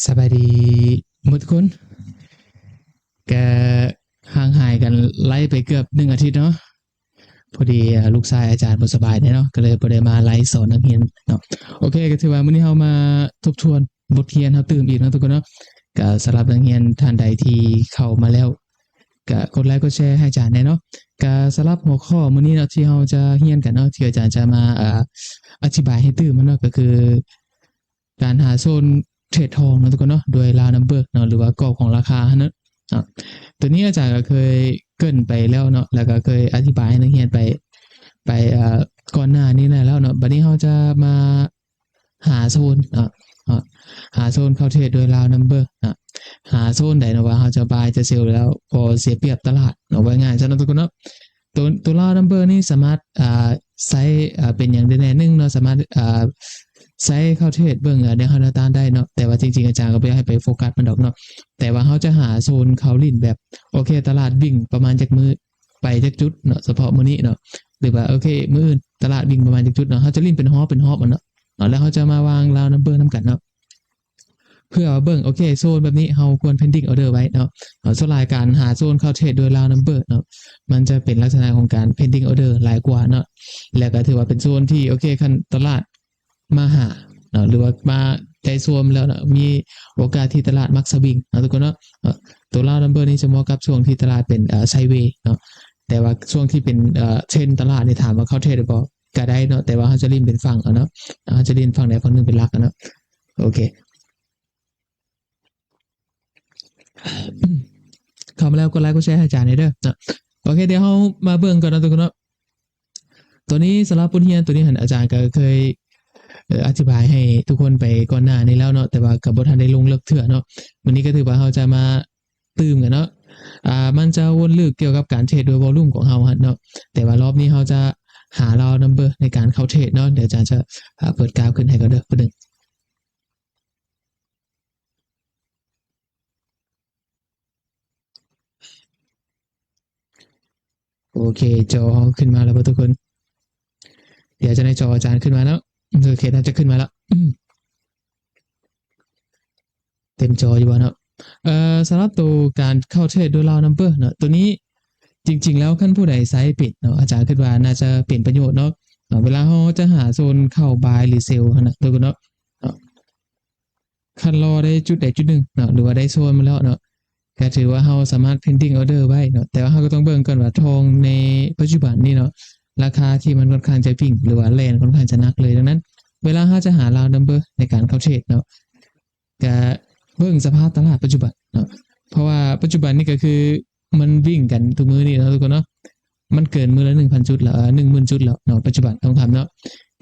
ສະບາຍດີໝົດທຸກຄົນ. ກະຫ່າງຫາຍກັນໄລຟ໌ໄປເກືອບໜຶ່ງອາທິດເນາະ, ພໍດີ ອາ ລູກຊາຍອາຈານບໍ່ສະບາຍແດ່ເນາະ ກະເລີຍບໍ່ໄດ້ມາໄລຟ໌ສອນນັກຮຽນເນາະ. ໂອເຄ ກະຖືວ່າມື້ນີ້ເຮົາມາທົບທວນບົດຮຽນເຮົາຕື່ມອີກເນາະທຸກຄົນເນາະ. ກະສຳລັບນັກຮຽນທ່ານໃດທີ່ເຂົ້າມາແລ້ວ ກະກົດໄລຄ໌ກົດແຊໃຫ້ອາຈານແດ່ເນາະ. ກະສຳລັບຫົວຂໍ້ມື້ນີ້ເນາະ ທີ່ເຮົາຈະຮຽນກັນເນາະ ທີ່ອາຈານຈະມາ ອາ ອະທິບາຍໃຫ້ຕື່ມເນາະ ກະຄື ການຫາໂຊນເທຣດທອງເນາະທຸກຄົນເນາະ ໂດຍລາວນຳເບີເນາະ ຫຼືວ່າກອບຂອງລາຄາຫັ້ນເນາະ. ອາ ໂຕນີ້ອາຈານກະເຄີຍເກີ່ນໄປແລ້ວເນາະ ແລ້ວກະເຄີຍອະທິບາຍໃຫ້ນັກຮຽນໄປ ໄປ ອາ ກ່ອນໜ້ານີ້ແລ້ວເນາະ. ບາດນີ້ເຮົາຈະມາຫາໂຊນ ອາ ອາ ຫາໂຊນເຂົ້າເທຣດໂດຍລາວນຳເບີ ອາ ຫາໂຊນໃດເນາະວ່າເຮົາຈະບາຍຈະເຊລແລ້ວບໍ່ເສຍປຽບຕະຫຼາດເນາະ ເວົ້າງ່າຍຊະເນາະທຸກຄົນເນາະ. ໂຕ ໂຕລາວນຳເບີນີ້ສາມາດ ອາ ໃຊ້ ອາ ເປັນຫຍັງໄດ້ແດ່? ໜຶ່ງເນາະ ສາມາດ ອາ ໃຊ້ເຂົ້າເທຣດເບິ່ງ ອາ ແນວຮັບແນວຕ້ານໄດ້ເນາະ, ແຕ່ວ່າຈິງໆອາຈານກະບໍ່ຢາກໃຫ້ໄປໂຟກັສມັນດອກເນາະ. ແຕ່ວ່າເຮົາຈະຫາໂຊນເຂົ້າຫຼິ້ນແບບ ໂອເຄ ຕະຫຼາດວິ່ງປະມານຈັກມື້ ໄປຈັກຈຸດເນາະ ສະເພາະມື້ນີ້ເນາະ ຫຼືວ່າ ໂອເຄ ມື້ອື່ນຕະຫຼາດວິ່ງປະມານຈັກຈຸດເນາະ, ເຮົາຈະຫຼິ້ນເປັນຮອບເປັນຮອບເນາະ ແລ້ວເຮົາຈະມາວາງລາວນຳເບີນຳກັນເນາະ. ເພື່ອເບິ່ງ ໂອເຄ ໂຊນແບບນີ້ເຮົາຄວນເພນດິ້ງອໍເດີໄວ້ເນາະ. ເອີ ສ່ວນຫຼາຍການຫາໂຊນເຂົ້າເທຣດໂດຍລາວນຳເບີເນາະ ມັນຈະເປັນລັກສະນະຂອງການເພນດິ້ງອໍເດີຫຼາຍກວ່າເນາະ. ແລ້ວກະຖືວ່າເປັນໂຊນທີ່ ໂອເຄ ຄັນຕະຫຼາດມາຫາເນາະ ຫຼືວ່າມາໃຈຊວມແລ້ວເນາະ ມີໂອກາດທີ່ຕະຫຼາດມັກສະວິງເນາະທຸກຄົນເນາະ. ເອີ ໂຕລາວນຳເບີນີ້ຈະເໝາະກັບຊ່ວງທີ່ຕະຫຼາດເປັນ ເອີ ໄຊເວເນາະ, ແຕ່ວ່າຊ່ວງທີ່ເປັນ ເອີ ເທຣນຕະຫຼາດນີ້ ຖາມວ່າເຂົ້າເທຣດໄດ້ບໍ່? ກະໄດ້ເນາະ ແຕ່ວ່າເຮົາຈະຫຼິ້ນເປັນຝັ່ງເອົາເນາະ ເຮົາຈະຫຼິ້ນຝັ່ງໃດຝັ່ງໜຶ່ງເປັນຫຼັກເນາະ. ໂອເຄ ເຂົ້າມາແລ້ວກົດໄລຄ໌ກົດແຊໃຫ້ອາຈານແດ່ເດີເນາະ. ໂອເຄ ດຽວເຮົາມາເບິ່ງກ່ອນເນາະທຸກຄົນເນາະ. ໂຕນີ້ສຳລັບບົດຮຽນໂຕນີ້ຫັ້ນ ອາຈານກະເຄີຍ ເອີ ອະທິບາຍໃຫ້ທຸກຄົນໄປກ່ອນໜ້ານີ້ແລ້ວເນາະ ແຕ່ວ່າກະບໍ່ທັນໄດ້ລົງເລິກເທື່ອເນາະ. ມື້ນີ້ກະຖືວ່າເຮົາຈະມາຕື່ມກັນເນາະ ອາ ມັນຈະວົນລຶກກ່ຽວກັບການເທຣດໂດຍວໍລຸ່ມຂອງເຮົາຫັ້ນເນາະ, ແຕ່ວ່າລອບນີ້ເຮົາຈະຫາລາວນຳເບີໃນການເຂົ້າເທຣດເນາະ. ດຽວອາຈານຈະ ອາ ເປີດກາຟຂຶ້ນໃຫ້ກ່ອນເດີ ແປັບໜຶ່ງ. ໂອເຄ ຈໍເຮົາຂຶ້ນມາແລ້ວບໍ່ທຸກຄົນ? ດຽວຈະໃຫ້ຈໍອາຈານຂຶ້ນມາເນາະ. ໂອເຄ ໜ້າຈະຂຶ້ນມາແລ້ວ ເຕັມຈໍຢູ່ບໍ່ເນາະ? ເອີ ສຳລັບໂຕການເຂົ້າເທຣດໂດຍລາວນຳເບີເນາະ ໂຕນີ້ຈິງໆແລ້ວຄັນຜູ້ໃດໃຊ້ເປັນເນາະ ອາຈານຄິດວ່າໜ້າຈະເປັນປະໂຫຍດເນາະ. ເວລາເຮົາຈະຫາໂຊນເຂົ້າບາຍ ຫຼື ເຊລຫັ້ນນະທຸກຄົນເນາະ ຄັນລໍໄດ້ຈຸດໃດຈຸດໜຶ່ງເນາະ ຫຼືວ່າໄດ້ໂຊນມາແລ້ວເນາະ ກະຖືວ່າເຮົາສາມາດເພນດິ້ງອໍເດີໄວ້ເນາະ. ແຕ່ວ່າເຮົາກະຕ້ອງເບິ່ງກ່ອນວ່າທອງໃນປັດຈຸບັນນີ້ເນາະ ລາຄາທີ່ມັນຂ້ອນຂ້າງຈະວິ່ງ ຫຼືວ່າແລ່ນຂ້ອນຂ້າງຈະໜັກເລີຍ. ດັ່ງນັ້ນ ເວລາເຮົາຈະຫາລາວນຳເບີໃນການເຂົ້າເທຣດເນາະ ກະເບິ່ງສະພາບຕະຫຼາດປັດຈຸບັນເນາະ ເພາະວ່າປັດຈຸບັນນີ້ກະຄືມັນວິ່ງກັນທຸກມື້ນີ້ເນາະທຸກຄົນເນາະ. ມັນເກີນມື້ລະໜຶ່ງພັນຈຸດແລ້ວ ເອີ ໜຶ່ງໝື່ນຈຸດແລ້ວເນາະ ປັດຈຸບັນທອງຄຳເນາະ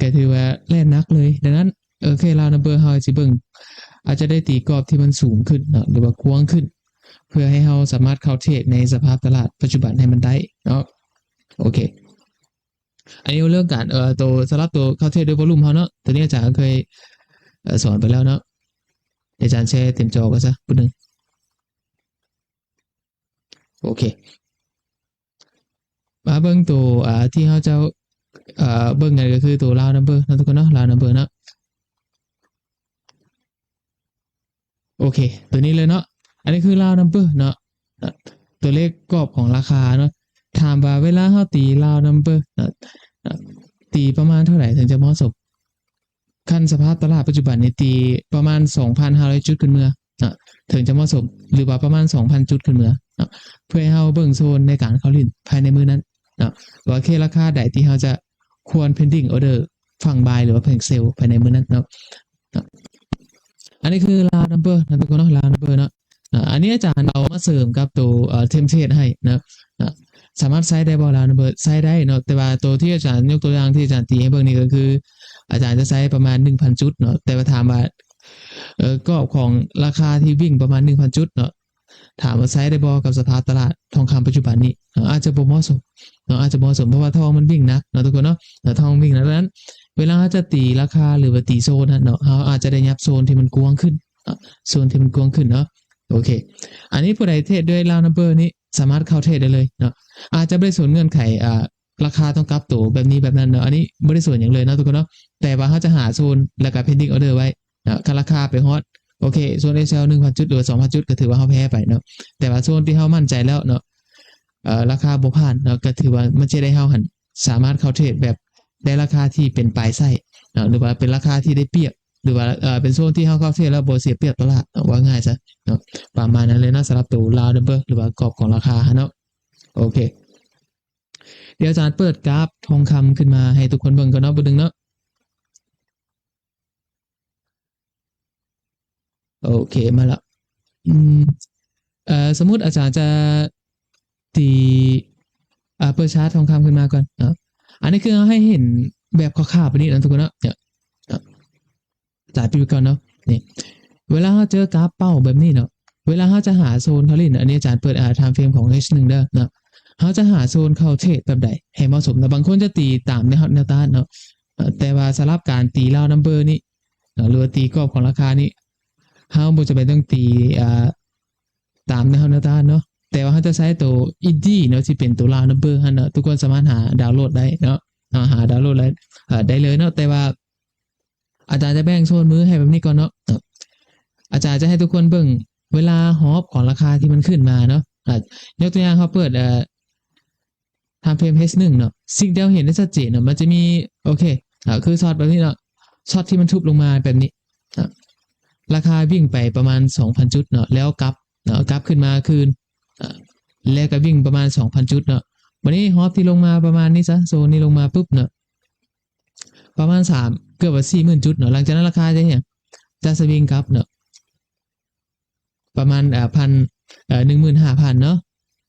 ກະຖືວ່າແລ່ນໜັກເລີຍ. ດັ່ງນັ້ນ ໂອເຄ ລາວນຳເບີເຮົາຊິເບິ່ງ ອາດຈະໄດ້ຕີກອບທີ່ມັນສູງຂຶ້ນເນາະ ຫຼືວ່າກວ້າງຂຶ້ນ ເພື່ອໃຫ້ເຮົາສາມາດເຂົ້າເທຣດໃນສະພາບຕະຫຼາດປັດຈຸບັນໃຫ້ມັນໄດ້ເນາະ. ໂອເຄ ອັນນີ້ເລື່ອງການ ເອີ ໂຕ ສຳລັບໂຕເຂົ້າເທຣດໂດຍວໍລຸ່ມເຮົາເນາະ ໂຕນີ້ອາຈານເຄີຍ ເອີ ສອນໄປແລ້ວເນາະ. ອາຈານແຊເຕັມຈໍກ່ອນຊະ ແປັບໜຶ່ງ. ໂອເຄ ມາເບິ່ງໂຕ ອາ ທີ່ເຮົາຈະ ອາ ເບິ່ງກັນກະຄືໂຕລາວນຳເບີເນາະທຸກຄົນເນາະ ລາວນຳເບີເນາະ. ໂອເຄ ໂຕນີ້ເລີຍເນາະ ອັນນີ້ຄືລາວນຳເບີເນາະ ໂຕເລກກອບຂອງລາຄາເນາະ. ຖາມວ່າເວລາເຮົາຕີລາວນຳເບີເນາະ ຕີປະມານເທົ່າໃດເຖິງຈະເໝາະສົມ? ຄັນສະພາບຕະຫຼາດປັດຈຸບັນນີ້ ຕີປະມານສອງພັນຫ້າຮ້ອຍຈຸດຂຶ້ນເມືອເນາະ ເຖິງຈະເໝາະສົມ ຫຼືວ່າປະມານສອງພັນຈຸດຂຶ້ນເມືອເນາະ ເພື່ອໃຫ້ເຮົາເບິ່ງໂຊນໃນການເຂົ້າຫຼິ້ນພາຍໃນມື້ນັ້ນເນາະ ວ່າເຄລາຄາໃດທີ່ເຮົາຈະຄວນເພນດິ້ງອໍເດີຝັ່ງບາຍ ຫຼືວ່າແຜງເຊລພາຍໃນມື້ນັ້ນເນາະ. ອັນນີ້ຄືລາວນຳເບີເນາະທຸກຄົນເນາະ ລາວນຳເບີເນາະ. ອາ ອັນນີ້ອາຈານເອົາມາເສີມກັບໂຕ ເອີ ເທມເທຣດໃຫ້ເນາະ ເນາະ ສາມາດໃຊ້ໄດ້ບໍ່ລາວນຳເບີ? ໃຊ້ໄດ້ເນາະ ແຕ່ວ່າໂຕທີ່ອາຈານຍົກຕົວຢ່າງທີ່ອາຈານຕີໃຫ້ເບິ່ງນີ້ກະຄື ອາຈານຈະໃຊ້ປະມານໜຶ່ງພັນຈຸດເນາະ. ແຕ່ວ່າຖາມວ່າ ເອີ ກອບຂອງລາຄາທີ່ວິ່ງປະມານໜຶ່ງພັນຈຸດເນາະ ຖາມວ່າໃຊ້ໄດ້ບໍ່ກັບສະພາບຕະຫຼາດທອງຄຳປັດຈຸບັນນີ້? ເນາະ ອາດຈະບໍ່ເໝາະສົມເນາະ ອາດຈະບໍ່ເໝາະສົມ ເພາະວ່າທອງມັນວິ່ງໜັກເນາະທຸກຄົນເນາະ ແລ້ວທອງວິ່ງໜັກ. ດັ່ງນັ້ນ ເວລາເຮົາຈະຕີລາຄາ ຫຼືວ່າຕີໂຊນຫັ້ນເນາະ ເຮົາອາດຈະໄດ້ຫຍັບໂຊນທີ່ມັນກວ້າງຂຶ້ນເນາະ ໂຊນທີ່ມັນກວ້າງຂຶ້ນເນາະ. ໂອເຄ ອັນນີ້ຜູ້ໃດເທຣດດ້ວຍລາວນຳເບີນີ້ ສາມາດເຂົ້າເທຣດໄດ້ເລີຍເນາະ ອາດຈະບໍ່ໄດ້ສົນເງື່ອນໄຂ ອາ ລາຄາຕ້ອງກັບໂຕແບບນີ້ແບບນັ້ນເນາະ ອັນນີ້ບໍ່ໄດ້ສົນຫຍັງເລີຍເນາະທຸກຄົນເນາະ. ແຕ່ວ່າເຮົາຈະຫາໂຊນ ແລ້ວກະເພນດິ້ງອໍເດີໄວ້ເນາະ ຄັນລາຄາໄປຮອດ ໂອ ອເຄ ໂຊນ ເອຊແອລ ໜຶ່ງພັນຈຸດ ຫຼືວ່າ ສອງພັນຈຸດ ກໍຖືວ່າເຮົາແພ້ໄປເນາະ. ແຕ່ວ່າໂຊນທີ່ເຮົາໝັ້ນໃຈແລ້ວເນາະ ເອີ ລາຄາບໍ່ຜ່ານເນາະ ກໍຖືວ່າມັນຈະເຮັດໃຫ້ເຮົາຫັ້ນສາມາດເຂົ້າເທຣດແບບໄດ້ລາຄາທີ່ເປັນປາຍໄຊເນາະ ຫຼືວ່າເປັນລາຄາທີ່ໄດ້ປຽບ ຫຼືວ່າ ເອີ ເປັນໂຊນທີ່ເຮົາເຂົ້າເທຣດແລ້ວບໍ່ເສຍປຽບຕະຫຼາດເນາະ ເວົ້າງ່າຍຊະເນາະ. ປະມານນັ້ນເລີຍເນາະ ສຳລັບໂຕລາວນຳເບີ ຫຼືວ່າກອບຂອງລາຄາຫັ້ນເນາະ. ໂອເຄ ດຽວອາຈານເປີດກາຟທອງຄຳຂຶ້ນມາໃຫ້ທຸກຄົນເບິ່ງກ່ອນເນາະ ບຶດໜຶ່ງເນາະ. ໂອເຄ ມາລະ ອືມ ເອີ ສົມມຸດອາຈານຈະຕີ ອາ ເປີດຊາດທອງຄຳຂຶ້ນມາກ່ອນເນາະ. ອັນນີ້ຄືເຮົາໃຫ້ເຫັນແບບຄ່າວໆແບບນີ້ເນາະທຸກຄົນເນາະ. ອາຈານປິດໄວ້ກ່ອນເນາະ. ນີ້ ເວລາເຮົາເຈີກາຟເປົ້າແບບນີ້ເນາະ ເວລາເຮົາຈະຫາໂຊນເຂົ້າຫຼິ້ນ ອັນນີ້ອາຈານເປີດ ອາ ທາມເຟຣມຂອງ H ໜຶ່ງເດີເນາະ. ເຮົາຈະຫາໂຊນເຂົ້າເທຣດແບບໃດໃຫ້ເໝາະສົມເນາະ. ບາງຄົນຈະຕີຕາມແນວຮັບແນວຕ້ານເນາະ ເອີ ແຕ່ວ່າສຳລັບການຕີລາວນຳເບີນີ້ເນາະ ຫຼືວ່າຕີກອບຂອງລາຄານີ້ ເຮົາບໍ່ຈຳເປັນຕ້ອງຕີ ອາ ຕາມແນວຮັບແນວຕ້ານເນາະ ແຕ່ວ່າເຮົາຈະໃຊ້ໂຕອິນດີເນາະ ທີ່ເປັນໂຕລາວນຳເບີຫັ້ນເນາະ. ທຸກຄົນສາມາດຫາດາວໂຫຼດໄດ້ເນາະ ເນາະ ຫາດາວໂຫຼດໄດ້ ເອີ ໄດ້ເລີຍເນາະ. ແຕ່ວ່າອາຈານຈະແບ່ງໂຊນມືໃຫ້ແບບນີ້ກ່ອນເນາະ. ອາຈານຈະໃຫ້ທຸກຄົນເບິ່ງເວລາຮອບຂອງລາຄາທີ່ມັນຂຶ້ນມາເນາະ. ອາ ຍົກຕົວຢ່າງເຮົາເປີດ ເອີ ທາມເຟຣມ H ໜຶ່ງເນາະ ສິ່ງທີ່ເຮົາເຫັນໄດ້ຊັດເຈນເນາະ ມັນຈະມີ ໂອເຄ ອາ ຄືຊັອດແບບນີ້ເນາະ ຊັອດທີ່ມັນທຸບລົງມາແບບນີ້ ອາ ລາຄາວິ່ງໄປປະມານສອງພັນຈຸດເນາະ ແລ້ວກັບເນາະ ກັບຂຶ້ນມາຄືນ ອາ ແລ້ວກໍວິ່ງປະມານສອງພັນຈຸດເນາະ. ບາດນີ້ຮອບທີ່ລົງມາປະມານນີ້ຊະ ໂຊນນີ້ລົງມາປຶບເນາະ ປະມານສາມ ເກືອບວ່າສີ່ໝື່ນຈຸດເນາະ. ຫຼັງຈາກນັ້ນລາຄາຈະເຮັດຫຍັງ? ຈະສະວິງກັບເນາະ ປະມານ ເອີ ພັນ ເອີ ໜຶ່ງໝື່ນຫ້າພັນເນາະ.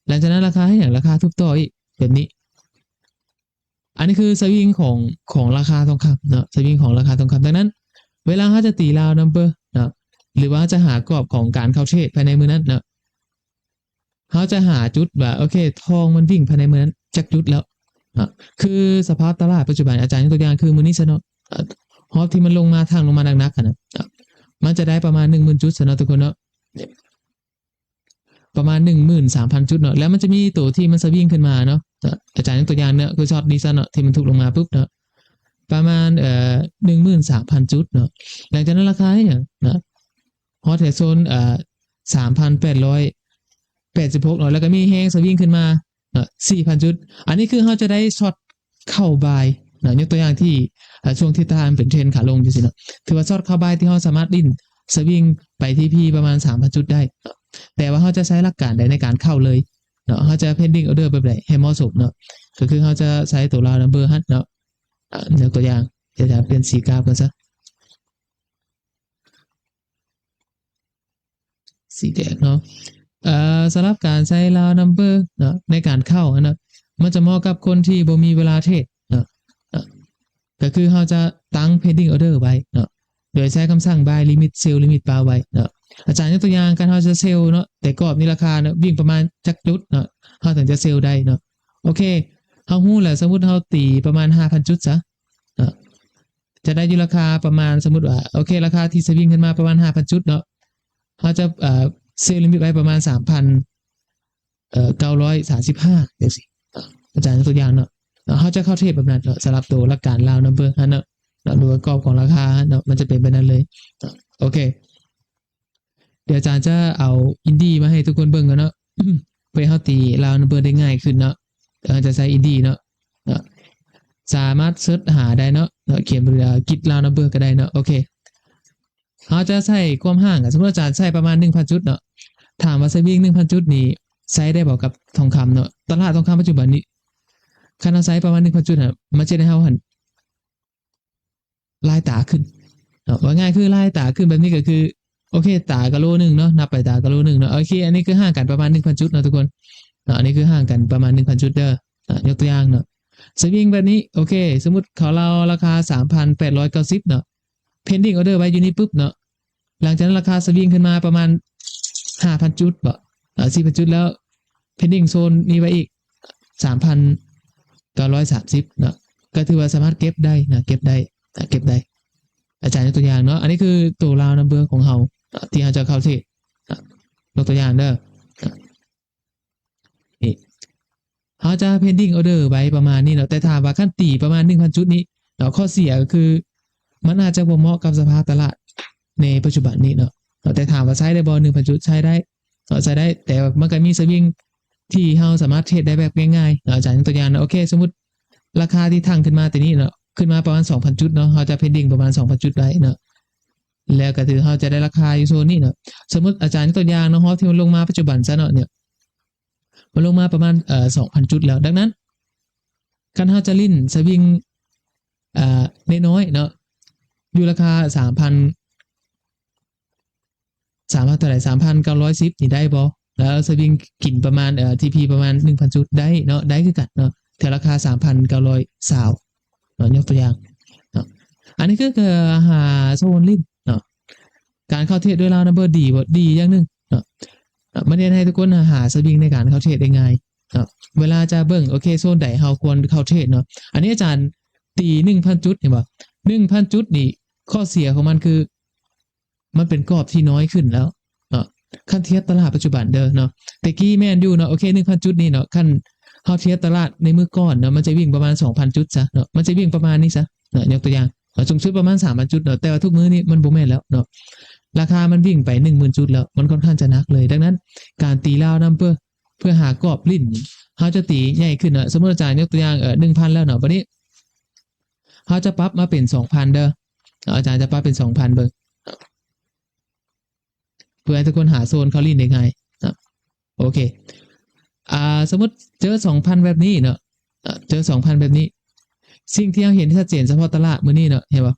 ຫຼັງຈາກນັ້ນລາຄາເຮັດຫຍັງ? ລາຄາທຸບຕໍ່ອີກແບບນີ້. ອັນນີ້ຄືສະວິງຂອງ ຂອງລາຄາທອງຄຳເນາະ ສະວິງຂອງລາຄາທອງຄຳ. ດັ່ງນັ້ນ ເວລາເຮົາຈະຕີລາວນຳເບີເນາະ ຫຼືວ່າເຮົາຈະຫາກອບຂອງການເຂົ້າເທຣດພາຍໃນມື້ນັ້ນເນາະ ເຮົາຈະຫາຈຸດວ່າ ໂອເຄ ທອງມັນວິ່ງພາຍໃນມື້ນັ້ນຈັກຈຸດແລ້ວເນາະ. ຄືສະພາບຕະຫຼາດປັດຈຸບັນ ອາຈານຍົກຕົວຢ່າງຄືມື້ນີ້ຊະເນາະ ຮອບທີ່ມັນລົງມາ ທັ່ງລົງມາໜັກໆຫັ້ນນະ ມັນຈະໄດ້ປະມານໜຶ່ງໝື່ນຈຸດຊະເນາະທຸກຄົນເນາະ ປະມານໜຶ່ງໝື່ນສາມພັນຈຸດເນາະ. ແລ້ວມັນຈະມີໂຕທີ່ມັນສະວິງຂຶ້ນມາເນາະ ອາຈານຍົກຕົວຢ່າງເນາະ ຄືຊັອດນີ້ຊະເນາະ ທີ່ມັນທຸບລົງມາປຶບເນາະ ປະມານ ເອີ ໜຶ່ງໝື່ນສາມພັນຈຸດເນາະ. ຫຼັງຈາກນັ້ນລາຄາເຮັດຫຍັງເນາະ? ຮອດແຖວໂຊນ ເອີ ສາມພັນແປດຮ້ອຍແປດສິບຫົກເນາະ ແລ້ວກໍມີແຮງສະວິງຂຶ້ນມາເນາະ ສີ່ພັນຈຸດ. ອັນນີ້ຄືເຮົາຈະໄດ້ຊັອດເຂົ້າບາຍເນາະ ຍົກຕົວຢ່າງທີ່ ເອີ ຊ່ວງທິດທາງເປັນເທຣນຂາລົງຈັ່ງຊີ້ເນາະ ຖືວ່າຊັອດເຂົ້າບາຍທີ່ເຮົາສາມາດຫຼິ້ນສະວິງໄປທີ່ພີປະມານສາມພັນຈຸດໄດ້ເນາະ. ແຕ່ວ່າເຮົາຈະໃຊ້ຫຼັກການໃດໃນການເຂົ້າເລີຍເນາະ? ເຮົາຈະ pending order ແບບໃດໃຫ້ເໝາະສົມເນາະ? ກໍຄືເຮົາຈະໃຊ້ຕົວລາວນຳເບີຫັ້ນເນາະ. ອາ ຍົກຕົວຢ່າງ ດຽວຈະປ່ຽນສີກາຟກ່ອນຊະ. ສີແດງເນາະ. ເອີ ສຳລັບການໃຊ້ລາວນຳເບີເນາະ ໃນການເຂົ້າຫັ້ນນະ ມັນຈະເໝາະກັບຄົນທີ່ບໍ່ມີເວລາເທຣດເນາະ ເນາະ ກໍຄືເຮົາຈະຕັ້ງ pending order ໄວ້ເນາະ ໂດຍໃຊ້ຄຳສັ່ງ buy limit sell limit ປະໄວ້ເນາະ. ອາຈານຍົກຕົວຢ່າງ ຄັນເຮົາຈະເຊວເນາະ ແຕ່ກອບນີ້ລາຄາເນາະ ວິ່ງປະມານຈັກຈຸດເນາະ ເຮົາເຖິງຈະເຊວໄດ້ເນາະ. ໂອເຄ ເຮົາຮູ້ແລ້ວ ສົມມຸດເຮົາຕີປະມານຫ້າພັນຈຸດຊະເນາະ ຈະໄດ້ຢູ່ລາຄາປະມານ ສົມມຸດວ່າ ໂອເຄ ລາຄາທີ່ສະວິງຂຶ້ນມາປະມານຫ້າພັນຈຸດເນາະ ເຮົາຈະ ເອີ ເຊວລິມິດໄວ້ປະມານສາມພັນ ເອີ ເກົ້າຮ້ອຍສາມສິບຫ້າຈັ່ງຊີ້ ອາຈານຍົກຕົວຢ່າງເນາະ. ເຮົາຈະເຂົ້າເທຣດແບບນັ້ນເນາະ ສຳລັບໂຕຫຼັກການລາວນຳເບີຫັ້ນເນາະ ເນາະ ໂດຍປະກອບຂອງລາຄາຫັ້ນເນາະ ມັນຈະເປັນແບບນັ້ນເລີຍ. ໂອເຄ ດຽວອາຈານຈະເອົາອິນດີມາໃຫ້ທຸກຄົນເບິ່ງກ່ອນເນາະ ເພື່ອເຮົາຕີລາວນຳເບີໄດ້ງ່າຍຂຶ້ນເນາະ. ເຮົາຈະໃຊ້ອິນດີເນາະ ເນາະ ສາມາດເສີດຫາໄດ້ເນາະ ເນາະ ຂຽນ ເອີ ກິດລາວນຳເບີກໍໄດ້ເນາະ. ໂອເຄ ເຮົາຈະໃສ່ຄວາມຫ່າງ ສົມມຸດອາຈານໃສ່ປະມານໜຶ່ງພັນຈຸດເນາະ ຖາມວ່າສະວິງໜຶ່ງພັນຈຸດນີ້ໃຊ້ໄດ້ບໍ່ກັບທອງຄຳເນາະ? ຕະຫຼາດທອງຄຳປັດຈຸບັນນີ້ ຄັນເຮົາໃສ່ປະມານໜຶ່ງພັນຈຸດຫັ້ນ ມັນຈະເຮັດໃຫ້ເຮົາຫັ້ນ ລາຍຕາຂຶ້ນເນາະ ວ່າງ່າຍຄືລາຍຕາຂຶ້ນແບບນີ້ກໍຄື ໂອເຄ ຕາກະໂລໜຶ່ງເນາະ ນັບໄປຕາກະໂລໜຶ່ງເນາະ. ໂອເຄ ອັນນີ້ຄືຫ່າງກັນປະມານໜຶ່ງພັນຈຸດເນາະທຸກຄົນເນາະ. ອັນນີ້ຄືຫ່າງກັນປະມານໜຶ່ງພັນຈຸດເດີ. ອາ ຍົກຕົວຢ່າງເນາະ ສະວິງແບບນີ້ ໂອເຄ ສົມມຸດເຂົາລາວລາຄາສາມພັນແປດຮ້ອຍເກົ້າສິບເນາະ pending order ໄວ້ຢູ່ນີ້ປຶບເນາະ ຫຼັງຈາກນັ້ນລາຄາສະວິງຂຶ້ນມາປະມານຫ້າພັນຈຸດບໍ ອາ ສີ່ພັນຈຸດ ແລ້ວ pending zone ນີ້ໄວ້ອີກສາມພັນເກົ້າຮ້ອຍສາມສິບເນາະ ກໍຖືວ່າສາມາດເກັບໄດ້ນະ ເກັບໄດ້ນະ ເກັບໄດ້. ອາຈານຍົກຕົວຢ່າງເນາະ ອັນນີ້ຄືໂຕລາວນຳເບີຂອງເຮົານະ ທີ່ເຮົາຈະເຂົ້າເທຣດນະ ຍົກຕົວຢ່າງເດີ. ນີ້ ເຮົາຈະ pending order ໄວ້ປະມານນີ້ເນາະ ແຕ່ຖາມວ່າຄັນຕີປະມານໜຶ່ງພັນຈຸດນີ້ເນາະ ຂໍ້ເສຍກໍຄື ມັນອາດຈະບໍ່ເໝາະກັບສະພາບຕະຫຼາດໃນປັດຈຸບັນນີ້ເນາະ. ນາະ. ແຕ່ຖາມວ່າໃຊ້ໄດ້ບໍ່ ໜຶ່ງພັນຈຸດ? ໃຊ້ໄດ້ເນາະ ໃຊ້ໄດ້ ແຕ່ວ່າມັນກໍມີສະວິງທີ່ເຮົາສາມາດເທຣດໄດ້ແບບງ່າຍໆເນາະ. ອາຈານຍົກຕົວຢ່າງເນາະ ໂອເຄ ສົມມຸດລາຄາທີ່ທັ່ງຂຶ້ນມາແຕ່ນີ້ເນາະ ຂຶ້ນມາປະມານສອງພັນຈຸດເນາະ ເຮົາຈະເພນດິງປະມານສອງພັນຈຸດໄດ້ເນາະ ແລ້ວກໍຖືເຮົາຈະໄດ້ລາຄາຢູ່ໂຊນນີ້ເນາະ. ສົມມຸດອາຈານຍົກຕົວຢ່າງເນາະ ຮອບທີ່ມັນລົງມາປັດຈຸບັນຊະເນາະ ເນຍ ມັນລົງມາປະມານ ເອີ ສອງພັນຈຸດແລ້ວ. ດັ່ງນັ້ນ ຄັນເຮົາຈະຫຼິ້ນສະວິງ ເອີ ນ້ອຍໆເນາະ ຢູ່ລາຄາສາມພັນ ສາມພັນເທົ່າໃດ ສາມພັນເກົ້າຮ້ອຍສິບນີ້ໄດ້ບໍ່? ແລ້ວສະວິງກິນປະມານ ເອີ ທີພີປະມານໜຶ່ງພັນຈຸດ ໄດ້ເນາະ ໄດ້ຄືກັນເນາະ ແຖວລາຄາສາມພັນເກົ້າຮ້ອຍຊາວເນາະ ຍົກຕົວຢ່າງເນາະ. ອັນນີ້ຄື ຄືຫາໂຊນຫຼິ້ນເນາະ. ການເຂົ້າເທຣດດ້ວຍລາວນຳເບີດີບໍ່? ດີຢ່າງໜຶ່ງເນາະ ມັນເຮັດໃຫ້ທຸກຄົນຫາສະວິງໃນການເຂົ້າເທຣດໄດ້ງ່າຍເນາະ. ເວລາຈະເບິ່ງ ໂອເຄ ໂຊນໃດເຮົາຄວນເຂົ້າເທຣດເນາະ. ອັນນີ້ອາຈານຕີໜຶ່ງພັນຈຸດ ເຫັນບໍ່? ໜຶ່ງພັນຈຸດນີ້ ຂໍ້ເສຍຂອງມັນຄື ມັນເປັນກອບທີ່ນ້ອຍຂຶ້ນແລ້ວເນາະ ຄັນທຽບຕະຫຼາດປັດຈຸບັນເດີເນາະ. ແຕ່ກີ້ແມ່ນຢູ່ເນາະ ໂອເຄ ໜຶ່ງພັນຈຸດນີ້ເນາະ ຄັນເຮົາທຽບຕະຫຼາດໃນມື້ກ່ອນເນາະ ມັນຈະວິ່ງປະມານສອງພັນຈຸດຊະເນາະ ມັນຈະວິ່ງປະມານນີ້ຊະເນາະ. ຍົກຕົວຢ່າງ ສູງສຸດປະມານສາມພັນຈຸດເນາະ ແຕ່ວ່າທຸກມື້ນີ້ມັນບໍ່ແມ່ນແລ້ວເນາະ ລາຄາມັນວິ່ງໄປໜຶ່ງໝື່ນຈຸດແລ້ວ ມັນຄ່ອນຂ້າງຈະໜັກເລີຍ. ດັ່ງນັ້ນ ການຕີລາວນຳເບີ ເພື່ອຫາກອບຫຼິ້ນ ເຮົາຈະຕີໃຫຍ່ຂຶ້ນເນາະ. ສົມມຸດອາຈານຍົກຕົວຢ່າງ ເອີ ໜຶ່ງພັນແລ້ວເນາະ ບັດນີ້ ເຮົາຈະປັບມາເປັນສອງພັນເດີ ອາຈານຈະປັບເປັນສອງພັນເບິ່ງ ເພື່ອໃຫ້ທຸກຄົນຫາໂຊນເຂົ້າຫຼິ້ນໄດ້ງ່າຍເນາະ. ໂອເຄ ອາ ສົມມຸດເຈີສອງພັນແບບນີ້ເນາະ ເຈີສອງພັນແບບນີ້ ສິ່ງທີ່ເຮົາເຫັນຊັດເຈນສະເພາະຕະຫຼາດມື້ນີ້ເນາະ ເຫັນບໍ່?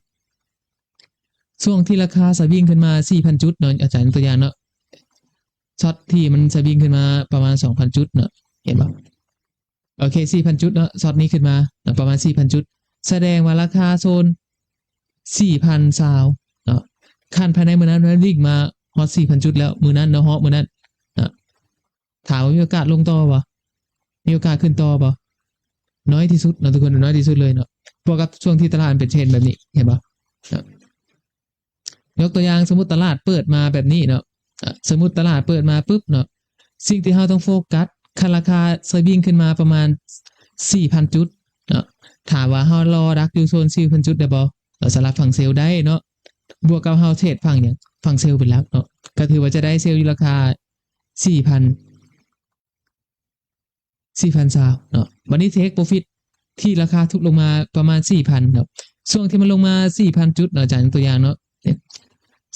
ຊ່ວງທີ່ລາຄາສະວິງຂຶ້ນມາສີ່ພັນຈຸດເນາະ ອາຈານຍົກຕົວຢ່າງເນາະ ຊັອດທີ່ມັນສະວິງຂຶ້ນມາປະມານສອງພັນຈຸດເນາະ ເຫັນບໍ່? ໂອເຄ ສີ່ພັນຈຸດເນາະ ຊັອດນີ້ຂຶ້ນມາເນາະ ປະມານສີ່ພັນຈຸດ ສະແດງວ່າລາຄາໂຊນສີ່ພັນຊາວເນາະ. ຄັນພາຍໃນມື້ນັ້ນມັນວິ່ງມາຮອດສີ່ພັນຈຸດແລ້ວ ມື້ນັ້ນເນາະ ຮອບມື້ນັ້ນເນາະ ຖາມວ່າມີໂອກາດລົງຕໍ່ບໍ່? ມີໂອກາດຂຶ້ນຕໍ່ບໍ່? ນ້ອຍທີ່ສຸດເນາະ ທຸກຄົນ ນ້ອຍທີ່ສຸດເລີຍເນາະ ບວກກັບຊ່ວງທີ່ຕະຫຼາດມັນເປັນເທຣນແບບນີ້ ເຫັນບໍ່ເນາະ? ຍົກຕົວຢ່າງ ສົມມຸດຕະຫຼາດເປີດມາແບບນີ້ເນາະ ອາ ສົມມຸດຕະຫຼາດເປີດມາປຶບເນາະ ສິ່ງທີ່ເຮົາຕ້ອງໂຟກັດ ຄັນລາຄາສະວິງຂຶ້ນມາປະມານສີ່ພັນຈຸດເນາະ ຖາມວ່າເຮົາລໍດັກຢູ່ໂຊນສີ່ພັນຈຸດໄດ້ບໍ່? ສຳລັບຝັ່ງເຊວໄດ້ເນາະ ບວກກັບເຮົາເທຣດຝັ່ງຫຍັງ? ຝັ່ງເຊວເປັນຫຼັກເນາະ ກໍຖືວ່າຈະໄດ້ເຊວຢູ່ລາຄາສີ່ພັນ ສີ່ພັນຊາວເນາະ. ບັດນີ້ເທກໂປຣຟິດທີ່ລາຄາທຸບລົງມາປະມານສີ່ພັນເນາະ ຊ່ວງທີ່ມັນລົງມາສີ່ພັນຈຸດເນາະ ອາຈານຍົກຕົວຢ່າງເນາະ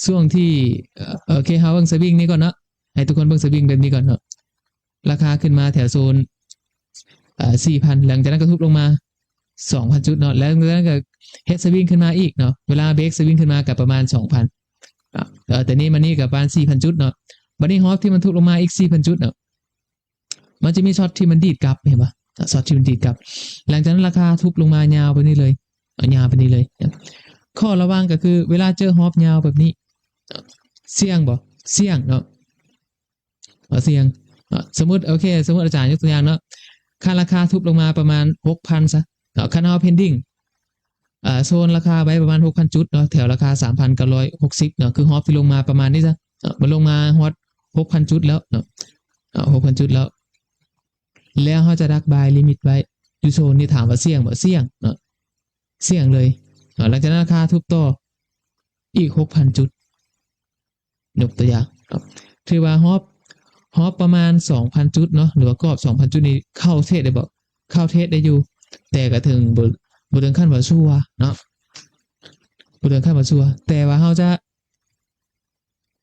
ຊ່ວງທີ່ ເອີ ໂອເຄ ເຮົາເບິ່ງສະວິງນີ້ກ່ອນເນາະ ໃຫ້ທຸກຄົນເບິ່ງສະວິງແບບນີ້ກ່ອນເນາະ ລາຄາຂຶ້ນມາແຖວໂຊນ ເອີ ສີ່ພັນ ຫຼັງຈາກນັ້ນກໍທຸບລົງມາສອງພັນຈຸດເນາະ ແລ້ວຈາກນັ້ນກໍເຮັດສະວິງຂຶ້ນມາອີກເນາະ ເວລາເບຣກສະວິງຂຶ້ນມາກໍປະມານສອງພັນ ເອີ ແຕ່ນີ້ມານີ້ກໍປະມານສີ່ພັນຈຸດເນາະ. ບັດນີ້ຮອບທີ່ມັນທຸບລົງມາອີກສີ່ພັນຈຸດເນາະ ມັນຈະມີຊັອດທີ່ມັນດີດກັບ ເຫັນບໍ່? ຊັອດທີ່ມັນດີດກັບ ຫຼັງຈາກນັ້ນລາຄາທຸບລົງມາຍາວແບບນີ້ເລີຍ ເອົາຍາວແບບນີ້ເລີຍ. ຂໍ້ລະວັງກໍຄືເວລາເຈີຮອບຍາວແບບນີ້ ສ່ຽງບໍ່? ສ່ຽງເນາະ ເອົາສ່ຽງເນາະ. ສົມມຸດ ໂອເຄ ສົມມຸດອາຈານຍົກຕົວຢ່າງເນາະ ຄັນລາຄາທຸບລົງມາປະມານຫົກພັນຊະເນາະ ຄັນເຮົາເພນດິງ ເອີ ໂຊນລາຄາໄວ້ປະມານຫົກພັນຈຸດເນາະ ແຖວລາຄາສາມພັນເກົ້າຮ້ອຍຫົກສິບເນາະ ຄືຮອບທີ່ລົງມາປະມານນີ້ຊະເນາະ ມັນລົງມາຮອດຫົກພັນຈຸດແລ້ວເນາະ ເອົາຫົກພັນຈຸດແລ້ວ ແລ້ວເຮົາຈະດັກບາຍລິມິດໄວ້ຢູ່ໂຊນນີ້. ຖາມວ່າສ່ຽງບໍ່? ສ່ຽງເນາະ ສ່ຽງເລີຍເນາະ. ຫຼັງຈາກນັ້ນລາຄາທຸບຕໍ່ອີກຫົກພັນຈຸດ ຍົກຕົວຢ່າງເນາະ ຖືວ່າຮອບ ຮອບປະມານສອງພັນຈຸດເນາະ ຫຼືວ່າກອບສອງພັນຈຸດນີ້ເຂົ້າເທຣດໄດ້ບໍ່? ເຂົ້າເທຣດໄດ້ຢູ່ ແຕ່ກໍເຖິງ ບໍ່ ບໍ່ເຖິງຂັ້ນວ່າຊົ່ວເນາະ ບໍ່ເຖິງຂັ້ນວ່າຊົ່ວ ແຕ່ວ່າເຮົາຈະ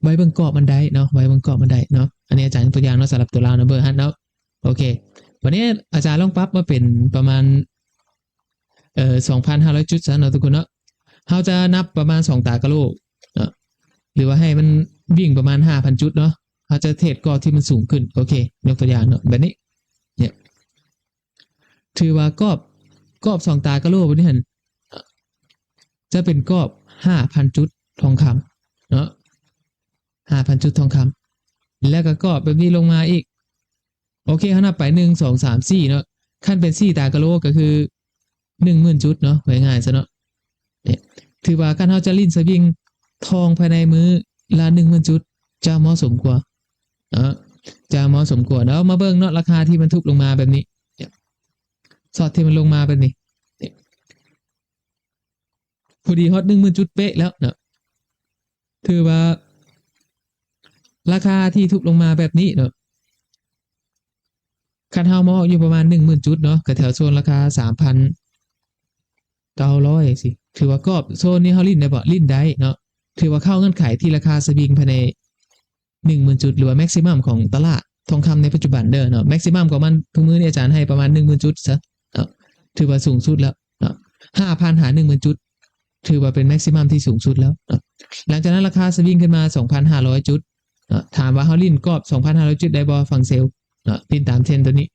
ໄວ້ເບິ່ງກອບມັນໄດ້ເນາະ ໄວ້ເບິ່ງກອບມັນໄດ້ເນາະ. ອັນນີ້ອາຈານຍົກຕົວຢ່າງເນາະ ສຳລັບຕົວລາວນຳເບີຫັ້ນເນາະ. ໂອເຄ ບັດນີ້ອາຈານລອງປັບມາເປັນປະມານ ເອີ ສອງພັນຫ້າຮ້ອຍຈຸດຊະເນາະ ທຸກຄົນເນາະ. ເຮົາຈະນັບປະມານສອງຕາກະໂຫຼເນາະ ຫຼືວ່າໃຫ້ມັນວິ່ງປະມານຫ້າພັນຈຸດເນາະ ເຮົາຈະເທຣດກອບທີ່ມັນສູງຂຶ້ນ. ໂອເຄ ຍົກຕົວຢ່າງເນາະ ແບບນີ້ເນຍ ຖືວ່າກອບ ກອບສອງຕາກະໂຫຼແບບນີ້ຫັ້ນ ຈະເປັນກອບຫ້າພັນຈຸດທອງຄຳເນາະ ຫ້າພັນຈຸດທອງຄຳ ແລ້ວກໍກອບແບບນີ້ລົງມາອີກ. ໂອເຄ ເຮົານັບໄປ ໜຶ່ງ ສອງ ສາມ ສີ່ເນາະ ຄັນເປັນສີ່ຕາກະໂຫຼກໍຄືໜຶ່ງໝື່ນຈຸດເນາະ ເວົ້າງ່າຍໆຊະເນາະ. ຖືວ່າຄັນເຮົາຈະຫຼິ້ນສະວິງທອງພາຍໃນມື້ລະໜຶ່ງໝື່ນຈຸດ ຈະເໝາະສົມກວ່າເນາະ ຈະເໝາະສົມກວ່າ. ເຮົາມາເບິ່ງເນາະ ລາຄາທີ່ມັນທຸບລົງມາແບບນີ້ ຊັອດທີ່ມັນລົງມາແບບນີ້ ພໍດີຮອດໜຶ່ງໝື່ນຈຸດເປະແລ້ວເນາະ ຖືວ່າ ລາຄາທີ່ທຸບລົງມາແບບນີ້ເນາະ ຄັນເຮົາມາອອກຢູ່ປະມານໜຶ່ງໝື່ນຈຸດເນາະ ກໍແຖວໂຊນລາຄາສາມພັນເກົ້າຮ້ອຍ ຈັ່ງຊີ້ ຖືວ່າກອບໂຊນນີ້ເຮົາຫຼິ້ນໄດ້ບໍ່? ຫຼິ້ນໄດ້ເນາະ ຖືວ່າເຂົ້າເງື່ອນໄຂທີ່ລາຄາສະວິງພາຍໃນໜຶ່ງໝື່ນຈຸດ ຫຼືວ່າແມັກຊິມັມຂອງຕະຫຼາດທອງຄຳໃນປັດຈຸບັນເດີເນາະ. ແມັກຊິມັມຂອງມັນທຸກມື້ນີ້ອາຈານໃຫ້ປະມານໜຶ່ງໝື່ນຈຸດຊະເນາະ ຖືວ່າສູງສຸດແລ້ວເນາະ ຫ້າພັນຫາໜຶ່ງໝື່ນຈຸດ ຖືວ່າເປັນແມັກຊິມັມທີ່ສູງສຸດແລ້ວເນາະ. ຫຼັງຈາກນັ້ນລາຄາສະວິງຂຶ້ນມາສອງພັນຫ້າຮ້ອຍຈຸດເນາະ ຖາມວ່າເຮົາຫຼິ້ນກອບສອງພັນຫ້າຮ້ອຍຈຸດໄດ້ບໍ່? ຝັ່ງເຊວເນາະ ຫຼິ້ນຕາມເທຣນໂຕນີ້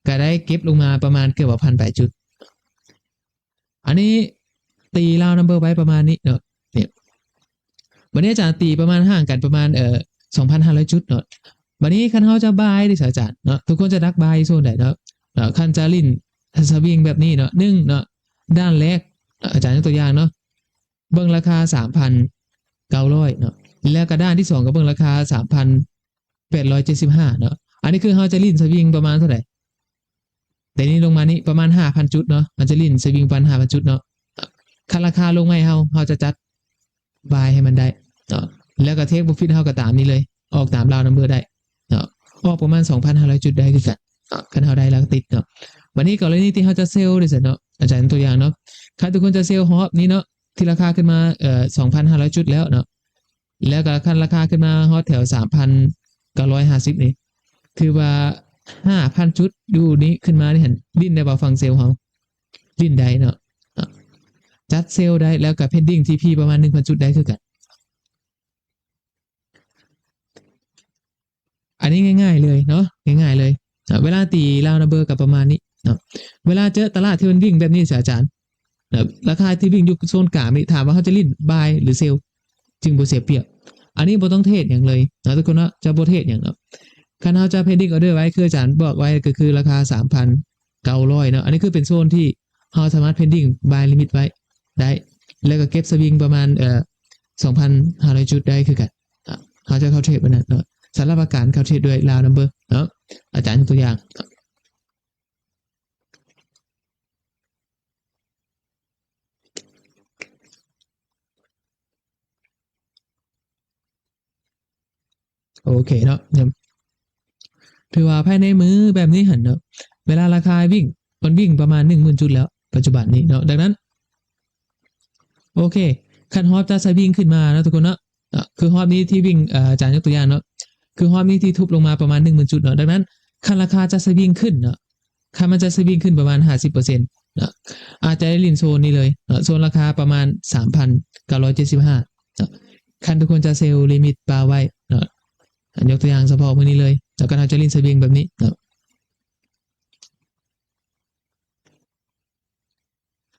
ກໍໄດ້ເກັບລົງມາປະມານເກືອບວ່າພັນປາຍຈຸດ. ອັນນີ້ຕີລາວນຳເບີໄວ້ປະມານນີ້ເນາະ ນີ້ ບັດນີ້ອາຈານຕີປະມານຫ່າງກັນປະມານ ເອີ ສອງພັນຫ້າຮ້ອຍຈຸດເນາະ. ບັດນີ້ຄັນເຮົາຈະບາຍເດ ອາຈານເນາະ ທຸກຄົນຈະດັກບາຍໂຊນໃດເນາະ ເນາະ ຄັນຈະຫຼິ້ນສະວິງແບບນີ້ເນາະ ໜຶ່ງເນາະ ດ້ານແລກ ອາຈານຍົກຕົວຢ່າງເນາະ ເບິ່ງລາຄາສາມພັນເກົ້າຮ້ອຍເນາະ ແລ້ວກໍດ້ານທີສອງກໍເບິ່ງລາຄາສາມພັນແປດຮ້ອຍເຈັດສິບຫ້າເນາະ. ອັນນີ້ຄືເຮົາຈະຫຼິ້ນສະວິງປະມານເທົ່າໃດ? ແຕ່ນີ້ລົງມານີ້ປະມານຫ້າພັນຈຸດເນາະ ມັນຈະຫຼິ້ນສະວິງປະມານຫ້າພັນຈຸດເນາະ. ຄັນລາຄາລົງໃໝ່ເຮົາ ເຮົາຈະຈັດບາຍໃຫ້ມັນໄດ້ເນາະ ແລ້ວກໍເທກໂປຣຟິດເຮົາກໍຕາມນີ້ເລີຍ ອອກຕາມລາວນຳເບີໄດ້ເນາະ ອອກປະມານສອງພັນຫ້າຮ້ອຍຈຸດໄດ້ຄືກັນເນາະ ຄັນເຮົາໄດ້ລາວກໍຕິດເນາະ. ບັດນີ້ກໍລະນີທີ່ເຮົາຈະເຊວເດຊັ້ນເນາະ ອາຈານຍົກຕົວຢ່າງເນາະ ຄັນທຸກຄົນຈະເຊວຮອບນີ້ເນາະ ທີ່ລາຄາຂຶ້ນມາ ເອີ ສອງພັນຫ້າຮ້ອຍຈຸດແລ້ວເນາະ ແລ້ວກໍຄັນລາຄາຂຶ້ນມາຮອດແຖວສາມພັນເກົ້າຮ້ອຍຫ້າສິບນີ້ ຖືວ່າຫ້າພັນຈຸດຢູ່ນີ້ຂຶ້ນມານີ້ຫັ້ນ ຫຼິ້ນໄດ້ບໍ່? ຝັ່ງເຊວເຮົາຫຼິ້ນໄດ້ເນາະ ຈັດເຊວໄດ້ ແລ້ວກໍເພນດິ້ງທີພີປະມານໜຶ່ງພັນຈຸດໄດ້ຄືກັນ. ອັນນີ້ງ່າຍໆເລີຍເນາະ ງ່າຍໆເລີຍ. ເວລາຕີລາວນຳເບີກໍປະມານນີ້ເນາະ ເວລາເຈີຕະຫຼາດທີ່ມັນວິ່ງແບບນີ້ ອາຈານ ລາຄາທີ່ວິ່ງຢູ່ໂຊນກາງນີ້ ຖາມວ່າເຮົາຈະຫຼິ້ນບາຍ ຫຼື ເຊວ ຈຶ່ງບໍ່ເສຍປຽບ? ອັນນີ້ບໍ່ຕ້ອງເທຣດຫຍັງເລີຍເນາະ ທຸກຄົນເນາະ ຈະບໍ່ເທຣດຫຍັງເນາະ. ຄັນເຮົາຈະ pending order ໄວ້ ຄືອາຈານບອກໄວ້ ກໍຄືລາຄາສາມພັນເກົ້າຮ້ອຍເນາະ ອັນນີ້ຄືເປັນໂຊນທີ່ເຮົາສາມາດ pending buy limit ໄວ້ໄດ້ ແລ້ວກໍເກັບສະວິງປະມານ ເອີ ສອງພັນຫ້າຮ້ອຍຈຸດໄດ້ຄືກັນ. ເຮົາຈະເຂົ້າເທຣດແບບນັ້ນເນາະ ສຳລັບອາການເຂົ້າເທຣດດ້ວຍລາວນຳເບີເນາະ ອາຈານຍົກຕົວຢ່າງ ໂອເຄເນາະ ຖືວ່າພາຍໃນມື້ແບບນີ້ຫັ້ນເນາະ ເວລາລາຄາວິ່ງ ມັນວິ່ງປະມານໜຶ່ງໝື່ນຈຸດແລ້ວ ປັດຈຸບັນນີ້ເນາະ. ດັ່ງນັ້ນ ໂອເຄ ຄັນຮອບຈະສະວິງຂຶ້ນມາເນາະ ທຸກຄົນເນາະ ເນາະ ຄືຮອບນີ້ທີ່ວິ່ງ ເອີ ອາຈານຍົກຕົວຢ່າງເນາະ ຄືຮອບນີ້ທີ່ທຸບລົງມາປະມານໜຶ່ງໝື່ນຈຸດເນາະ. ດັ່ງນັ້ນ ຄັນລາຄາຈະສະວິງຂຶ້ນເນາະ ຄັນມັນຈະສະວິງຂຶ້ນປະມານຫ້າສິບເປີເຊັນເນາະ ອາດຈະໄດ້ຫຼິ້ນໂຊນນີ້ເລີຍເນາະ ໂຊນລາຄາປະມານສາມພັນເກົ້າຮ້ອຍເຈັດສິບຫ້າເນາະ. ຄັນທຸກຄົນຈະເຊວລິມິດປາໄວ້ເນາະ ຍົກຕົວຢ່າງສະເພາະມື້ນີ້ເລີຍເນາະ ຄັນເຮົາຈະຫຼິ້ນສະວິງແບບນີ້ເນາະ.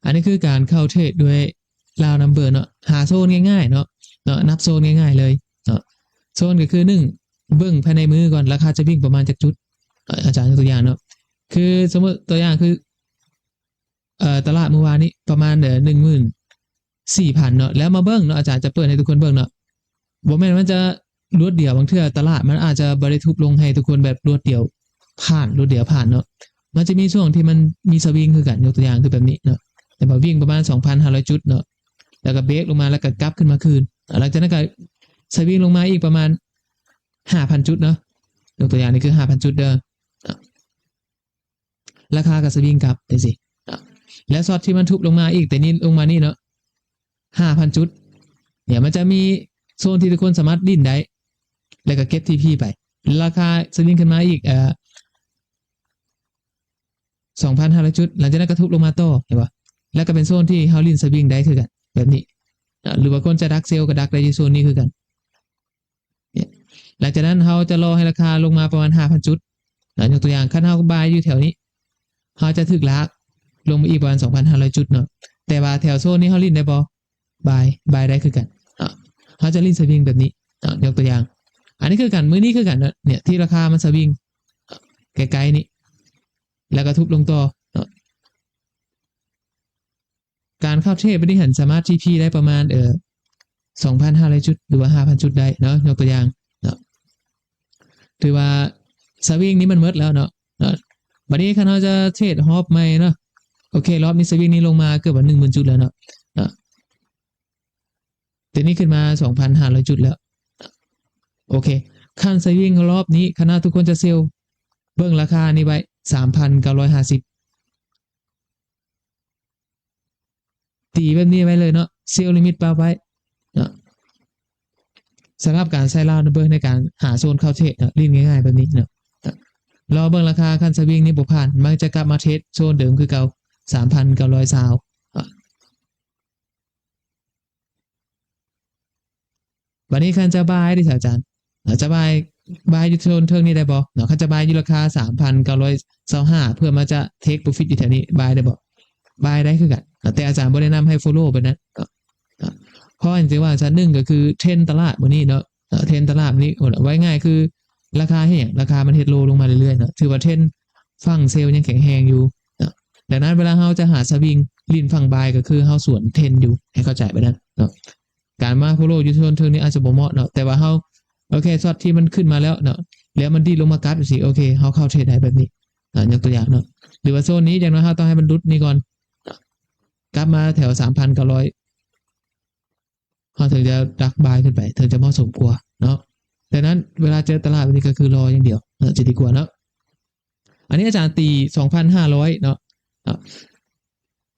ອັນນີ້ຄືການເຂົ້າເທຣດດ້ວຍລາວນຳເບີເນາະ ຫາໂຊນງ່າຍໆເນາະ ເນາະ ນັບໂຊນງ່າຍໆເລີຍເນາະ. ໂຊນກໍຄື ໜຶ່ງ ເບິ່ງພາຍໃນມື້ກ່ອນ ລາຄາຈະວິ່ງປະມານຈັກຈຸດ ອາຈານຍົກຕົວຢ່າງເນາະ ຄືສົມມຸດຕົວຢ່າງຄື ເອີ ຕະຫຼາດມື້ວານນີ້ປະມານ ເອີ ໜຶ່ງໝື່ນສີ່ພັນເນາະ ແລ້ວມາເບິ່ງເນາະ ອາຈານຈະເປີດໃຫ້ທຸກຄົນເບິ່ງເນາະ ບໍ່ແມ່ນມັນຈະລວດດຽວ ບາງເທື່ອຕະຫຼາດມັນອາດຈະບໍ່ໄດ້ທຸບລົງໃຫ້ທຸກຄົນແບບລວດດຽວຜ່ານ ລວດດຽວຜ່ານເນາະ ມັນຈະມີຊ່ວງທີ່ມັນມີສະວິງຄືກັນ ຍົກຕົວຢ່າງຄືແບບນີ້ເນາະ ແຕ່ວ່າວິ່ງປະມານສອງພັນຫ້າຮ້ອຍຈຸດເນາະ ແລ້ວກໍເບຣກລົງມາ ແລ້ວກໍກັບຂຶ້ນມາຄືນ ຫຼັງຈາກນັ້ນກໍສະວິງລົງມາອີກປະມານຫ້າພັນຈຸດເນາະ ຍົກຕົວຢ່າງນີ້ຄືຫ້າພັນຈຸດເດີ ລາຄາກໍສະວິງກັບຈັ່ງຊີ້ເນາະ ແລ້ວຊັອດທີ່ມັນທຸບລົງມາອີກ ແຕ່ນີ້ລົງມານີ້ເນາະ ຫ້າພັນຈຸດ ເນຍ ມັນຈະມີໂຊນທີ່ທຸກຄົນສາມາດຫຼິ້ນໄດ້ ແລ້ວກໍເກັບທີພີໄປ ລາຄາສະວິງຂຶ້ນມາອີກ ເອີ ສອງພັນຫ້າຮ້ອຍຈຸດ ຫຼັງຈາກນັ້ນກໍທຸບລົງມາຕໍ່ ເຫັນບໍ່ ແລ້ວກໍເປັນໂຊນທີ່ເຮົາຫຼິ້ນສະວິງໄດ້ຄືກັນແບບນີ້ເນາະ ຫຼືວ່າຄົນຈະດັກເຊວກໍດັກໄດ້ຢູ່ໂຊນນີ້ຄືກັນ. ເນຍ ຫຼັງຈາກນັ້ນເຮົາຈະລໍໃຫ້ລາຄາລົງມາປະມານຫ້າພັນຈຸດເນາະ ຍົກຕົວຢ່າງ ຄັນເຮົາບາຍຢູ່ແຖວນີ້ ເຮົາຈະຖືກລາກລົງມາອີກປະມານສອງພັນຫ້າຮ້ອຍຈຸດເນາະ ແຕ່ວ່າແຖວໂຊນນີ້ເຮົາຫຼິ້ນໄດ້ບໍ່? ບາຍ ບາຍໄດ້ຄືກັນເນາະ ເຮົາຈະຫຼິ້ນສະວິງແບບນີ້ເນາະ ຍົກຕົວຢ່າງ ອັນນີ້ຄືກັນ ມື້ນີ້ຄືກັນເນາະ ເນຍ ທີ່ລາຄາມັນສະວິງໃກ້ໆນີ້ ແລ້ວກໍທຸບລົງຕໍ່ເນາະ. ການເຂົ້າເທຣດບັດນີ້ຫັ້ນສາມາດທີພີໄດ້ປະມານ ເອີ ສອງພັນຫ້າຮ້ອຍຈຸດ ຫຼືວ່າຫ້າພັນຈຸດໄດ້ເນາະ ຍົກຕົວຢ່າງເນາະ ຖືວ່າສະວິງນີ້ມັນໝົດແລ້ວເນາະ ເນາະ. ບັດນີ້ຄັນເຮົາຈະເທຣດຮອບໃໝ່ເນາະ ໂອເຄ ຮອບນີ້ສະວິງນີ້ລົງມາເກືອບວ່າໜຶ່ງໝື່ນຈຸດແລ້ວເນາະ ເນາະ. ຕົວນີ້ຂຶ້ນມາສອງພັນຫ້າຮ້ອຍຈຸດແລ້ວ. ໂອເຄ ຂັ້ນສະວິງຮອບນີ້ ຄະນະທຸກຄົນຈະເຊວ ເບິ່ງລາຄານີ້ໄວ້ ສາມພັນເກົ້າຮ້ອຍຫ້າສິບ ຕີແບບນີ້ໄວ້ເລີຍເນາະ ເຊວລິມິດປັບໄວ້ເນາະ ສຳລັບການໃຊ້ລາວນຳເບີໃນການຫາໂຊນເຂົ້າເທຣດເນາະ ຫຼິ້ນງ່າຍໆແບບນີ້ເນາະ ລໍເບິ່ງລາຄາ ຄັນສະວິງນີ້ບໍ່ຜ່ານ ມັນຈະກັບມາເທສໂຊນເດີມຄືເກົ່າ ສາມພັນເກົ້າຮ້ອຍຊາວ ບາດນີ້ຄັນຈະບາຍເດ ອາຈານ ອາ ຈະບາຍ ບາຍຢູ່ໂຊນເທິງນີ້ໄດ້ບໍ່ເນາະ? ຄັນຈະບາຍຢູ່ລາຄາສາມພັນເກົ້າຮ້ອຍຊາວຫ້າ ເພື່ອມາຈະເທກໂປຣຟິດຢູ່ແຖວນີ້ ບາຍໄດ້ບໍ່? ບາຍໄດ້ຄືກັນ ແຕ່ອາຈານບໍ່ແນະນຳໃຫ້ໂຟໂລແບບນັ້ນເນາະ ເພາະຫຍັງຈຶ່ງວ່າຊັ້ນ? ໜຶ່ງກໍຄືເທຣນຕະຫຼາດມື້ນີ້ເນາະ ເທຣນຕະຫຼາດນີ້ ເວົ້າງ່າຍໆຄືລາຄາເຮັດຫຍັງ? ລາຄາມັນເຮັດໂລລົງມາເລື້ອຍໆເນາະ ຖືວ່າເທຣນຝັ່ງເຊວຍັງແຂງແຮງຢູ່ເນາະ ດັ່ງນັ້ນເວລາເຮົາຈະຫາສະວິງຫຼິ້ນຝັ່ງບາຍ ກໍຄືເຮົາສວນເທຣນຢູ່ ໃຫ້ເຂົ້າໃຈແບບນັ້ນເນາະ. ການມາໂຟໂລຢູ່ໂຊນເທິງນີ້ອາດຈະບໍ່ເໝາະເນາະ ແຕ່ວ່າເຮົາ ໂອເຄ ຊັອດທີ່ມັນຂຶ້ນມາແລ້ວເນາະ ແລ້ວມັນດີດລົງມາກັບຈັ່ງຊີ້ ໂອເຄ ເຮົາເຂົ້າເທຣດໄດ້ແບບນີ້ ອາ ຍົກຕົວຢ່າງເນາະ ຫຼືວ່າໂຊນນີ້ ຢ່າງໜ້ອຍເຮົາຕ້ອງໃຫ້ມັນຫຼຸດນີ້ກ່ອນ ກັບມາແຖວສາມພັນເກົ້າຮ້ອຍ ເຮົາເຖິງຈະດັກບາຍຂຶ້ນໄປ ເຖິງຈະເໝາະສົມກວ່າເນາະ. ດັ່ງນັ້ນເວລາເຈີຕະຫຼາດແບບນີ້ ກໍຄືລໍຢ່າງດຽວເນາະ ຈະດີກວ່າເນາະ. ອັນນີ້ອາຈານຕີສອງພັນຫ້າຮ້ອຍເນາະ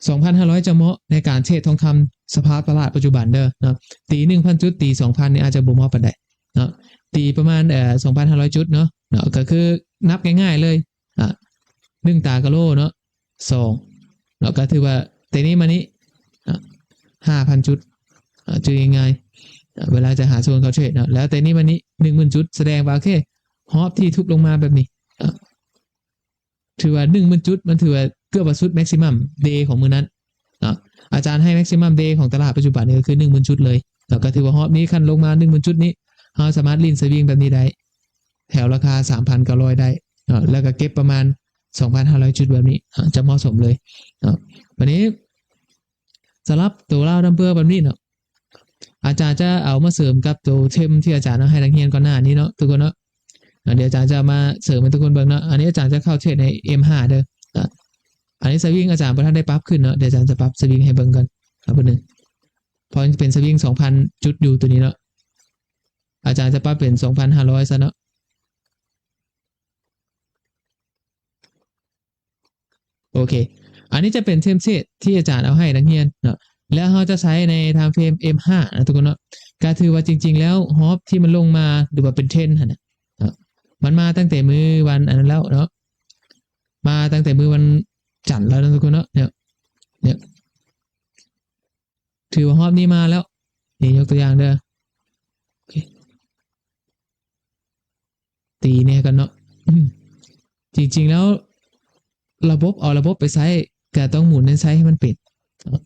ສອງພັນຫ້າຮ້ອຍຈະເໝາະໃນການເທຣດທອງຄຳສະພາບຕະຫຼາດປັດຈຸບັນເດີເນາະ. ຕີໜຶ່ງພັນຈຸດ ຕີສອງພັນນີ້ອາດຈະບໍ່ເໝາະປານໃດເນາະ ຕີປະມານ ເອີ ສອງພັນຫ້າຮ້ອຍຈຸດເນາະ ເນາະ ກໍຄືນັບງ່າຍໆເລີຍ ອາ ໜຶ່ງຕາກະໂຫຼເນາະ ສອງເນາະ ກໍຖືວ່າແຕ່ນີ້ມານີ້ ອາ ຫ້າພັນຈຸດ ອາ ຈື່ງ່າຍໆ ອາ ເວລາຈະຫາໂຊນເຂົ້າເທຣດເນາະ ແລ້ວແຕ່ນີ້ມານີ້ ໜຶ່ງໝື່ນຈຸດ ສະແດງວ່າ ໂອເຄ ຮອບທີ່ທຸບລົງມາແບບນີ້ ອາ ຖືວ່າໜຶ່ງໝື່ນຈຸດ ມັນຖືວ່າເກືອບວ່າສຸດແມັກຊິມັມເດຂອງມື້ນັ້ນເນາະ. ອາຈານໃຫ້ແມັກຊິມັມເດຂອງຕະຫຼາດປັດຈຸບັນນີ້ ກໍຄືໜຶ່ງໝື່ນຈຸດເລີຍ ແລ້ວກໍຖືວ່າຮອບນີ້ ຄັນລົງມາໜຶ່ງໝື່ນຈຸດນີ້ ເຮົາສາມາດຫຼິ້ນສະວິງແບບນີ້ໄດ້ ແຖວລາຄາສາມພັນເກົ້າຮ້ອຍໄດ້ເນາະ ແລ້ວກໍເກັບປະມານສອງພັນຫ້າຮ້ອຍຈຸດແບບນີ້ ອາ ຈະເໝາະສົມເລີຍເນາະ. ບາດນີ້ ສຳລັບໂຕລາວນຳເບີແບບນີ້ເນາະ ອາຈານຈະເອົາມາເສີມກັບໂຕເທັມທີ່ອາຈານເອົາໃຫ້ນັກຮຽນກ່ອນໜ້ານີ້ເນາະ ທຸກຄົນເນາະ. ອາ ດຽວອາຈານຈະມາເສີມໃຫ້ທຸກຄົນເບິ່ງເນາະ. ອັນນີ້ອາຈານຈະເຂົ້າເທຣດໃນເອັມຫ້າເດີ. ອາ ອັນນີ້ສະວິງອາຈານບໍ່ທັນໄດ້ປັບຂຶ້ນເນາະ ດຽວອາຈານຈະປັບສະວິງໃຫ້ເບິ່ງກ່ອນ ເອົາເບິ່ງໜຶ່ງ ເພາະມັນເປັນສະວິງສອງພັນຈຸດຢູ່ໂຕນີ້ເນາະ. ອາຈານຈະປັບເປັນສອງພັນຫ້າຮ້ອຍຊະເນາະ. ໂອເຄ ອັນນີ້ຈະເປັນເທັມເພລດທີ່ອາຈານເອົາໃຫ້ນັກຮຽນເນາະ ແລ້ວເຮົາຈະໃຊ້ໃນທາມເຟຣມເອັມຫ້ານະທຸກຄົນເນາະ. ກະຖືວ່າຈິງໆແລ້ວຮອບທີ່ມັນລົງມາ ຫຼືວ່າເປັນເທຣນຫັ້ນນະເນາະ ມັນມາຕັ້ງແຕ່ມື້ວັນອັນນັ້ນແລ້ວເນາະ ມາຕັ້ງແຕ່ມື້ວັນຈັນແລ້ວນະທຸກຄົນເນາະ. ເນາະ ເນາະ ຖືວ່າຮອບນີ້ມາແລ້ວ ນີ້ຍົກຕົວຢ່າງເດີ ໂອເຄ ຕີແນ່ກັນເນາະ. ອືມ ຈິງໆແລ້ວລະບົບ ເອົາລະບົບໄປໃຊ້ ກະຕ້ອງໝູນແນວໃຊ້ໃຫ້ມັນເປັນເນາະ.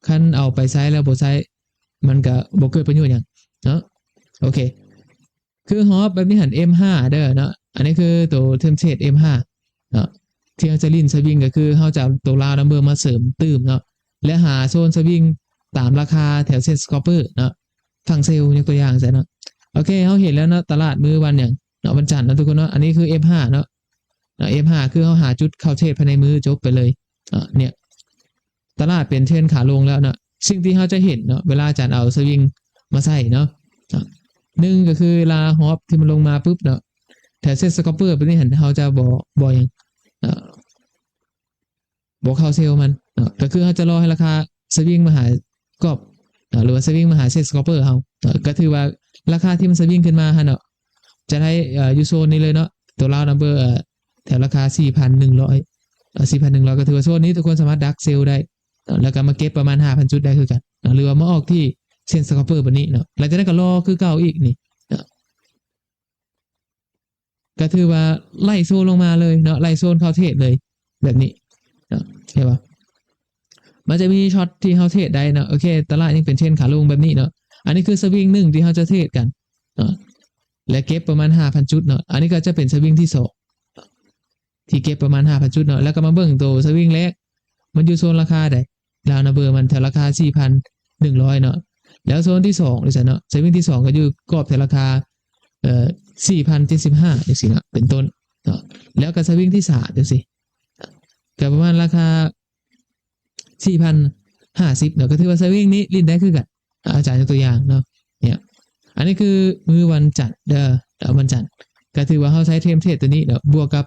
ຄັນເອົາໄປໃຊ້ແລ້ວບໍ່ໃຊ້ ມັນກະບໍ່ເກີດປະໂຫຍດຫຍັງເນາະ. ໂອເຄ ຄືຮອບແບບນີ້ຫັ້ນ ເອັມຫ້າເດີເນາະ. ອັນນີ້ຄືໂຕເທັມເພລດເອັມຫ້າເນາະ ທີ່ເຮົາຈະຫຼິ້ນສະວິງ ກໍຄືເຮົາຈະເອົາໂຕລາວນຳເບີມາເສີມຕື່ມເນາະ ແລະ ຫາໂຊນສະວິງຕາມລາຄາແຖວເຊນສະຄອບເປີເນາະ ຝັ່ງເຊວ ຍົກຕົວຢ່າງຊັ້ນເນາະ. ໂອເຄ ເຮົາເຫັນແລ້ວເນາະ ຕະຫຼາດມື້ວັນຫຍັງເນາະ ວັນຈັນເນາະທຸກຄົນເນາະ. ອັນນີ້ຄືເອັມຫ້າເນາະ ເນາະ ເອັມຫ້າ ຄືເຮົາຫາຈຸດເຂົ້າເທຣດພາຍໃນມື້ ຈົບໄປເລີຍເນາະ. ເນຍ ຕະຫຼາດເປັນເທຣນຂາລົງແລ້ວເນາະ. ສິ່ງທີ່ເຮົາຈະເຫັນເນາະ ເວລາອາຈານເອົາສະວິງມາໃສ່ເນາະ ເນາະ ໜຶ່ງກໍຄືເວລາຮອບທີ່ມັນລົງມາປຶບເນາະ ແຖວເຊນສະຄອບເປີແບບນີ້ຫັ້ນ ເຮົາຈະບໍ່ ບໍ່ຫຍັງ ເນາະ ບໍ່ເຂົ້າເຊວມັນເນາະ ກໍຄືເຮົາຈະລໍໃຫ້ລາຄາສະວິງມາຫາກອບເນາະ ຫຼືວ່າສະວິງມາຫາເຊນສະຄອບເປີເຮົາເນາະ. ກໍຖືວ່າລາຄາທີ່ມັນສະວິງຂຶ້ນມາຫັ້ນເນາະ ຈະໄດ້ ເອີ ຢູ່ໂຊນນີ້ເລີຍເນາະ ໂຕລາວນຳເບີ ເອີ ແຖວລາຄາສີ່ພັນໜຶ່ງຮ້ອຍ ເອີ ສີ່ພັນໜຶ່ງຮ້ອຍ ກໍຖືວ່າໂຊນນີ້ທຸກຄົນສາມາດດັກເຊວໄດ້ເນາະ ແລ້ວກໍມາເກັບປະມານຫ້າພັນຈຸດໄດ້ຄືກັນເນາະ ຫຼືວ່າມາອອກທີ່ເຊນສະຄອບເປີແບບນີ້ເນາະ. ຫຼັງຈາກນັ້ນກໍລໍຄືເກົ່າອີກນີ້ເນາະ ກໍຖືວ່າໄລ່ໂຊນລົງມາເລີຍເນາະ ໄລ່ໂຊນເຂົ້າເທຣດເລີຍແບບນີ້ເນາະ ເຫັນບໍ່? ມັນຈະມີຊັອດທີ່ເຮົາເທຣດໄດ້ເນາະ. ໂອເຄ ຕະຫຼາດຍັງເປັນເທຣນຂາລົງແບບນີ້ເນາະ. ອັນນີ້ຄືສະວິງໜຶ່ງທີ່ເຮົາຈະເທຣດກັນເນາະ ແລະ ເກັບປະມານຫ້າພັນຈຸດເນາະ. ອັນນີ້ກໍຈະເປັນສະວິງທີສອງ ທີ່ເກັບປະມານຫ້າພັນຈຸດເນາະ ແລ້ວກໍມາເບິ່ງໂຕສະວິງແລກ ມັນຢູ່ໂຊນລາຄາໃດ ລາວນຳເບີມັນແຖວລາຄາສີ່ພັນໜຶ່ງຮ້ອຍເນາະ. ແລ້ວໂຊນທີສອງຈັ່ງຊັ້ນເນາະ ສະວິງທີສອງກໍຢູ່ກອບແຖວລາຄາ ເອີ ສີ່ພັນເຈັດສິບຫ້າຈັ່ງຊີ້ເນາະ ເປັນຕົ້ນເນາະ. ແລ້ວກໍສະວິງທີສາມຈັ່ງຊີ້ ກໍປະມານລາຄາ ສີ່ພັນຫ້າສິບເນາະ ກໍຖືວ່າສະວິງນີ້ຫຼິ້ນໄດ້ຄືກັນ. ອາ ອາຈານຍົກຕົວຢ່າງເນາະ ເນຍ ອັນນີ້ຄືມື້ວັນຈັນເດີ ເອີ ວັນຈັນ ກໍຖືວ່າເຮົາໃຊ້ເທມເທຣດຕົວນີ້ເນາະ ບວກກັບ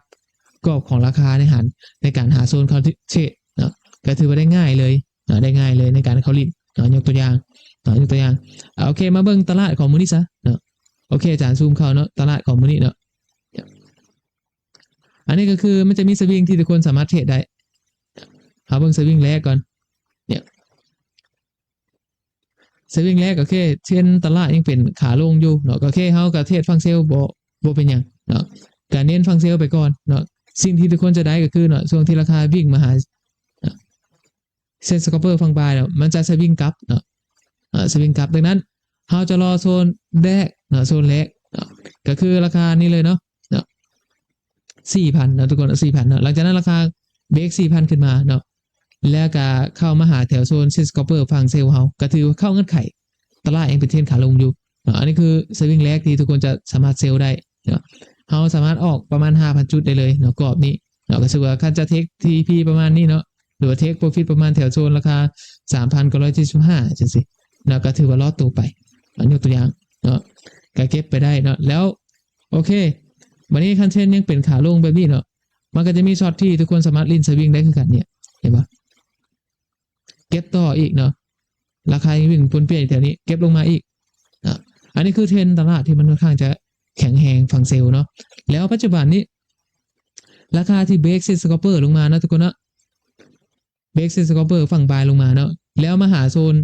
ກອບຂອງລາຄາໃນຫັ້ນ ໃນການຫາໂຊນເຂົ້າເທຣດເນາະ ກໍຖືວ່າໄດ້ງ່າຍເລີຍເນາະ ໄດ້ງ່າຍເລີຍໃນການເຂົ້າຫຼິ້ນເນາະ. ຍົກຕົວຢ່າງເນາະ ຍົກຕົວຢ່າງ ໂອເຄ ມາເບິ່ງຕະຫຼາດຂອງມື້ນີ້ຊະເນາະ. ໂອເຄ ອາຈານຊູມເຂົ້າເນາະ ຕະຫຼາດຂອງມື້ນີ້ເນາະ. ອັນນີ້ກໍຄືມັນຈະມີສະວິງທີ່ທຸກຄົນສາມາດເທຣດໄດ້. ເຮົາເບິ່ງສະວິງແລກກ່ອນ ເນຍ ສະວິງແລກ ໂອເຄ ເທຣນຕະຫຼາດຍັງເປັນຂາລົງຢູ່ເນາະ ໂອເຄ ເຮົາກໍເທຣດຝັ່ງເຊວ ບໍ່ ບໍ່ເປັນຫຍັງເນາະ ກໍເນັ້ນຝັ່ງເຊວໄປກ່ອນເນາະ. ສິ່ງທີ່ທຸກຄົນຈະໄດ້ກໍຄືເນາະ ຊ່ວງທີ່ລາຄາວິ່ງມາຫາ ເຊນສະຄອບເປີຝັ່ງບາຍເນາະ ມັນຈະສະວິງກັບເນາະ ເອີ ສະວິງກັບ. ດັ່ງນັ້ນ ເຮົາຈະລໍໂຊນແລກເນາະ ໂຊນແລກເນາະ ກໍຄືລາຄານີ້ເລີຍເນາະ ເນາະ ສີ່ພັນເນາະ ທຸກຄົນ ສີ່ພັນເນາະ. ຫຼັງຈາກນັ້ນລາຄາເບຣກສີ່ພັນຂຶ້ນມາເນາະ ແລ້ວກະເຂົ້າມາຫາແຖວໂຊນເຊນສະຄອບເປີຝັ່ງເຊວເຮົາ ກະຖືວ່າເຂົ້າເງື່ອນໄຂ ຕະຫຼາດຍັງເປັນເທຣນຂາລົງຢູ່ເນາະ. ອັນນີ້ຄືສະວິງແລກທີ່ທຸກຄົນຈະສາມາດເຊວໄດ້ເນາະ ເຮົາສາມາດອອກປະມານຫ້າພັນຈຸດໄດ້ເລີຍເນາະ ກອບນີ້ເນາະ. ກໍຖືວ່າຄັນຈະເທກທີພີປະມານນີ້ເນາະ ຫຼືວ່າເທກໂປຣຟິດປະມານແຖວໂຊນລາຄາສາມພັນເກົ້າຮ້ອຍເຈັດສິບຫ້າຈັ່ງຊີ້ເນາະ ກໍຖືວ່າລອດໂຕໄປ ຍົກຕົວຢ່າງເນາະ ກໍເກັບໄປໄດ້ເນາະ. ແລ້ວ ໂອເຄ ບັດນີ້ຄັນເທຣນຍັງເປັນຂາລົງແບບນີ້ເນາະ ມັນກໍຈະມີຊັອດທີ່ທຸກຄົນສາມາດຫຼິ້ນສະວິງໄດ້ຄືກັນເນຍ ເຫັນບໍ່ ເກັບຕໍ່ອີກເນາະ ລາຄາຍັງວິ່ງປົນປ່ຽນຢູ່ແຖວນີ້ ເກັບລົງມາອີກເນາະ. ອັນນີ້ຄືເທຣນຕະຫຼາດທີ່ມັນຂ້ອນຂ້າງຈະແຂງແຮງຝັ່ງເຊວເນາະ. ແລ້ວປັດຈຸບັນນີ້ ລາຄາທີ່ເບຣກເຊນສະຄອບເປີລົງມາເນາະ ທຸກຄົນເນາະ ເບຣກເຊນສະຄອບເປີຝັ່ງບາຍລົງມາເນາະ ແລ້ວມາຫາໂຊນ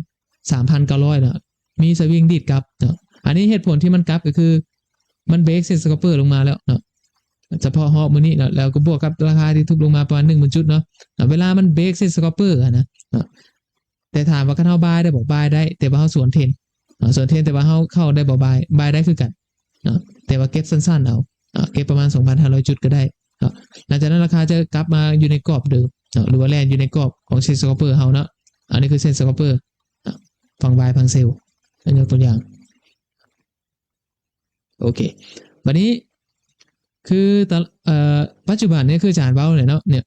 ສາມພັນເກົ້າຮ້ອຍເນາະ ມີສະວິງດີດກັບເນາະ. ອັນນີ້ເຫດຜົນທີ່ມັນກັບກໍຄື ມັນເບຣກເຊນສະຄອບເປີລົງມາແລ້ວເນາະ ສະເພາະຮອບມື້ນີ້ເນາະ ແລ້ວກໍບວກກັບລາຄາທີ່ທຸບລົງມາປະມານໜຶ່ງໝື່ນຈຸດເນາະ. ເວລາມັນເບຣກເຊນສະຄອບເປີຫັ້ນນະເນາະ ແຕ່ຖາມວ່າຄັນເຮົາບາຍໄດ້ບໍ່? ບາຍໄດ້ ແຕ່ວ່າເຮົາສວນເທຣນເນາະ ສວນເທຣນ ແຕ່ວ່າເຮົາເຂົ້າໄດ້ບໍ່? ບາຍ ບາຍໄດ້ຄືກັນ ເນາະ ແຕ່ວ່າເກັບສັ້ນໆເອົາເນາະ ເກັບປະມານສອງພັນຫ້າຮ້ອຍຈຸດກໍໄດ້ເນາະ. ຫຼັງຈາກນັ້ນລາຄາຈະກັບມາຢູ່ໃນກອບເດີມເນາະ ຫຼືວ່າແລ່ນຢູ່ໃນກອບຂອງເຊນສະຄອບເປີເຮົາເນາະ. ອັນນີ້ຄືເຊນສະຄອບເປີເນາະ ຝັ່ງບາຍຝັ່ງເຊວ ຍົກຕົວຢ່າງ. ໂອເຄ ບັດນີ້ຄືຕະ ເອີ ປັດຈຸບັນນີ້ຄືອາຈານເວົ້າແຫຼະເນາະ ເນຍ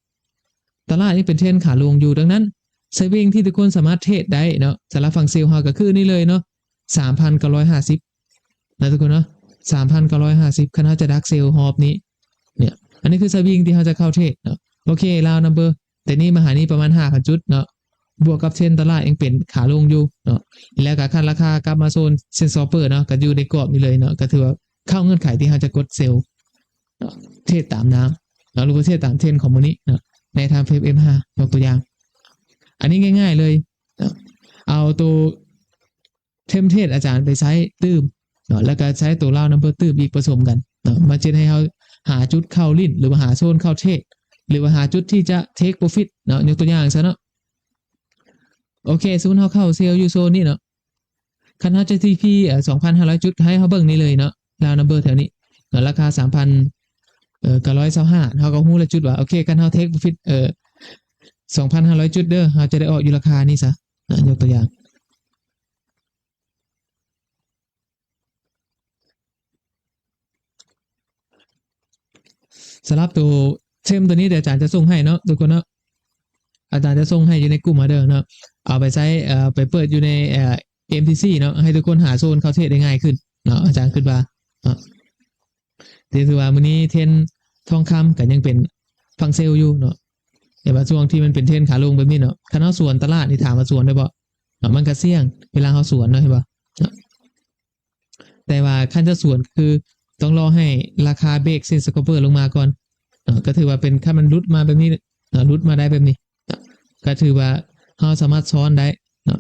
ຕະຫຼາດຍັງເປັນເທຣນຂາລົງຢູ່. ດັ່ງນັ້ນ ສະວິງທີ່ທຸກຄົນສາມາດເທຣດໄດ້ເນາະ ສຳລັບຝັ່ງເຊວເຮົາກໍຄືນີ້ເລີຍເນາະ ສາມພັນເກົ້າຮ້ອຍຫ້າສິບ ນະທຸກຄົນເນາະ ສາມພັນເກົ້າຮ້ອຍຫ້າສິບ ຄັນເຮົາຈະດັກເຊວຮອບນີ້ເນຍ. ອັນນີ້ຄືສະວິງທີ່ເຮົາຈະເຂົ້າເທຣດເນາະ. ໂອເຄ ລາວນຳເບີ ແຕ່ນີ້ມາຫານີ້ປະມານຫ້າພັນຈຸດເນາະ ບວກກັບເທຣນຕະຫຼາດຍັງເປັນຂາລົງຢູ່ເນາະ ແລ້ວກໍຄັນລາຄາກັບມາໂຊນເຊນສະຄອບເປີເນາະ ກໍຢູ່ໃນກອບນີ້ເລີຍເນາະ ກໍຖືວ່າເຂົ້າເງື່ອນໄຂທີ່ເຮົາຈະກົດເຊວເນາະ ເທຣດຕາມນ້ຳເນາະ ຫຼືວ່າເທຣດຕາມເທຣນຂອງມື້ນີ້ເນາະ ໃນທາມເຟຣມ ເອັມຫ້າ ຍົກຕົວຢ່າງ. ອັນນີ້ງ່າຍໆເລີຍເນາະ ເອົາໂຕ ເທມເທຣດອາຈານໄປໃຊ້ຕື່ມເນາະ ແລ້ວກໍໃຊ້ໂຕລາວນຳເບີຕື່ມອີກປະສົມກັນເນາະ ມັນຈະເຮັດໃຫ້ເຮົາຫາຈຸດເຂົ້າຫຼິ້ນ ຫຼືວ່າຫາໂຊນເຂົ້າເທຣດ ຫຼືວ່າຫາຈຸດທີ່ຈະເທກໂປຣຟິດເນາະ. ຍົກຕົວຢ່າງຊະເນາະ ໂອເຄ ສົມມຸດເຮົາເຂົ້າເຊວຢູ່ໂຊນນີ້ເນາະ ຄັນເຮົາຈະທີພີ ເອີ ສອງພັນຫ້າຮ້ອຍຈຸດ ໃຫ້ເຮົາເບິ່ງນີ້ເລີຍເນາະ ລາວນຳເບີແຖວນີ້ເນາະ ລາຄາສາມພັນ ເອີ ເກົ້າຮ້ອຍຊາວຫ້າ ເຮົາກໍຮູ້ແລ້ວຈຸດວ່າ ໂອເຄ ຄັນເຮົາເທກໂປຣຟິດ ເອີ ສອງພັນຫ້າຮ້ອຍຈຸດເດີ ເຮົາຈະໄດ້ອອກຢູ່ລາຄານີ້ຊະເນາະ. ຍົກຕົວຢ່າງ ສຳລັບໂຕເທມໂຕນີ້ ດຽວອາຈານຈະສົ່ງໃຫ້ເນາະ ທຸກຄົນເນາະ ອາຈານຈະສົ່ງໃຫ້ຢູ່ໃນກຸ່ມເຮົາເດີເນາະ ເອົາໄປໃຊ້ ເອີ ໄປເປີດຢູ່ໃນ ເອີ ເອັມທີຊີເນາະ ໃຫ້ທຸກຄົນຫາໂຊນເຂົ້າເທຣດໄດ້ງ່າຍຂຶ້ນເນາະ ອາຈານຄິດວ່າເນາະ. ຖືວ່າມື້ນີ້ເທຣນທອງຄຳກໍຍັງເປັນຝັ່ງເຊວຢູ່ເນາະ ແຕ່ວ່າຊ່ວງທີ່ມັນເປັນເທຣນຂາລົງແບບນີ້ເນາະ ຄັນເຮົາສວນຕະຫຼາດນີ້ ຖາມວ່າສວນໄດ້ບໍ່ເນາະ ມັນກໍສ່ຽງເວລາເຮົາສວນເນາະ ເຫັນບໍ່ເນາະ. ແຕ່ວ່າຄັນຈະສວນຄືຕ້ອງລໍໃຫ້ລາຄາເບຣກເຊນສະຄອບເປີລົງມາກ່ອນເນາະ ກໍຖືວ່າເປັນ ຄັນມັນຫຼຸດມາແບບນີ້ເນາະ ຫຼຸດມາໄດ້ແບບນີ້ເນາະ ກໍຖືວ່າເຮົາສາມາດຊ້ອນໄດ້ເນາະ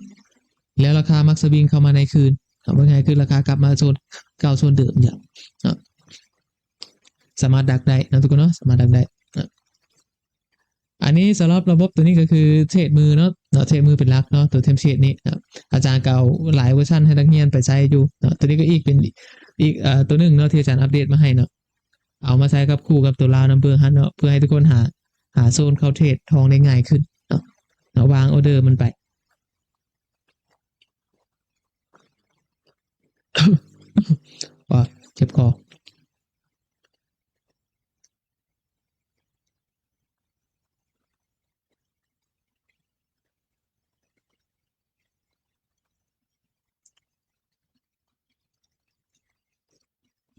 ແລ້ວລາຄາມັກສະວິງເຂົ້າມາໃນຄືນເນາະ ເບິ່ງໃຫ້ຄືລາຄາກັບມາໂຊນເກົ່າໂຊນເດີມນີ້ເນາະ ສາມາດດັກໄດ້ເນາະ ທຸກຄົນເນາະ ສາມາດດັກໄດ້ເນາະ. ອັນນີ້ສຳລັບລະບົບໂຕນີ້ກໍຄືເທຣດມືເນາະ ເນາະ ເທຣດມືເປັນຫຼັກເນາະ ໂຕເທມເທຣດນີ້ເນາະ ອາຈານກໍເອົາຫຼາຍເວີຊັນໃຫ້ນັກຮຽນໄປໃຊ້ຢູ່ເນາະ. ໂຕນີ້ກໍອີກເປັນອີກ ເອີ ໂຕໜຶ່ງເນາະ ທີ່ອາຈານອັບເດດມາໃຫ້ເນາະ ເອົາມາໃຊ້ກັບຄູ່ກັບໂຕລາວນຳເບີຫັ້ນເນາະ ເພື່ອໃຫ້ທຸກຄົນຫາ ຫາໂຊນເຂົ້າເທຣດທອງໄດ້ງ່າຍຂຶ້ນເນາະ ເນາະ ວາງອໍເດີມັນໄປ. ໂອ້ຍ ເຈັບຄໍ.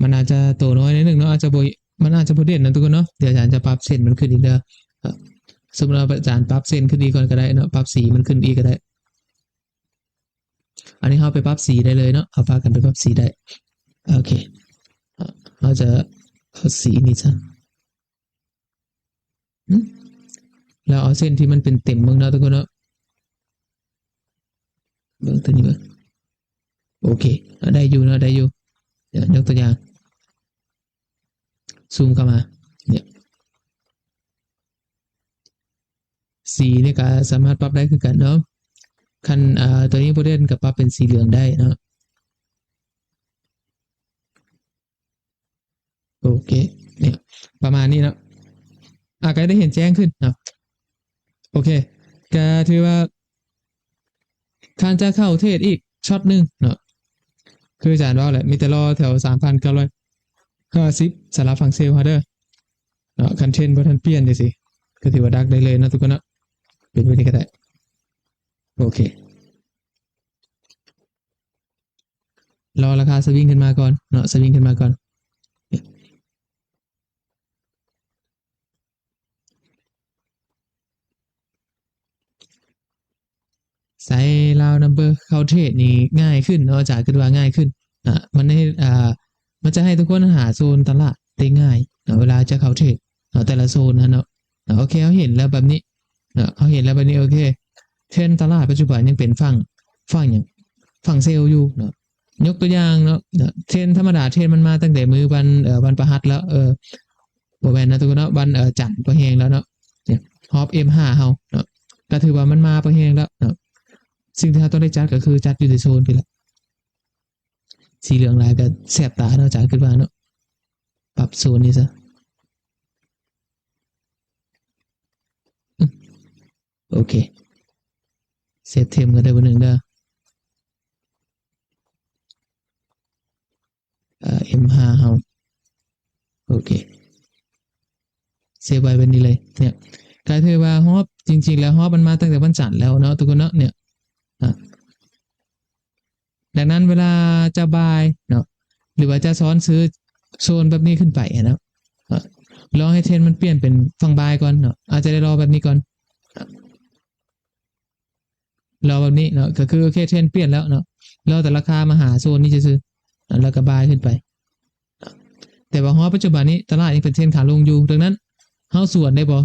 ມັນອາດຈະໂຕນ້ອຍໜ້ອຍໜຶ່ງເນາະ ອາດຈະບໍ່ ມັນອາດຈະບໍ່ເດັ່ນນະທຸກຄົນເນາະ. ດຽວອາຈານຈະປັບເສັ້ນມັນຂຶ້ນອີກເດີ. ສົມມຸດວ່າອາຈານປັບເສັ້ນຂຶ້ນອີກກ່ອນກໍໄດ້ເນາະ ປັບສີມັນຂຶ້ນອີກກໍໄດ້. ອັນນີ້ເຮົາໄປປັບສີໄດ້ເລີຍເນາະ ເຮົາພາກັນໄປປັບສີໄດ້. ໂອເຄ ເຮົາຈະເອົາສີນີ້ຊະ ແລ້ວເອົາເສັ້ນທີ່ມັນເປັນເຕັມເບິ່ງເນາະທຸກຄົນເນາະ. ເບິ່ງຕົວນີ້ເບິ່ງ ໂອເຄ ໄດ້ຢູ່ເນາະ ໄດ້ຢູ່. ຍົກຕົວຢ່າງ ຊູມເຂົ້າມາ ນີ້ ສີນີ້ກໍສາມາດປັບໄດ້ຄືກັນເນາະ. ຄັນ ເອີ ຕົວນີ້ບໍ່ເດັ່ນກໍປັບເປັນສີເຫຼືອງໄດ້ເນາະ. ໂອເຄ ນີ້ ປະມານນີ້ເນາະ. ອາ ກໍໄດ້ເຫັນແຈ້ງຂຶ້ນເນາະ. ໂອເຄ ກໍຖືວ່າ ທ່ານຈະເຂົ້າເທຣດອີກຊັອດໜຶ່ງເນາະ ຄືອາຈານເວົ້າແຫຼະ ມີແຕ່ລໍແຖວສາມພັນເກົ້າຮ້ອຍຫ້າສິບ ສຳລັບຝັ່ງເຊວເຮົາເດີເນາະ. ຄັນເທຣນບໍ່ທັນປ່ຽນຈັ່ງຊີ້ ກໍຖືວ່າດັກໄດ້ເລີຍເນາະທຸກຄົນເນາະ. ເປັນແບບນີ້ກໍໄດ້. ໂອເຄ ລໍລາຄາສະວິງຂຶ້ນມາກ່ອນເນາະ ສະວິງຂຶ້ນມາກ່ອນ. ໃສ່ລາວນຳເບີເຂົ້າເທຣດນີ້ງ່າຍຂຶ້ນເນາະ ອາຈານຄິດວ່າງ່າຍຂຶ້ນ. ອາ ມັນໃຫ້ ອາ ມັນຈະໃຫ້ທຸກຄົນຫາໂຊນຕະຫຼາດໄດ້ງ່າຍເນາະ ເວລາຈະເຂົ້າເທຣດເນາະ ແຕ່ລະໂຊນຫັ້ນເນາະ. ໂອເຄ ເຮົາເຫັນແລ້ວແບບນີ້ເນາະ ເຮົາເຫັນແລ້ວແບບນີ້ ໂອເຄ ເທຣນຕະຫຼາດປັດຈຸບັນຍັງເປັນຝັ່ງ ຝັ່ງຫຍັງ ຝັ່ງເຊວຢູ່ເນາະ. ຍົກຕົວຢ່າງເນາະ ເທຣນທຳມະດາ ເທຣນມັນມາຕັ້ງແຕ່ມື້ວັນ ເອີ ວັນພະຫັດແລ້ວ ເອີ ບໍ່ແມ່ນນະທຸກຄົນເນາະ ວັນ ເອີ ຈັນກໍແຮງແລ້ວເນາະ. ຮອບເອັມຫ້າເຮົາເນາະ ກໍຖືວ່າມັນມາພໍແຮງແລ້ວເນາະ. ສິ່ງທີ່ເຮົາຕ້ອງໄດ້ຈັດກໍຄືຈັດຢູ່ໃນໂຊນພີ້ແຫຼະ. ສີເຫຼືອງຫຼາຍກໍແສບຕາເນາະ ອາຈານຄິດວ່າເນາະ. ປັບໂຊນນີ້ຊະ. ໂອເຄ ເຊບເທມກັນເດີ ບາດໜຶ່ງເດີ. ເອີ ເອັມຫ້າເຮົາ ໂອເຄ ເຊບໄວ້ແບບນີ້ເລີຍ. ເນີ້ຍ ກໍຖືວ່າຮອບ ຈິງໆແລ້ວຮອບມັນມາຕັ້ງແຕ່ວັນຈັນແລ້ວເນາະທຸກຄົນເນາະ. ເນີ້ຍ ອາ ດັ່ງນັ້ນເວລາຈະບາຍເນາະ ຫຼືວ່າຈະຊອນຊື້ໂຊນແບບນີ້ຂຶ້ນໄປເນາະ ອາ ລໍໃຫ້ເທຣນມັນປ່ຽນເປັນຝັ່ງບາຍກ່ອນເນາະ ອາດຈະໄດ້ລໍແບບນີ້ກ່ອນ. ລໍແບບນີ້ເນາະ ກໍຄື ໂອເຄ ເທຣນປ່ຽນແລ້ວເນາະ ລໍແຕ່ລາຄາມາຫາໂຊນນີ້ຊື່ໆ ແລ້ວກໍບາຍຂຶ້ນໄປ. ແຕ່ວ່າຮອບປັດຈຸບັນນີ້ຕະຫຼາດຍັງເປັນເທຣນຂາລົງຢູ່ ດັ່ງນັ້ນເຮົາສວນໄດ້ບໍ່?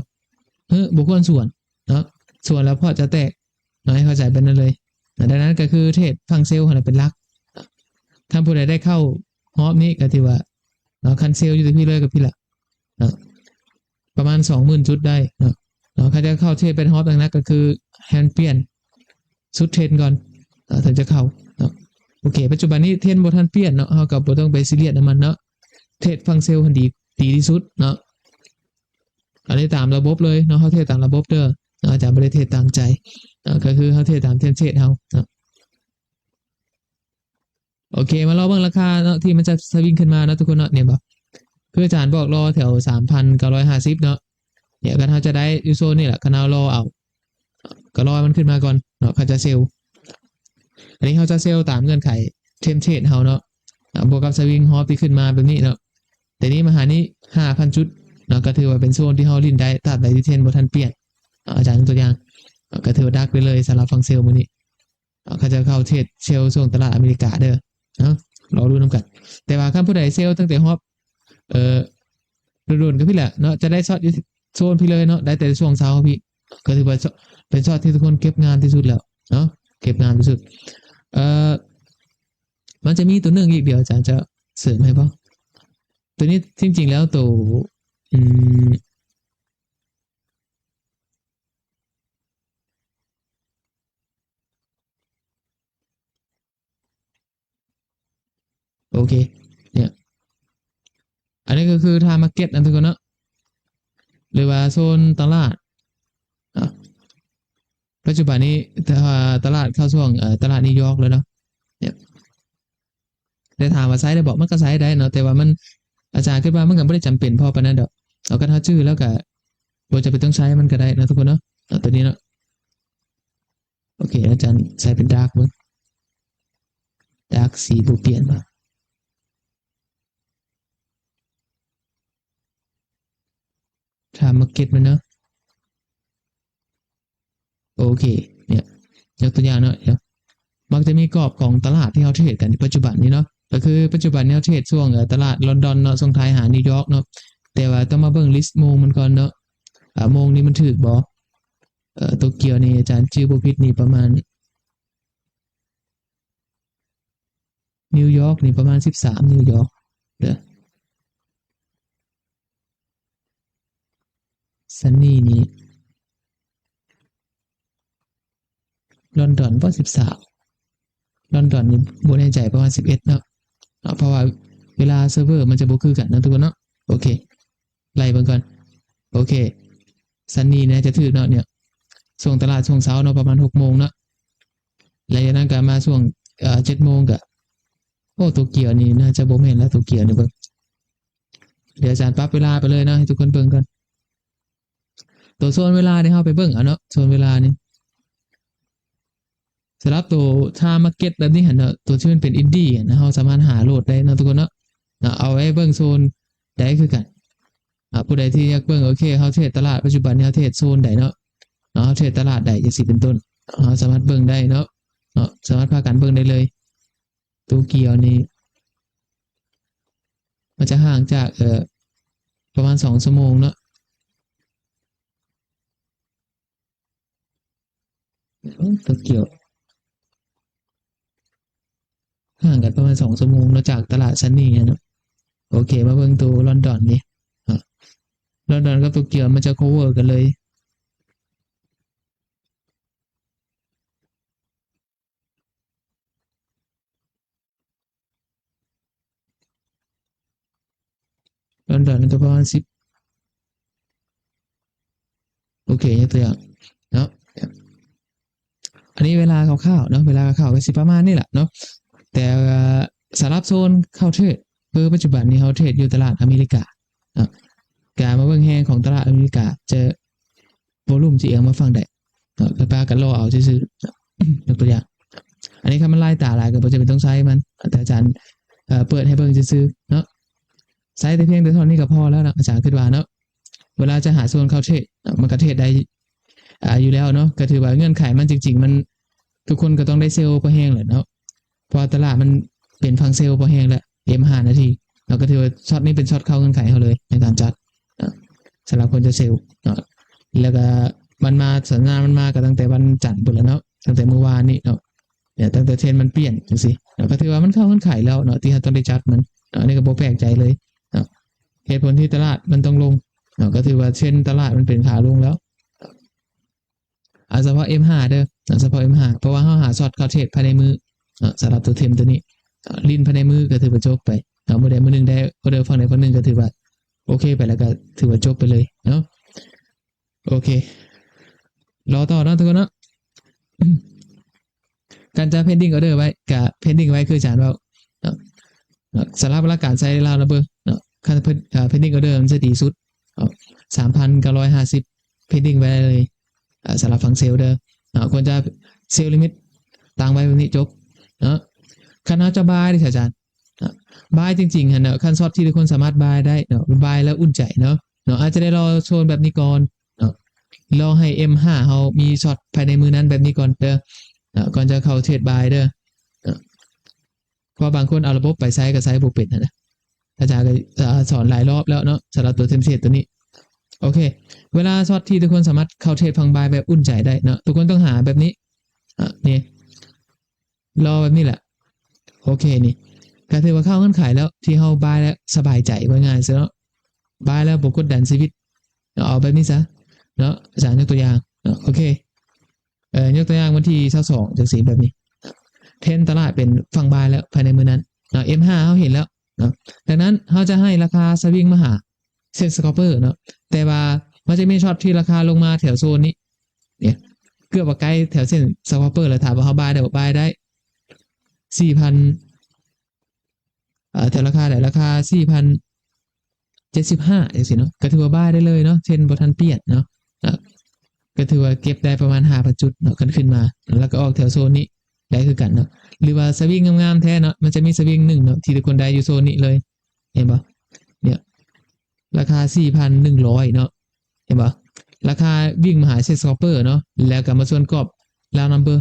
ເອີ ບໍ່ຄວນສວນເນາະ ສວນແລ້ວພອດຈະແຕກເນາະ ໃຫ້ເຂົ້າໃຈແບບນັ້ນເລີຍ. ດັ່ງນັ້ນກໍຄືເທຣດຝັ່ງເຊວຫັ້ນແຫຼະເປັນຫຼັກ. ຖ້າຜູ້ໃດໄດ້ເຂົ້າຮອບນີ້ກໍຖືວ່າເນາະ ຄັນເຊວຢູ່ທີ່ພີ້ເລີຍກໍພີ້ລະເນາະ ປະມານສອງໝື່ນຈຸດໄດ້ເນາະ. ເນາະ ຄັນຈະເຂົ້າເທຣດເປັນຮອບໜັກໆ ກໍຄືໃຫ້ມັນປ່ຽນຊຸດເທຣນກ່ອນເນາະ ເຖິງຈະເຂົ້າເນາະ. ໂອເຄ ປັດຈຸບັນນີ້ເທຣນບໍ່ທັນປ່ຽນເນາະ ເຮົາກໍບໍ່ຕ້ອງໄປຊີຣຽສນຳມັນເນາະ. ເທຣດຝັ່ງເຊວຫັ້ນດີ ດີທີ່ສຸດເນາະ. ອັນນີ້ຕາມລະບົບເລີຍເນາະ ເຮົາເທຣດຕາມລະບົບເດີເນາະ ອາຈານບໍ່ໄດ້ເທຣດຕາມໃຈເນາະ ກໍຄືເຮົາເທຣດຕາມເທຣນເທຣດເຮົາເນາະ. ໂອເຄ ມາລໍເບິ່ງລາຄາເນາະ ທີ່ມັນຈະສະວິງຂຶ້ນມາເນາະທຸກຄົນເນາະ. ເຫັນບໍ່ ຄືອາຈານບອກລໍແຖວສາມພັນເກົ້າຮ້ອຍຫ້າສິບເນາະ. ເນຍ ຄັນເຮົາຈະໄດ້ຢູ່ໂຊນນີ້ແຫຼະ ຄັນເຮົາລໍເອົາ ກໍລໍໃຫ້ມັນຂຶ້ນມາກ່ອນເນາະ ຄັນຈະເຊວ. ອັນນີ້ເຮົາຈະເຊວຕາມເງື່ອນໄຂເທຣນເທຣດເຮົາເນາະ ອາ ບວກກັບສະວິງຮອບທີ່ຂຶ້ນມາແບບນີ້ເນາະ. ແຕ່ນີ້ມາຫານີ້ຫ້າພັນຈຸດເນາະ ກໍຖືວ່າເປັນໂຊນທີ່ເຮົາຫຼິ້ນໄດ້ ຕາບໃດທີ່ເທຣນບໍ່ທັນປ່ຽນເນາະ. ອາຈານຍົກຕົວຢ່າງເນາະ ກໍຖືວ່າດັກໄປເລີຍສຳລັບຝັ່ງເຊວມື້ນີ້. ເຂົາຈະເຂົ້າເທຣດເຊວຊ່ວງຕະຫຼາດອາເມລິກາເດີເນາະ ລໍລຸ້ນນຳກັນ. ແຕ່ວ່າຄັນຜູ້ໃດເຊວຕັ້ງແຕ່ຮອບ ເອີ ດົນໆ ກໍພີ້ແຫຼະເນາະ ຈະໄດ້ຊັອດຢູ່ໂຊນພີ້ເລີຍເນາະ ໄດ້ແຕ່ຊ່ວງເຊົ້າພີ້ ກໍຖືວ່າເປັນຊັອດທີ່ທຸກຄົນເກັບງາມທີ່ສຸດແລ້ວເນາະ ເກັບງາມທີ່ສຸດ. ເອີ ມັນຈະມີຕົວໜຶ່ງອີກ ດຽວອາຈານຈະເສີມໃຫ້ເບິ່ງ. ຕົວນີ້ຈິງໆແລ້ວໂຕ ອືມ ໂອເຄ ເນຍ ອັນນີ້ກໍຄືທາມມາເກັດນະທຸກຄົນເນາະ ຫຼືວ່າໂຊນຕະຫຼາດເນາະ. ປັດຈຸບັນນີ້ ຕະ ຕະຫຼາດເຂົ້າຊ່ວງ ເອີ ຕະຫຼາດນິວຢອກແລ້ວເນາະ ເນຍ. ແຕ່ຖາມວ່າໃຊ້ໄດ້ບໍ່? ມັນກໍໃຊ້ໄດ້ເນາະ ແຕ່ວ່າມັນ ອາຈານຄິດວ່າມັນກໍບໍ່ໄດ້ຈຳເປັນພໍປານນັ້ນດອກ. ເອົາ ຄັນເຮົາຈື່ແລ້ວກໍບໍ່ຈຳເປັນຕ້ອງໃຊ້ມັນກໍໄດ້ເນາະທຸກຄົນເນາະ. ເອົາ ຕົວນີ້ເນາະ ໂອເຄ ອາຈານໃສ່ເປັນດາກເບິ່ງ ດາກສີບໍ່ປ່ຽນວ່າ ມມາເກັດມັນເນາະ. ໂອເຄ ເນຍ ຍົກຕົວຢ່າງເນາະ ເນຍ ມັກຈະມີກອບຂອງຕະຫຼາດທີ່ເຮົາເທຣດກັນໃນປັດຈຸບັນນີ້ເນາະ ກໍຄືປັດຈຸບັນນີ້ເຮົາເທຣດຊ່ວງ ເອີ ຕະຫຼາດລອນດອນເນາະ ສົ່ງທ້າຍຫານິວຢອກເນາະ ແຕ່ວ່າຕ້ອງມາເບິ່ງລິສໂມງມັນກ່ອນເນາະ ເອີ ໂມງນີ້ມັນຖືກບໍ່? ເອີ ໂຕກຽວນີ້ ອາຈານຈື່ບໍ່ຜິດນີ້ປະມານ ນິວຢອກນີ້ປະມານສິບສາມ ນິວຢອກເດີ ຊັນນີນີ້ ລອນດອນບໍ່ ສິບສາມ ລອນດອນນີ້ບໍ່ແນ່ໃຈ ປະມານສິບເອັດເນາະ ເນາະ ເພາະວ່າເວລາເຊີເວີມັນຈະບໍ່ຄືກັນເນາະທຸກຄົນເນາະ. ໂອເຄ ໄລ່ເບິ່ງກ່ອນ ໂອເຄ ຊັນນີໜ້າຈະຖືກເນາະ ເນຍ ຊ່ວງຕະຫຼາດຊ່ວງເຊົ້າເນາະ ປະມານຫົກໂມງເນາະ ແລ້ວຈາກນັ້ນກໍມາຊ່ວງ ເອີ ເຈັດໂມງກໍ ໂອ້ ໂຕກຽວນີ້ໜ້າຈະບໍ່ແມ່ນແລ້ວ ໂຕກຽວນີ້ເບິ່ງ ດຽວອາຈານປັບເວລາໄປເລີຍເນາະ ໃຫ້ທຸກຄົນເບິ່ງກ່ອນ ໂຕໂຊນເວລານີ້ເຮົາໄປເບິ່ງເອົາເນາະ ໂຊນເວລານີ້ ສຳລັບໂຕທາມມາເກັດແບບນີ້ຫັ້ນເນາະ ໂຕທີ່ມັນເປັນອິນດີຫັ້ນນະ ເຮົາສາມາດຫາໂຫຼດໄດ້ເນາະທຸກຄົນເນາະ ເນາະ ເອົາໄວ້ເບິ່ງໂຊນໄດ້ຄືກັນ ອ່າ ຜູ້ໃດທີ່ຢາກເບິ່ງ ໂອເຄ ເຮົາເທຣດຕະຫຼາດ ປັດຈຸບັນນີ້ເຮົາເທຣດໂຊນໃດເນາະ ເນາະ ເຮົາເທຣດຕະຫຼາດໃດ ຈັ່ງຊີ້ເປັນຕົ້ນ ເຮົາສາມາດເບິ່ງໄດ້ເນາະ ເນາະ ສາມາດພາກັນເບິ່ງໄດ້ເລີຍ. ໂຕກຽວນີ້ ມັນຈະຫ່າງຈາກ ເອີ ປະມານສອງຊົ່ວໂມງເນາະ ໂຕກຽວ ຫ່າງກັນປະມານສອງຊົ່ວໂມງເນາະ ຈາກຕະຫຼາດຊັນນີຫັ້ນເນາະ. ໂອເຄ ມາເບິ່ງໂຕລອນດອນນີ້ ອາ ລອນດອນກັບໂຕກຽວມັນຈະ cover ກັນເລີຍ. ລອນດອນກໍປະມານສິບ ໂອເຄ ຍົກຕົວຢ່າງເນາະ ອັນນີ້ເວລາຄ່າວໆເນາະ ເວລາຄ່າວໆກໍຊິປະມານນີ້ແຫຼະເນາະ ແຕ່ວ່າສຳລັບໂຊນເຂົ້າເທຣດ ຄືປັດຈຸບັນນີ້ເຮົາເທຣດຢູ່ຕະຫຼາດອາເມລິກາເນາະ ກະມາເບິ່ງແຮງຂອງຕະຫຼາດອາເມລິກາ ຈະ ວໍລຸ່ມຈະອຽງມາຝັ່ງໃດເນາະ ກໍປາກັນລໍເອົາຊື່ໆເນາະ ຍົກຕົວຢ່າງ ອັນນີ້ຄັນມັນລາຍຕາຫຼາຍກໍບໍ່ຈຳເປັນຕ້ອງໃຊ້ມັນ ແຕ່ອາຈານ ເອີ ເປີດໃຫ້ເບິ່ງຊື່ໆເນາະ ໃຊ້ແຕ່ພຽງແຕ່ເທົ່ານີ້ກໍພໍແລ້ວເນາະ ອາຈານຄິດວ່າເນາະ ເວລາຈະຫາໂຊນເຂົ້າເທຣດເນາະ ມັນກໍເທຣດໄດ້ ອາ ຢູ່ແລ້ວເນາະ ກໍຖືວ່າເງື່ອນໄຂມັນ ຈິງໆ ມັນ ທຸກຄົນກໍຕ້ອງໄດ້ເຊວພໍແຮງແຫຼະເນາະ ເພາະວ່າຕະຫຼາດມັນເປັນຝັ່ງເຊວພໍແຮງແລ້ວ ເອັມຫ້ານາທີ ເຮົາກໍຖືວ່າຊັອດນີ້ເປັນຊັອດເຂົ້າເງື່ອນໄຂເຮົາເລີຍໃນການຈັດເນາະ ສຳລັບຄົນຈະເຊວເນາະ ແລ້ວກໍມັນມາ ສັນຍານມັນມາກໍຕັ້ງແຕ່ວັນຈັນພຸ້ນແຫຼະເນາະ ຕັ້ງແຕ່ມື້ວານນີ້ເນາະ ແລ້ວຕັ້ງແຕ່ເທຣນມັນປ່ຽນຈັ່ງຊີ້ເນາະ ກໍຖືວ່າມັນເຂົ້າເງື່ອນໄຂແລ້ວເນາະ ທີ່ເຮົາຕ້ອງໄດ້ຈັດມັນເນາະ ອັນນີ້ກໍບໍ່ແປກໃຈເລີຍເນາະ ເຫດຜົນທີ່ຕະຫຼາດມັນຕ້ອງລົງເນາະ ກໍຖືວ່າເທຣນຕະຫຼາດມັນເປັນຂາລົງແລ້ວ. ອາ ສະເພາະເອັມຫ້າເດີ ສະເພາະເອັມຫ້າ ເພາະວ່າເຮົາຫາຊັອດເຂົ້າເທຣດພາຍໃນມື້ເນາະ ສຳລັບໂຕເທຣນໂຕນີ້ ຫຼິ້ນພາຍໃນມື້ກໍຖືວ່າຈົບໄປເນາະ ມື້ໃດມື້ໜຶ່ງໄດ້ອໍເດີຝັ່ງໃດຝັ່ງໜຶ່ງກໍຖືວ່າໂອເຄໄປ ແລ້ວກໍຖືວ່າຈົບໄປເລີຍເນາະ ໂອເຄ ລໍຕໍ່ເນາະທຸກຄົນເນາະ ການຈະ pending order ໄວ້ ກະ pending ໄວ້ ຄືອາຈານເວົ້າເນາະ ສຳລັບຫຼັກການໃຊ້ລາວນະເບີເນາະ ຄັນ pending order ມັນຈະດີສຸດເນາະ ສາມພັນເກົ້າຮ້ອຍຫ້າສິບ pending ໄວ້ເລີຍ ສຳລັບຝັ່ງເຊວເດີເນາະ ຄວນຈະ sell limit ຕັ້ງໄວ້ແບບນີ້ຈົບເນາະ ຄັນເຮົາຈະ buy ເດອາຈານ buy ຈິງໆຫັ້ນເນາະ ຄັນຊັອດທີ່ທຸກຄົນສາມາດ buy ໄດ້ເນາະ buy ແລ້ວອຸ່ນໃຈເນາະ ເນາະ ອາດຈະໄດ້ລໍໂຊນແບບນີ້ກ່ອນເນາະ ລໍໃຫ້ເອັມຫ້າເຮົາມີຊັອດພາຍໃນມື້ນັ້ນແບບນີ້ກ່ອນເດີເນາະ ກ່ອນຈະເຂົ້າເທຣດ buy ເດີເນາະ ເພາະບາງຄົນເອົາລະບົບໄປໃຊ້ກໍໃຊ້ບໍ່ເປັນຫັ້ນນະ ອາຈານກໍ ອາ ສອນຫຼາຍລອບແລ້ວເນາະ ສຳລັບໂຕເທມເພລດໂຕນີ້ ໂອເຄ ເວລາຊັອດທີ່ທຸກຄົນສາມາດເຂົ້າເທຣດຝັ່ງ buy ແບບອຸ່ນໃຈໄດ້ເນາະ ທຸກຄົນຕ້ອງຫາແບບນີ້ ອາ ນີ້ ລໍແບບນີ້ແຫຼະ ໂອເຄ ນີ້ກໍຖືວ່າເຂົ້າເງື່ອນໄຂແລ້ວ ທີ່ເຮົາ buy ແລ້ວສະບາຍໃຈ ວ່າງ່າຍຊະເນາະ buy ແລ້ວບໍ່ກົດດັນຊີວິດເນາະ ເອົາແບບນີ້ຊະເນາະ ອາຈານຍົກຕົວຢ່າງເນາະ ໂອເຄ ເອີ ຍົກຕົວຢ່າງວັນທີຊາວສອງຈັ່ງຊີ້ ແບບນີ້ ເທຣນຕະຫຼາດເປັນຝັ່ງ buy ແລ້ວພາຍໃນມື້ນັ້ນເນາະ ເອັມຫ້າເຮົາເຫັນແລ້ວເນາະ ດັ່ງນັ້ນເຮົາຈະໃຫ້ລາຄາສະວິງມາຫາ ເສັ້ນ scalper ເນາະ ແຕ່ວ່າມັນຈະມີຊັອດທີ່ລາຄາລົງມາແຖວໂຊນນີ້ ເນຍ ເກືອບວ່າໃກ້ແຖວເສັ້ນ scalper ແລ້ວ ຖາມວ່າເຮົາ buy ໄດ້ບໍ່? buy ໄດ້ ສີ່ພັນ ເອີ ແຖວລາຄາໃດ? ລາຄາສີ່ພັນເຈັດສິບຫ້າຈັ່ງຊີ້ເນາະ ກໍຖືວ່າ buy ໄດ້ເລີຍເນາະ ເທຣນບໍ່ທັນປ່ຽນເນາະ ເອີ ກໍຖືວ່າເກັບໄດ້ປະມານຫ້າພັນຈຸດເນາະ ຄັນຂຶ້ນມາ ແລ້ວກໍອອກແຖວໂຊນນີ້ໄດ້ຄືກັນເນາະ ຫຼືວ່າສະວິງງາມໆແທ້ເນາະ ມັນຈະມີສະວິງໜຶ່ງເນາະ ທີ່ທຸກຄົນໄດ້ຢູ່ໂຊນນີ້ເລີຍ ເຫັນບໍ່? ເນຍ ລາຄາສີ່ພັນໜຶ່ງຮ້ອຍເນາະ ເຫັນບໍ່? ລາຄາວິ່ງມາຫາ Set Stopper ເນາະ ແລ້ວກໍມາສວນກອບ Round Number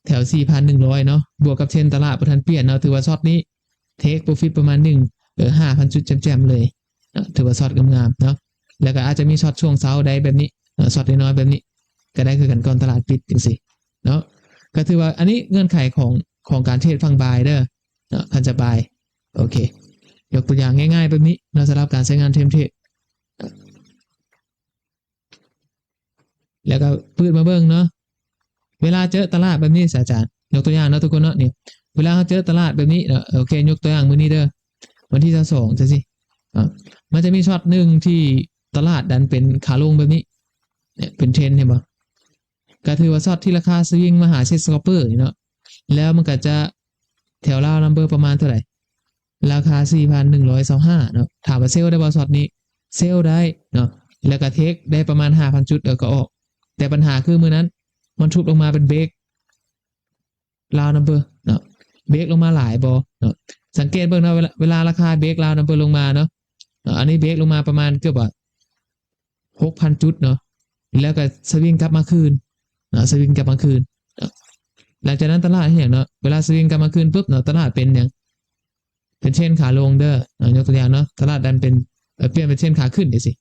ແຖວ ສີ່ພັນໜຶ່ງຮ້ອຍ ເນາະ ບວກກັບເທຣນຕະຫຼາດບໍ່ທັນປ່ຽນເນາະ ຖືວ່າຊັອດນີ້ Take Profit ປະມານໜຶ່ງ ເອີ ຫ້າພັນຈຸດແຈ່ມໆເລີຍເນາະ ຖືວ່າຊັອດງາມໆເນາະ ແລ້ວກໍອາດຈະມີຊັອດຊ່ວງເຊົ້າໄດ້ແບບນີ້ເນາະ ຊັອດນ້ອຍໆແບບນີ້ກໍໄດ້ຄືກັນ ກ່ອນຕະຫຼາດປິດຈັ່ງຊີ້ເນາະ ກໍຖືວ່າອັນນີ້ເງື່ອນໄຂຂອງ ຂອງການເທຣດຝັ່ງ Buy ເດີເນາະ ຄັນຈະ Buy ໂອເຄ ຍົກຕົວຢ່າງງ່າຍໆແບບນີ້ເນາະ ສຳລັບການໃຊ້ງານ Trend Trade ແລ້ວກໍປືດມາເບິ່ງເນາະ ເວລາເຈີຕະຫຼາດແບບນີ້ ອາຈານ ຍົກຕົວຢ່າງເນາະທຸກຄົນເນາະ ນີ້ ເວລາເຮົາເຈີຕະຫຼາດແບບນີ້ເນາະ ໂອເຄ ຍົກຕົວຢ່າງມື້ນີ້ເດີ ວັນທີຊາວສອງຈັ່ງຊີ້ ອາ ມັນຈະມີຊັອດໜຶ່ງທີ່ຕະຫຼາດດັນເປັນຂາລົງແບບນີ້ ເປັນເທຣນ ເຫັນບໍ່? ກໍຖືວ່າຊັອດທີ່ລາຄາສະວິງມາຫາ Set Stopper ນີ້ເນາະ ແລ້ວມັນກໍຈະແຖວ Round Number ປະມານເທົ່າໃດ? ລາຄາ ສີ່ພັນໜຶ່ງຮ້ອຍຊາວຫ້າ ເນາະ ຖາມວ່າເຊວໄດ້ບໍ່ຊັອດນີ້? ເຊວໄດ້ເນາະ ແລ້ວກໍ Take ໄດ້ປະມານ ຫ້າພັນຈຸດ ແລ້ວກໍອອກ ແຕ່ບັນຫາຄືມື້ນັ້ນມັນທຸບລົງມາເປັນ Break Round Number ເນາະ Break ລົງມາຫຼາຍບໍ່ເນາະ ສັງເກດເບິ່ງເນາະ ເວລາ ເວລາລາຄາ Break Round Number ລົງມາເນາະ ເນາະ ອັນນີ້ Break ລົງມາປະມານເກືອບວ່າ ຫົກພັນຈຸດເນາະ ແລ້ວກໍສະວິງກັບມາຄືນເນາະ ສະວິງກັບມາຄືນເນາະ ຫຼັງຈາກນັ້ນຕະຫຼາດເຮັດຫຍັງເນາະ ເວລາສະວິງກັບມາຄືນປຶບເນາະ ຕະຫຼາດເປັນຫຍັງ? ເປັນເທຣນຂາລົງເດີເນາະ ຍົກຕົວຢ່າງເນາະ ຕະຫຼາດດັນເປັນ ເອີ ປ່ຽນເປັນເທຣນຂາຂຶ້ນຈັ່ງຊີ້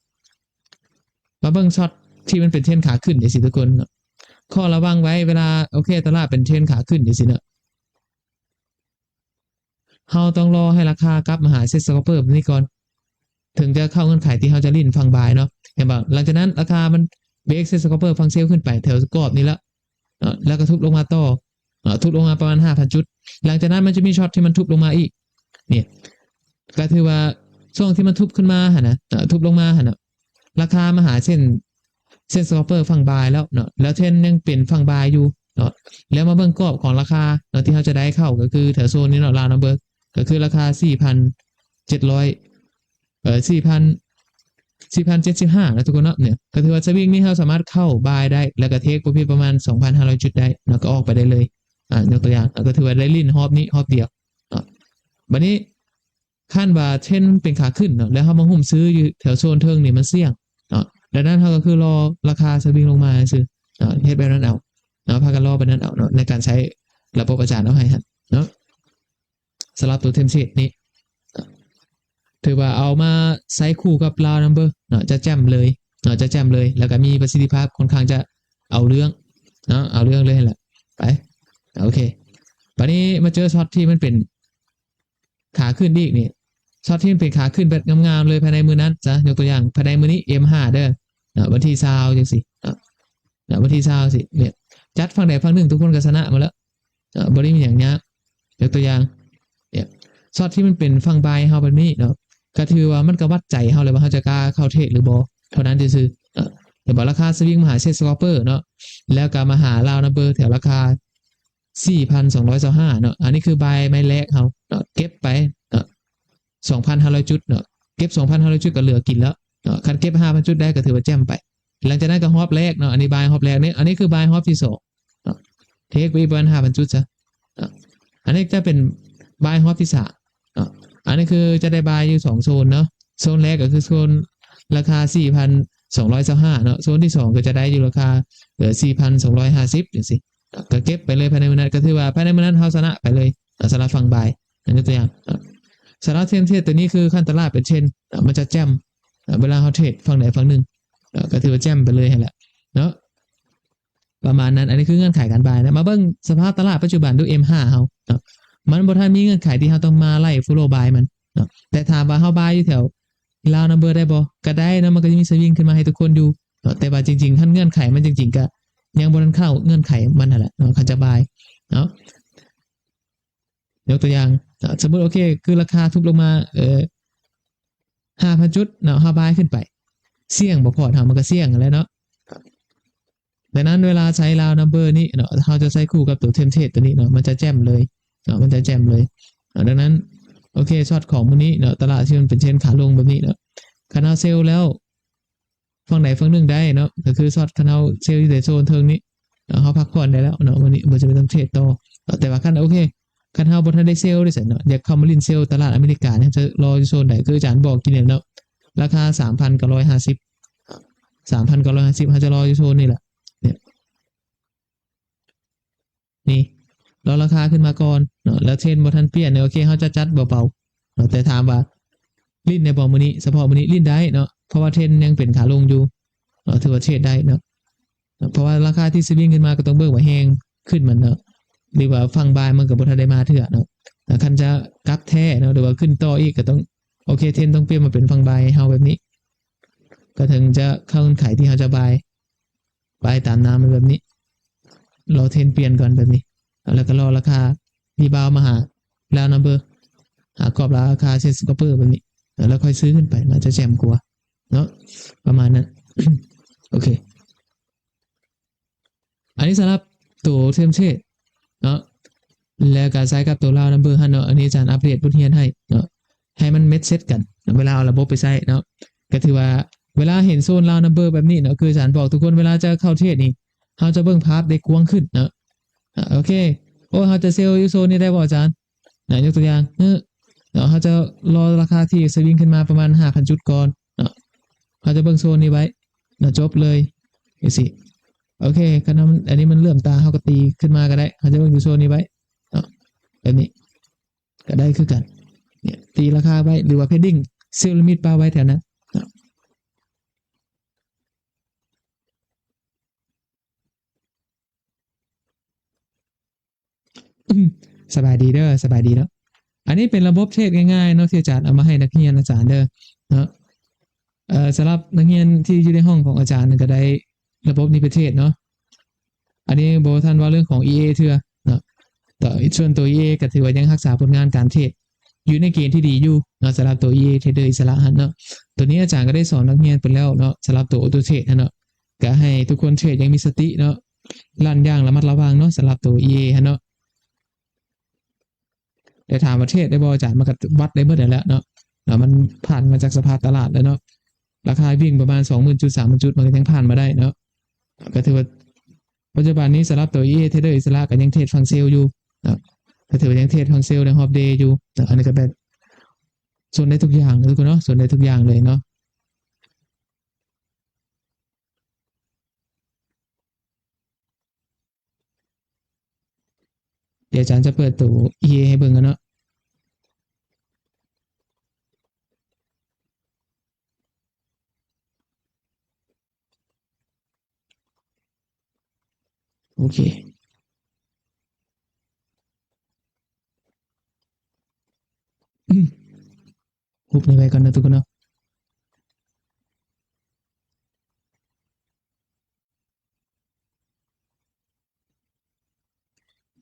ມາເບິ່ງຊັອດທີ່ມັນເປັນເທຣນຂາຂຶ້ນຈັ່ງຊີ້ທຸກຄົນເນາະ ຂໍ້ລະວັງໄວ້ເວລາ ໂອເຄ ຕະຫຼາດເປັນເທຣນຂາຂຶ້ນຈັ່ງຊີ້ເນາະ ເຮົາຕ້ອງລໍໃຫ້ລາຄາກັບມາຫາ Set Stopper ແບບນີ້ກ່ອນ ເຖິງຈະເຂົ້າເງື່ອນໄຂທີ່ເຮົາຈະຫຼິ້ນຝັ່ງ Buy ເນາະ ເຫັນບໍ່? ຫຼັງຈາກນັ້ນລາຄາມັນ Break Set Stopper ຝັ່ງເຊວຂຶ້ນໄປແຖວກອບນີ້ແລ້ວເນາະ ແລ້ວກໍທຸບລົງມາຕໍ່ເນາະ ທຸບລົງມາປະມານ ຫ້າພັນຈຸດ ຫຼັງຈາກນັ້ນມັນຈະມີຊັອດທີ່ມັນທຸບລົງມາອີກ ນີ້ ກໍຖືວ່າຊ່ວງທີ່ມັນທຸບຂຶ້ນມາຫັ້ນນະ ເນາະ ທຸບລົງມາຫັ້ນນະ ລາຄາມາຫາເສັ້ນ Set Stopper ຝັ່ງ Buy ແລ້ວເນາະ ແລ້ວເທຣນຍັງເປັນຝັ່ງ Buy ຢູ່ເນາະ ແລ້ວມາເບິ່ງກອບຂອງລາຄາເນາະ ທີ່ເຮົາຈະໄດ້ເຂົ້າ ກໍຄືແຖວໂຊນນີ້ເນາະ Round Number ກໍຄືລາຄາ ສີ່ພັນເຈັດຮ້ອຍ ເອີ ສີ່ພັນ ສີ່ພັນເຈັດສິບຫ້ານະທຸກຄົນເນາະ ນີ້ກໍຖືວ່າສະວິງນີ້ເຮົາສາມາດເຂົ້າ Buy ໄດ້ ແລ້ວກໍ Take Profit ປະມານ ສອງພັນຫ້າຮ້ອຍຈຸດໄດ້ເນາະ ກໍອອກໄປໄດ້ເລີຍ ອາ ຍົກຕົວຢ່າງ ກໍຖືວ່າໄດ້ຫຼິ້ນຮອບນີ້ຮອບດຽວເນາະ ບັດນີ້ ຄັນວ່າເທຣນມັນເປັນຂາຂຶ້ນເນາະ ແລ້ວເຮົາມາຫຸ້ມຊື້ຢູ່ແຖວໂຊນເທິງນີ້ ມັນສ່ຽງເນາະ ດັ່ງນັ້ນເຮົາກໍຄືລໍລາຄາສະວິງລົງມາຊື່ເນາະ ເຮັດແບບນັ້ນເອົາເນາະ ພາກັນລໍແບບນັ້ນເອົາເນາະ ໃນການໃຊ້ລະບົບອາຈານເອົາໃຫ້ຫັ້ນເນາະ ສຳລັບໂຕ Trend Trade ນີ້ ຖືວ່າເອົາມາໃຊ້ຄູ່ກັບ Round Number ເນາະ ຈະແຈ່ມເລີຍເນາະ ຈະແຈ່ມເລີຍ ແລ້ວກໍມີປະສິດທິພາບ ຂ້ອນຂ້າງຈະເອົາເລື່ອງເນາະ ເອົາເລື່ອງເລີຍຫັ້ນແຫຼະ ໄປ ໂອເຄ ບາດນີ້ມາເຈີຊັອດທີ່ມັນເປັນ ຂາຂຶ້ນອີກນີ້ ຊັອດທີ່ມັນເປັນຂາຂຶ້ນແບບງາມໆເລີຍພາຍໃນມື້ນັ້ນຊະ ຍົກຕົວຢ່າງ ພາຍໃນມື້ນີ້ M ຫ້າເດີເນາະ ວັນທີຊາວຈັ່ງຊີ້ເນາະ ເນາະ ວັນທີຊາວຊີ້ ເນາະ ຈັດຝັ່ງໃດຝັ່ງໜຶ່ງ ທຸກຄົນກໍຊະນະໝົດແລ້ວເນາະ ບໍ່ໄດ້ມີຫຍັງຍາກ ຍົກຕົວຢ່າງ ເນາະ ຊັອດທີ່ມັນເປັນຝັ່ງ Buy ເຮົາແບບນີ້ເນາະ ກໍຖືວ່າມັນກໍວັດໃຈເຮົາແຫຼະວ່າເຮົາຈະກ້າເຂົ້າເທຣດຫຼືບໍ່ ເທົ່ານັ້ນຊື່ໆເນາະ ແຕ່ວ່າລາຄາສະວິງມາຫາ Set Stopper ເນາະ ແລ້ວກໍມາຫາ Round Number ແຖວລາຄາ ສີ່ພັນສອງຮ້ອຍຊາວຫ້າເນາະ ອັນນີ້ຄື Buy ໄມ້ແລກເຮົາເນາະ ເກັບໄປເນາະ ສອງພັນຫ້າຮ້ອຍຈຸດເນາະ ເກັບສອງພັນຫ້າຮ້ອຍຈຸດກໍເຫຼືອກິນແລ້ວເນາະ ຄັນເກັບຫ້າພັນຈຸດໄດ້ກໍຖືວ່າແຈ່ມໄປ ຫຼັງຈາກນັ້ນກໍຮອບແລກເນາະ ອັນນີ້ Buy ຮອບແລກນີ້ ອັນນີ້ຄື Buy ຮອບທີສອງເນາະ Take ໄປອີກປະມານຫ້າພັນຈຸດຊະເນາະ ອັນນີ້ຈະເປັນ Buy ຮອບທີສາມເນາະ ອັນນີ້ຄືຈະໄດ້ Buy ຢູ່ສອງໂຊນເນາະ ໂຊນແລກກໍຄືໂຊນລາຄາສີ່ພັນສອງຮ້ອຍຊາວຫ້າເນາະ ໂຊນທີສອງກໍຈະໄດ້ຢູ່ລາຄາ ເອີ ສີ່ພັນສອງຮ້ອຍຫ້າສິບຈັ່ງຊີ້ ກໍເກັບໄປເລີຍພາຍໃນມື້ນັ້ນ ກໍຖືວ່າພາຍໃນມື້ນັ້ນເຮົາຊະນະໄປເລີຍ ສຳລັບຝັ່ງ Buy ຍົກຕົວຢ່າງ ສຳລັບ Trend Trade ຕົວນີ້ຄືຄັນຕະຫຼາດເປັນເທຣນ ມັນຈະແຈ່ມ ເວລາເຮົາເທຣດຝັ່ງໃດຝັ່ງໜຶ່ງ ກໍຖືວ່າແຈ່ມໄປເລີຍຫັ້ນແຫຼະເນາະ ປະມານນັ້ນ ອັນນີ້ຄືເງື່ອນໄຂການ Buy ນະ ມາເບິ່ງສະພາບຕະຫຼາດປັດຈຸບັນດູ M ຫ້າເຮົາເນາະ ມັນບໍ່ທັນມີເງື່ອນໄຂທີ່ເຮົາຕ້ອງມາໄລ່ Follow Buy ມັນເນາະ ແຕ່ຖາມວ່າເຮົາ Buy ຢູ່ແຖວ Round Number ໄດ້ບໍ່? ກໍໄດ້ເນາະ ມັນກໍຈະມີສະວິງຂຶ້ນມາໃຫ້ທຸກຄົນຢູ່ເນາະ ແຕ່ວ່າຈິງໆ ຄັນເງື່ອນໄຂມັນຈິງໆ ກໍຍັງບໍ່ທັນເຂົ້າເງື່ອນໄຂມັນຫັ້ນແຫຼະເນາະ ຄັນຈະ Buy ເນາະ ຍົກຕົວຢ່າງເນາະ ສົມມຸດ ໂອເຄ ຄືລາຄາທຸບລົງມາ ເອີ ຫ້າພັນຈຸດເນາະ ເຮົາ Buy ຂຶ້ນໄປ ສ່ຽງບໍ່? ພອດເຮົາມັນກໍສ່ຽງຫັ້ນແຫຼະເນາະ ດັ່ງນັ້ນເວລາໃຊ້ Round Number ນີ້ເນາະ ເຮົາຈະໃຊ້ຄູ່ກັບໂຕ Trend Trade ຕົວນີ້ເນາະ ມັນຈະແຈ່ມເລີຍເນາະ ມັນຈະແຈ່ມເລີຍ ອາ ດັ່ງນັ້ນ ໂອເຄ ຊັອດຂອງມື້ນີ້ເນາະ ຕະຫຼາດທີ່ມັນເປັນເທຣນຂາລົງແບບນີ້ເນາະ ຄັນເຮົາເຊວແລ້ວ ຝັ່ງໃດຝັ່ງໜຶ່ງໄດ້ເນາະ ກໍຄືຊັອດ ຄັນເຮົາເຊວຢູ່ໃນໂຊນເທິງນີ້ເນາະ ເຮົາພັກຜ່ອນໄດ້ແລ້ວເນາະ ມື້ນີ້ບໍ່ຈຳເປັນຕ້ອງເທຣດຕໍ່ເນາະ ແຕ່ວ່າຄັນ ໂອເຄ ຄັນເຮົາບໍ່ທັນໄດ້ເຊວເດ້ຊັ້ນເນາະ ຢາກເຂົ້າມາຫຼິ້ນເຊວຕະຫຼາດອາເມລິການີ້ ເຮົາຈະລໍຢູ່ໂຊນໃດ? ຄືອາຈານບອກກີ້ນີ້ເນາະ ລາຄາສາມພັນເກົ້າຮ້ອຍຫ້າສິບ ສາມພັນເກົ້າຮ້ອຍຫ້າສິບ ເຮົາຈະລໍຢູ່ໂຊນນີ້ແຫຼະ ນີ້ ລໍລາຄາຂຶ້ນມາກ່ອນເນາະ ແລ້ວເທຣນບໍ່ທັນປ່ຽນ ໂອເຄ ເຮົາຈະຈັດເບົາໆເນາະ ແຕ່ຖາມວ່າຫຼິ້ນໄດ້ບໍ່ມື້ນີ້ ສະເພາະມື້ນີ້ຫຼິ້ນໄດ້ເນາະ ເພາະວ່າເທຣນຍັງເປັນຂາລົງຢູ່ເນາະ ຖືວ່າເທຣດໄດ້ເນາະ ເພາະວ່າລາຄາທີ່ສະວິງຂຶ້ນມາກໍຕ້ອງເບິ່ງວ່າແຮງຂຶ້ນມັນເນາະ ຫຼືວ່າຝັ່ງບາຍມັນກໍບໍ່ທັນໄດ້ມາເທື່ອເນາະ ແລ້ວຄັນຈະກັບແທ້ເນາະ ຫຼືວ່າຂຶ້ນຕໍ່ອີກກໍຕ້ອງ ໂອເຄ ເທຣນຕ້ອງປ່ຽນມາເປັນຝັ່ງບາຍໃຫ້ເຮົາແບບນີ້ ກໍເຖິງຈະເຂົ້າເງື່ອນໄຂທີ່ເຮົາຈະບາຍ ບາຍຕາມໜ້າມັນແບບນີ້ ລໍເທຣນປ່ຽນກ່ອນແບບນີ້ ແລ້ວກໍລໍລາຄາຣີບາວມາຫາ round number ຫາກອບລາຄາ set stop loss ແບບນີ້ ແລ້ວຄ່ອຍຊື້ຂຶ້ນໄປ ມັນຈະແຈ່ມກວ່າເນາະ ປະມານນັ້ນ ໂອເຄ ອັນນີ້ສຳລັບໂຕ term trade ເນາະ ແລ້ວກໍໃຊ້ກັບໂຕ round number ຫັ້ນເນາະ ອັນນີ້ອາຈານອັບເດດບົດຮຽນໃຫ້ເນາະ ໃຫ້ມັນເມັດເຊັດກັນ ເວລາເອົາລະບົບໄປໃຊ້ເນາະ ກໍຖືວ່າເວລາເຫັນໂຊນ round number ແບບນີ້ເນາະ ຄືອາຈານບອກທຸກຄົນ ເວລາຈະເຂົ້າເທຣດນີ້ ເຮົາຈະເບິ່ງພາບໄດ້ກວ້າງຂຶ້ນເນາະ ອາ ໂອເຄ ໂອ້ ເຮົາຈະເຊວຢູ່ໂຊນນີ້ໄດ້ບໍ່ອາຈານ ນະ ຍົກຕົວຢ່າງ ເນາະ ເຮົາຈະລໍລາຄາທີ່ສະວິງຂຶ້ນມາປະມານຫ້າພັນຈຸດກ່ອນເນາະ ເຮົາຈະເບິ່ງໂຊນນີ້ໄວ້ເນາະ ຈົບເລີຍຈັ່ງຊີ້ ໂອເຄ ຄັນວ່າມັນ ອັນນີ້ມັນເຫຼື້ອມຕາ ເຮົາກໍຕີຂຶ້ນມາກໍໄດ້ ເຮົາຈະເບິ່ງຢູ່ໂຊນນີ້ໄວ້ເນາະ ແບບນີ້ກໍໄດ້ຄືກັນ ນີ້ ຕີລາຄາໄວ້ ຫຼືວ່າ pending sell limit ປະໄວ້ແຖວນັ້ນເນາະ ສະບາຍດີເດີ ສະບາຍດີເນາະ ອັນນີ້ເປັນລະບົບເທຣດງ່າຍໆເນາະ ທີ່ອາຈານເອົາມາໃຫ້ນັກຮຽນອາຈານເດີເນາະ ເອີ ສຳລັບນັກຮຽນທີ່ຢູ່ໃນຫ້ອງຂອງອາຈານນັ້ນກໍໄດ້ລະບົບນີ້ໄປເທຣດເນາະ ອັນນີ້ບໍ່ທັນເວົ້າເລື່ອງຂອງ EA ເທື່ອເນາະ ແຕ່ສ່ວນຕົວ EA ກໍຖືວ່າຍັງຮັກສາຜົນງານການເທຣດຢູ່ໃນເກນທີ່ດີຢູ່ເນາະ ສຳລັບຕົວ EA Trader ອິດສະຫຼະຫັ້ນເນາະ ຕົວນີ້ອາຈານກໍໄດ້ສອນນັກຮຽນໄປແລ້ວເນາະ ສຳລັບຕົວ Auto Trade ຫັ້ນເນາະ ກໍໃຫ້ທຸກຄົນເທຣດຢ່າງມີສະຕິເນາະ ລັ່ນຢ່າງລະມັດລະວັງເນາະ ສຳລັບຕົວ EA ຫັ້ນເນາະ ແຕ່ຖາມວ່າເທຣດໄດ້ບໍ່ອາຈານ ມັນກໍວັດໄດ້ໝົດຫັ້ນແຫຼະເນາະ ແລ້ວມັນຜ່ານມາຈາກສະພາບຕະຫຼາດແລ້ວເນາະ ລາຄາວິ່ງປະມານສອງໝື່ນຈຸດ ສາມໝື່ນຈຸດ ມັນກໍຍັງຜ່ານມາໄດ້ເນາະ ກໍຖືວ່າປັດຈຸບັນນີ້ສຳລັບຕົວ EA Trader ອິດສະຫຼະກໍຍັງເທຣດຝັ່ງເຊວຢູ່ເນາະ ກໍຖືວ່າຍັງເທຣດຝັ່ງເຊວໃນຮອບເດຢູ່ເນາະ ອັນນີ້ກໍແບບຊົນໄດ້ທຸກຢ່າງເນາະ ທຸກຄົນເນາະ ຊົນໄດ້ທຸກຢ່າງເລີຍເນາະ ດຽວອາຈານຈະເປີດໂຕ EA ໃຫ້ເບິ່ງກ່ອນເນາະ ໂອເຄ ຮູບນີ້ໄວ້ກ່ອນເນາະທຸກຄົນເນາະ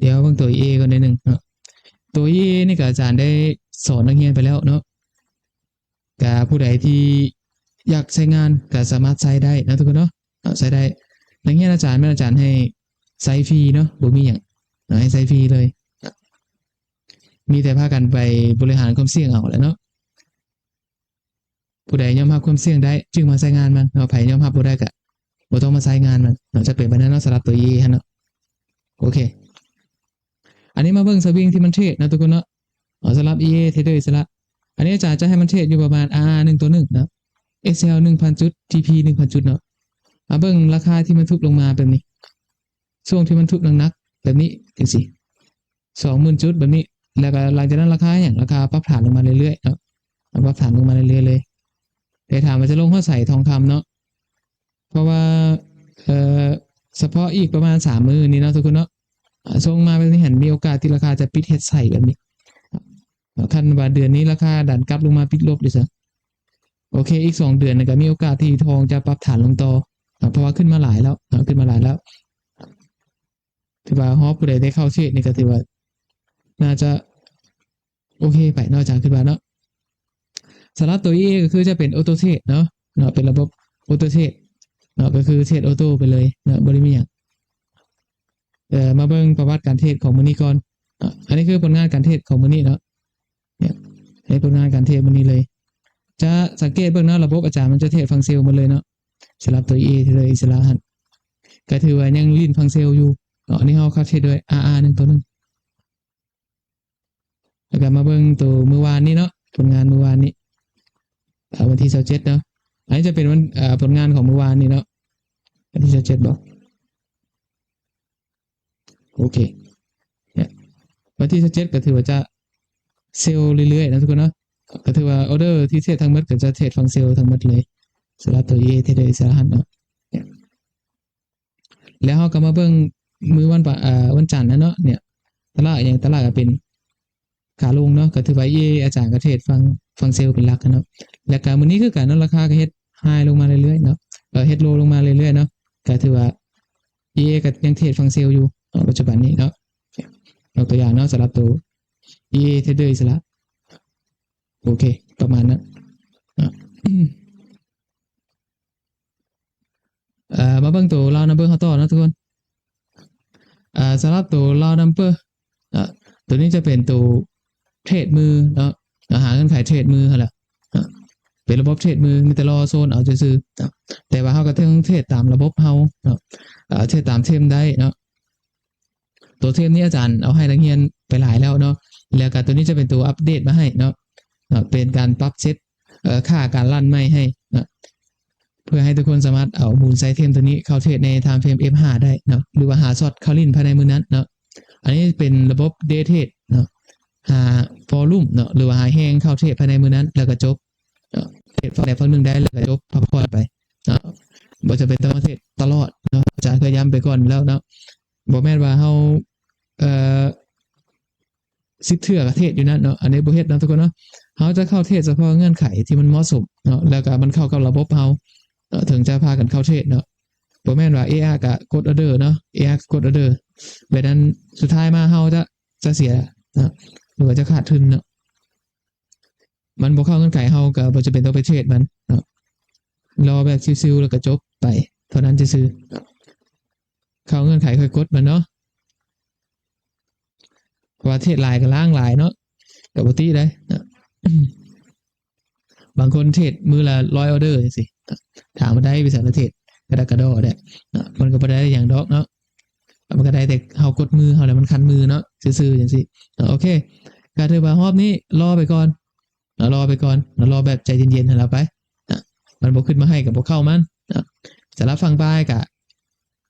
ດຽວເບິ່ງຕົວ EA ກ່ອນໜ້ອຍໜຶ່ງເນາະ ຕົວ EA ນີ້ກໍອາຈານໄດ້ສອນນັກຮຽນໄປແລ້ວເນາະ ກະຜູ້ໃດທີ່ຢາກໃຊ້ງານກໍສາມາດໃຊ້ໄດ້ເນາະທຸກຄົນເນາະ ເນາະ ໃຊ້ໄດ້ ນັກຮຽນອາຈານແມ່ນອາຈານໃຫ້ໃຊ້ຟຣີເນາະ ບໍ່ມີຫຍັງເນາະ ໃຫ້ໃຊ້ຟຣີເລີຍ ມີແຕ່ພາກັນໄປບໍລິຫານຄວາມສ່ຽງເອົາແຫຼະເນາະ ຜູ້ໃດຍອມຮັບຄວາມສ່ຽງໄດ້ຈຶ່ງມາໃຊ້ງານມັນເນາະ ໃຜຍອມຮັບບໍ່ໄດ້ກະບໍ່ຕ້ອງມາໃຊ້ງານມັນເນາະ ຈະເປັນແບບນັ້ນເນາະ ສຳລັບຕົວ EA ຫັ້ນເນາະ ໂອເຄ ອັນນີ້ມາເບິ່ງສະວິງທີ່ມັນເທຣດເນາະທຸກຄົນເນາະ ເອົາ ສຳລັບ EA Trader ອິດສະຫຼະ ອັນນີ້ອາຈານຈະໃຫ້ມັນເທຣດຢູ່ປະມານ RR ໜຶ່ງຕໍ່ໜຶ່ງເນາະ SL ໜຶ່ງພັນຈຸດ TP ໜຶ່ງພັນຈຸດເນາະ ມາເບິ່ງລາຄາທີ່ມັນທຸບລົງມາແບບນີ້ ຊ່ວງທີ່ມັນທຸບໜັກໆແບບນີ້ຈັ່ງຊີ້ ສອງໝື່ນຈຸດແບບນີ້ ແລ້ວກໍຫຼັງຈາກນັ້ນລາຄາຫຍັງ ລາຄາປັບຖານລົງມາເລື້ອຍໆເນາະ ປັບຖານລົງມາເລື້ອຍໆເລີຍ ແຕ່ຖາມວ່າຈະລົງຮອດໃສ ທອງຄຳເນາະ ເພາະວ່າ ເອີ ສະເພາະອີກປະມານສາມມື້ນີ້ເນາະທຸກຄົນເນາະ ອ່າ ສົ່ງມາແບບນີ້ຫັ້ນ ມີໂອກາດທີ່ລາຄາຈະປິດເຮັດໃສ່ແບບນີ້ ຄັນວ່າເດືອນນີ້ລາຄາດັນກັບລົງມາຕິດລົບເດຊະ ໂອເຄ ອີກສອງເດືອນນີ້ກໍມີໂອກາດທີ່ທອງຈະປັບຖານລົງຕໍ່ ເພາະວ່າຂຶ້ນມາຫຼາຍແລ້ວ ຂຶ້ນມາຫຼາຍແລ້ວ ຖືວ່າຮອບຜູ້ໃດໄດ້ເຂົ້າເທຣດນີ້ກໍຖືວ່າໜ້າຈະໂອເຄໄປເນາະ ອາຈານຄິດວ່າເນາະ ສຳລັບຕົວ EA ກໍຄືຈະເປັນ Auto Trade ເນາະ ເນາະ ເປັນລະບົບ Auto Trade ເນາະ ກໍຄືເທຣດ Auto ໄປເລີຍເນາະ ບໍ່ໄດ້ມີຫຍັງ ເອີ ມາເບິ່ງປະຫວັດການເທຣດຂອງມື້ນີ້ກ່ອນເນາະ ອັນນີ້ຄືຜົນງານການເທຣດຂອງມື້ນີ້ເນາະ ເນຍ ໃນຜົນງານການເທຣດມື້ນີ້ເລີຍ ຈະສັງເກດເບິ່ງເນາະ ລະບົບອາຈານມັນຈະເທຣດຝັ່ງເຊວໝົດເລີຍເນາະ ສຳລັບຕົວ EA ເທຣດເລີຍອິດສະຫຼະຫັ້ນ ກໍຖືວ່າຍັງຫຼິ້ນຝັ່ງເຊວຢູ່ເນາະ ອັນນີ້ເຮົາເຂົ້າເທຣດດ້ວຍ RR ໜຶ່ງຕໍ່ໜຶ່ງ ແລ້ວກໍມາເບິ່ງໂຕມື້ວານນີ້ເນາະ ຜົນງານມື້ວານນີ້ ເອົາ ວັນທີຊາວເຈັດເນາະ ອັນນີ້ຈະເປັນວັນ ເອີ ຜົນງານຂອງມື້ວານນີ້ເນາະ ວັນທີຊາວເຈັດບໍ? ໂອເຄ ເນຍ ວັນທີຊາວເຈັດກໍຖືວ່າຈະເຊວເລື້ອຍໆນະທຸກຄົນເນາະ ກໍຖືວ່າອໍເດີທີ່ເທຣດທັງໝົດກໍຈະເທຣດຝັ່ງເຊວທັງໝົດເລີຍ ສຳລັບຕົວ ເອ ເທຣດເດີອິດສະຫຼະເນາະ. ແລ້ວເຮົາກໍມາເບິ່ງມື້ວັນປະ ເອີ ວັນຈັນນະເນາະ ເນຍ ຕະຫຼາດຫຍັງ ຕະຫຼາດກໍເປັນຂາລົງເນາະ ກໍຖືວ່າ ເອ ອາຈານກໍເທຣດຝັ່ງ ຝັ່ງເຊວເປັນຫຼັກນະເນາະ. ແລ້ວກໍມື້ນີ້ຄືກັນເນາະ ລາຄາກໍເຮັດໄຮລົງມາເລື້ອຍໆເນາະ ເອີ ເຮັດໂລລົງມາເລື້ອຍໆເນາະ ກໍຖືວ່າ ເອ ກໍຍັງເທຣດຝັ່ງເຊວຢູ່ເນາະ ປັດຈຸບັນນີ້ເນາະ. ຍົກຕົວຢ່າງເນາະ ສຳລັບໂຕ ເອ ເທຣດເດີອິດສະຫຼະ ໂອເຄ ປະມານນັ້ນເນາະ. ເອີ ມາເບິ່ງໂຕລາວນຳເບີເຮົາຕໍ່ເນາະທຸກຄົນ. ເອີ ສຳລັບໂຕລາວນຳເບີ ເອີ ໂຕນີ້ຈະເປັນໂຕເທຣດມືເນາະ ເອີ ຫາເງື່ອນໄຂເທຣດມືຫັ້ນແຫຼະ ເອີ ເປັນລະບົບເທຣດມື ມີແຕ່ລໍໂຊນເອົາຊື່ໆເນາະ. ແຕ່ວ່າເຮົາກໍເທິງເທຣດຕາມລະບົບເຮົາເນາະ ເອີ ເທຣດຕາມເທຣນໄດ້ເນາະ. ໂຕເທຣນນີ້ອາຈານເອົາໃຫ້ນັກຮຽນໄປຫຼາຍແລ້ວເນາະ ແລ້ວກໍໂຕນີ້ຈະເປັນໂຕອັບເດດມາໃຫ້ເນາະ ເນາະ ເປັນການປັບເຊັດ ເອີ ຄ່າການລັນໃໝ່ໃຫ້ເນາະ ເພື່ອໃຫ້ທຸກຄົນສາມາດເອົາມູນໄຊເທຣນໂຕນີ້ເຂົ້າເທຣດໃນທາມເຟຣມ ເອັຟ ຫ້າ ໄດ້ເນາະ ຫຼືວ່າຫາຊັອດເຂົ້າຫຼິ້ນພາຍໃນມື້ນັ້ນເນາະ. ອັນນີ້ເປັນລະບົບເດເທຣດເນາະ ຫາຟອລຸ່ມເນາະ ຫຼືວ່າຫາແຮງເຂົ້າເທຣດພາຍໃນມື້ນັ້ນ ແລ້ວກໍຈົບເນາະ ເທຣດຝັ່ງໃດຝັ່ງໜຶ່ງໄດ້ ແລ້ວກໍຈົບ ພັກຜ່ອນໄປເນາະ ບໍ່ຈຳເປັນຕ້ອງມາເທຣດຕະຫຼອດເນາະ. ອາຈານເຄີຍຢ້ຳໄປກ່ອນແລ້ວເນາະ ບໍ່ແມ່ນວ່າເຮົາ ເອີ ສິບເທື່ອກໍເທຣດຢູ່ນັ້ນເນາະ ອັນນີ້ບໍ່ເຮັດເນາະທຸກຄົນເນາະ. ເຮົາຈະເຂົ້າເທຣດສະເພາະເງື່ອນໄຂທີ່ມັນເໝາະສົມເນາະ ແລ້ວກໍມັນເຂົ້າກັບລະບົບເຮົາເນາະ ເຖິງຈະພາກັນເຂົ້າເທຣດເນາະ. ບໍ່ແມ່ນວ່າ ເອ ອາ ກໍກົດອໍເດີເນາະ ເອ ອາ ກໍກົດອໍເດີ ແບບນັ້ນສຸດທ້າຍມາເຮົາຈະ ຈະເສຍເນາະ ຫຼືວ່າຈະຂາດທຶນເນາະ. ມັນບໍ່ເຂົ້າເງື່ອນໄຂ ເຮົາກໍບໍ່ຈຳເປັນຕ້ອງໄປເທຣດມັນເນາະ ລໍແບບຊິວໆ ແລ້ວກໍຈົບໄປເທົ່ານັ້ນຊື່ໆເນາະ. ເຂົ້າເງື່ອນໄຂຄ່ອຍກົດມັນເນາະ ເພາະວ່າເທຣດຫຼາຍກໍລ້າງຫຼາຍເນາະ ກໍບໍ່ຕິໄດ໋ເນາະ. ບາງຄົນເທຣດມື້ລະຮ້ອຍອໍເດີຈັ່ງຊີ້ ຖາມວ່າໄດ້ບໍ ວິຊາປະເທດກະດາກະດໍແດ່ເນາະ ມັນກໍບໍ່ໄດ້ຫຍັງດອກເນາະ. ມັນກໍໄດ້ແຕ່ເຮົາກົດມືເຮົາແລ້ວມັນຄັນມືເນາະ ຊື່ໆຈັ່ງຊີ້ເນາະ. ໂອເຄ ກໍຖືວ່າຮອບນີ້ລໍໄປກ່ອນເນາະ ລໍໄປກ່ອນເນາະ ລໍແບບໃຈເຢັນໆຫັ້ນລະໄປເນາະ ມັນບໍ່ຂຶ້ນມາໃຫ້ກໍບໍ່ເຂົ້າມັນເນາະ. ສຳລັບຝັ່ງບາຍກໍ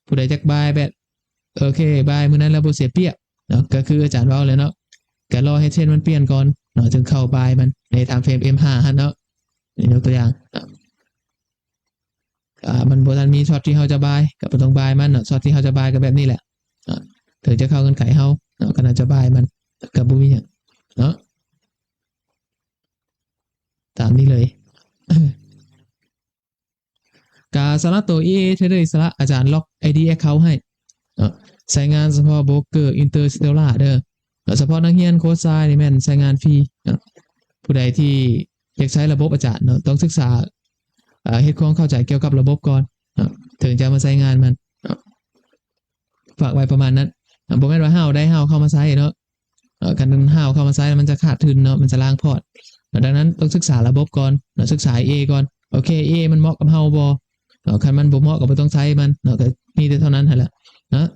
ຜູ້ໃດຢາກບາຍແບບ ໂອເຄ ບາຍມື້ນັ້ນແລ້ວບໍ່ເສຍປຽບເນາະ ກໍຄືອາຈານເວົ້າແຫຼະເນາະ ກໍລໍໃຫ້ເທຣນມັນປ່ຽນກ່ອນເນາະ ຈຶ່ງເຂົ້າບາຍມັນໃນທາມເຟຣມ ເອັຟ ຫ້າ ຫັ້ນເນາະ. ຍົກຕົວຢ່າງເນາະ ອ່າ ມັນບໍ່ທັນມີຊັອດທີ່ເຮົາຈະບາຍ ກໍບໍ່ຕ້ອງບາຍມັນເນາະ ຊັອດທີ່ເຮົາຈະບາຍກໍແບບນີ້ແຫຼະເນາະ ເຖິງຈະເຂົ້າເງື່ອນໄຂເຮົາເນາະ ກໍໜ້າຈະບາຍມັນ ກໍບໍ່ມີຫຍັງເນາະ ຕາມນີ້ເລີຍ. ກະສຳລັບໂຕ ເອ ເທຣດເດີອິດສະຫຼະ ອາຈານລັອກ ໄອ ດີ ແອັກເຄົາໃຫ້ເນາະ ໃຊ້ງານສະເພາະໂບຣກເກີ ອິນເຕີສະເຕລລາ ເດີເນາະ. ສະເພາະນັກຮຽນໂຄດຊາຍນີ້ແມ່ນໃຊ້ງານຟຣີເນາະ. ຜູ້ໃດທີ່ຢາກໃຊ້ລະບົບອາຈານເນາະ ຕ້ອງສຶກສາ ເຮັດຄວາມເຂົ້າໃຈກ່ຽວກັບລະບົບກ່ອນເນາະ ເຖິງຈະມາໃຊ້ງານມັນເນາະ. ຝາກໄວ້ປະມານນັ້ນ ບໍ່ແມ່ນວ່າຫ້າວໄດ້ຫ້າວເຂົ້າມາໃຊ້ເນາະ. ເອີ ຄັນຫ້າວເຂົ້າມາໃຊ້ແລ້ວມັນຈະຂາດທຶນເນາະ ມັນຈະລ້າງພອດ. ດັ່ງນັ້ນຕ້ອງສຶກສາລະບົບກ່ອນເນາະ ສຶກສາ ເອ ກ່ອນ. ໂອເຄ ເອ ມັນເໝາະກັບເຮົາບໍ່ເນາະ ຄັນມັນບໍ່ເໝາະກໍບໍ່ຕ້ອງໃຊ້ມັນເນາະ ກໍມີແຕ່ເທົ່ານັ້ນຫັ້ນແຫຼະເນາະ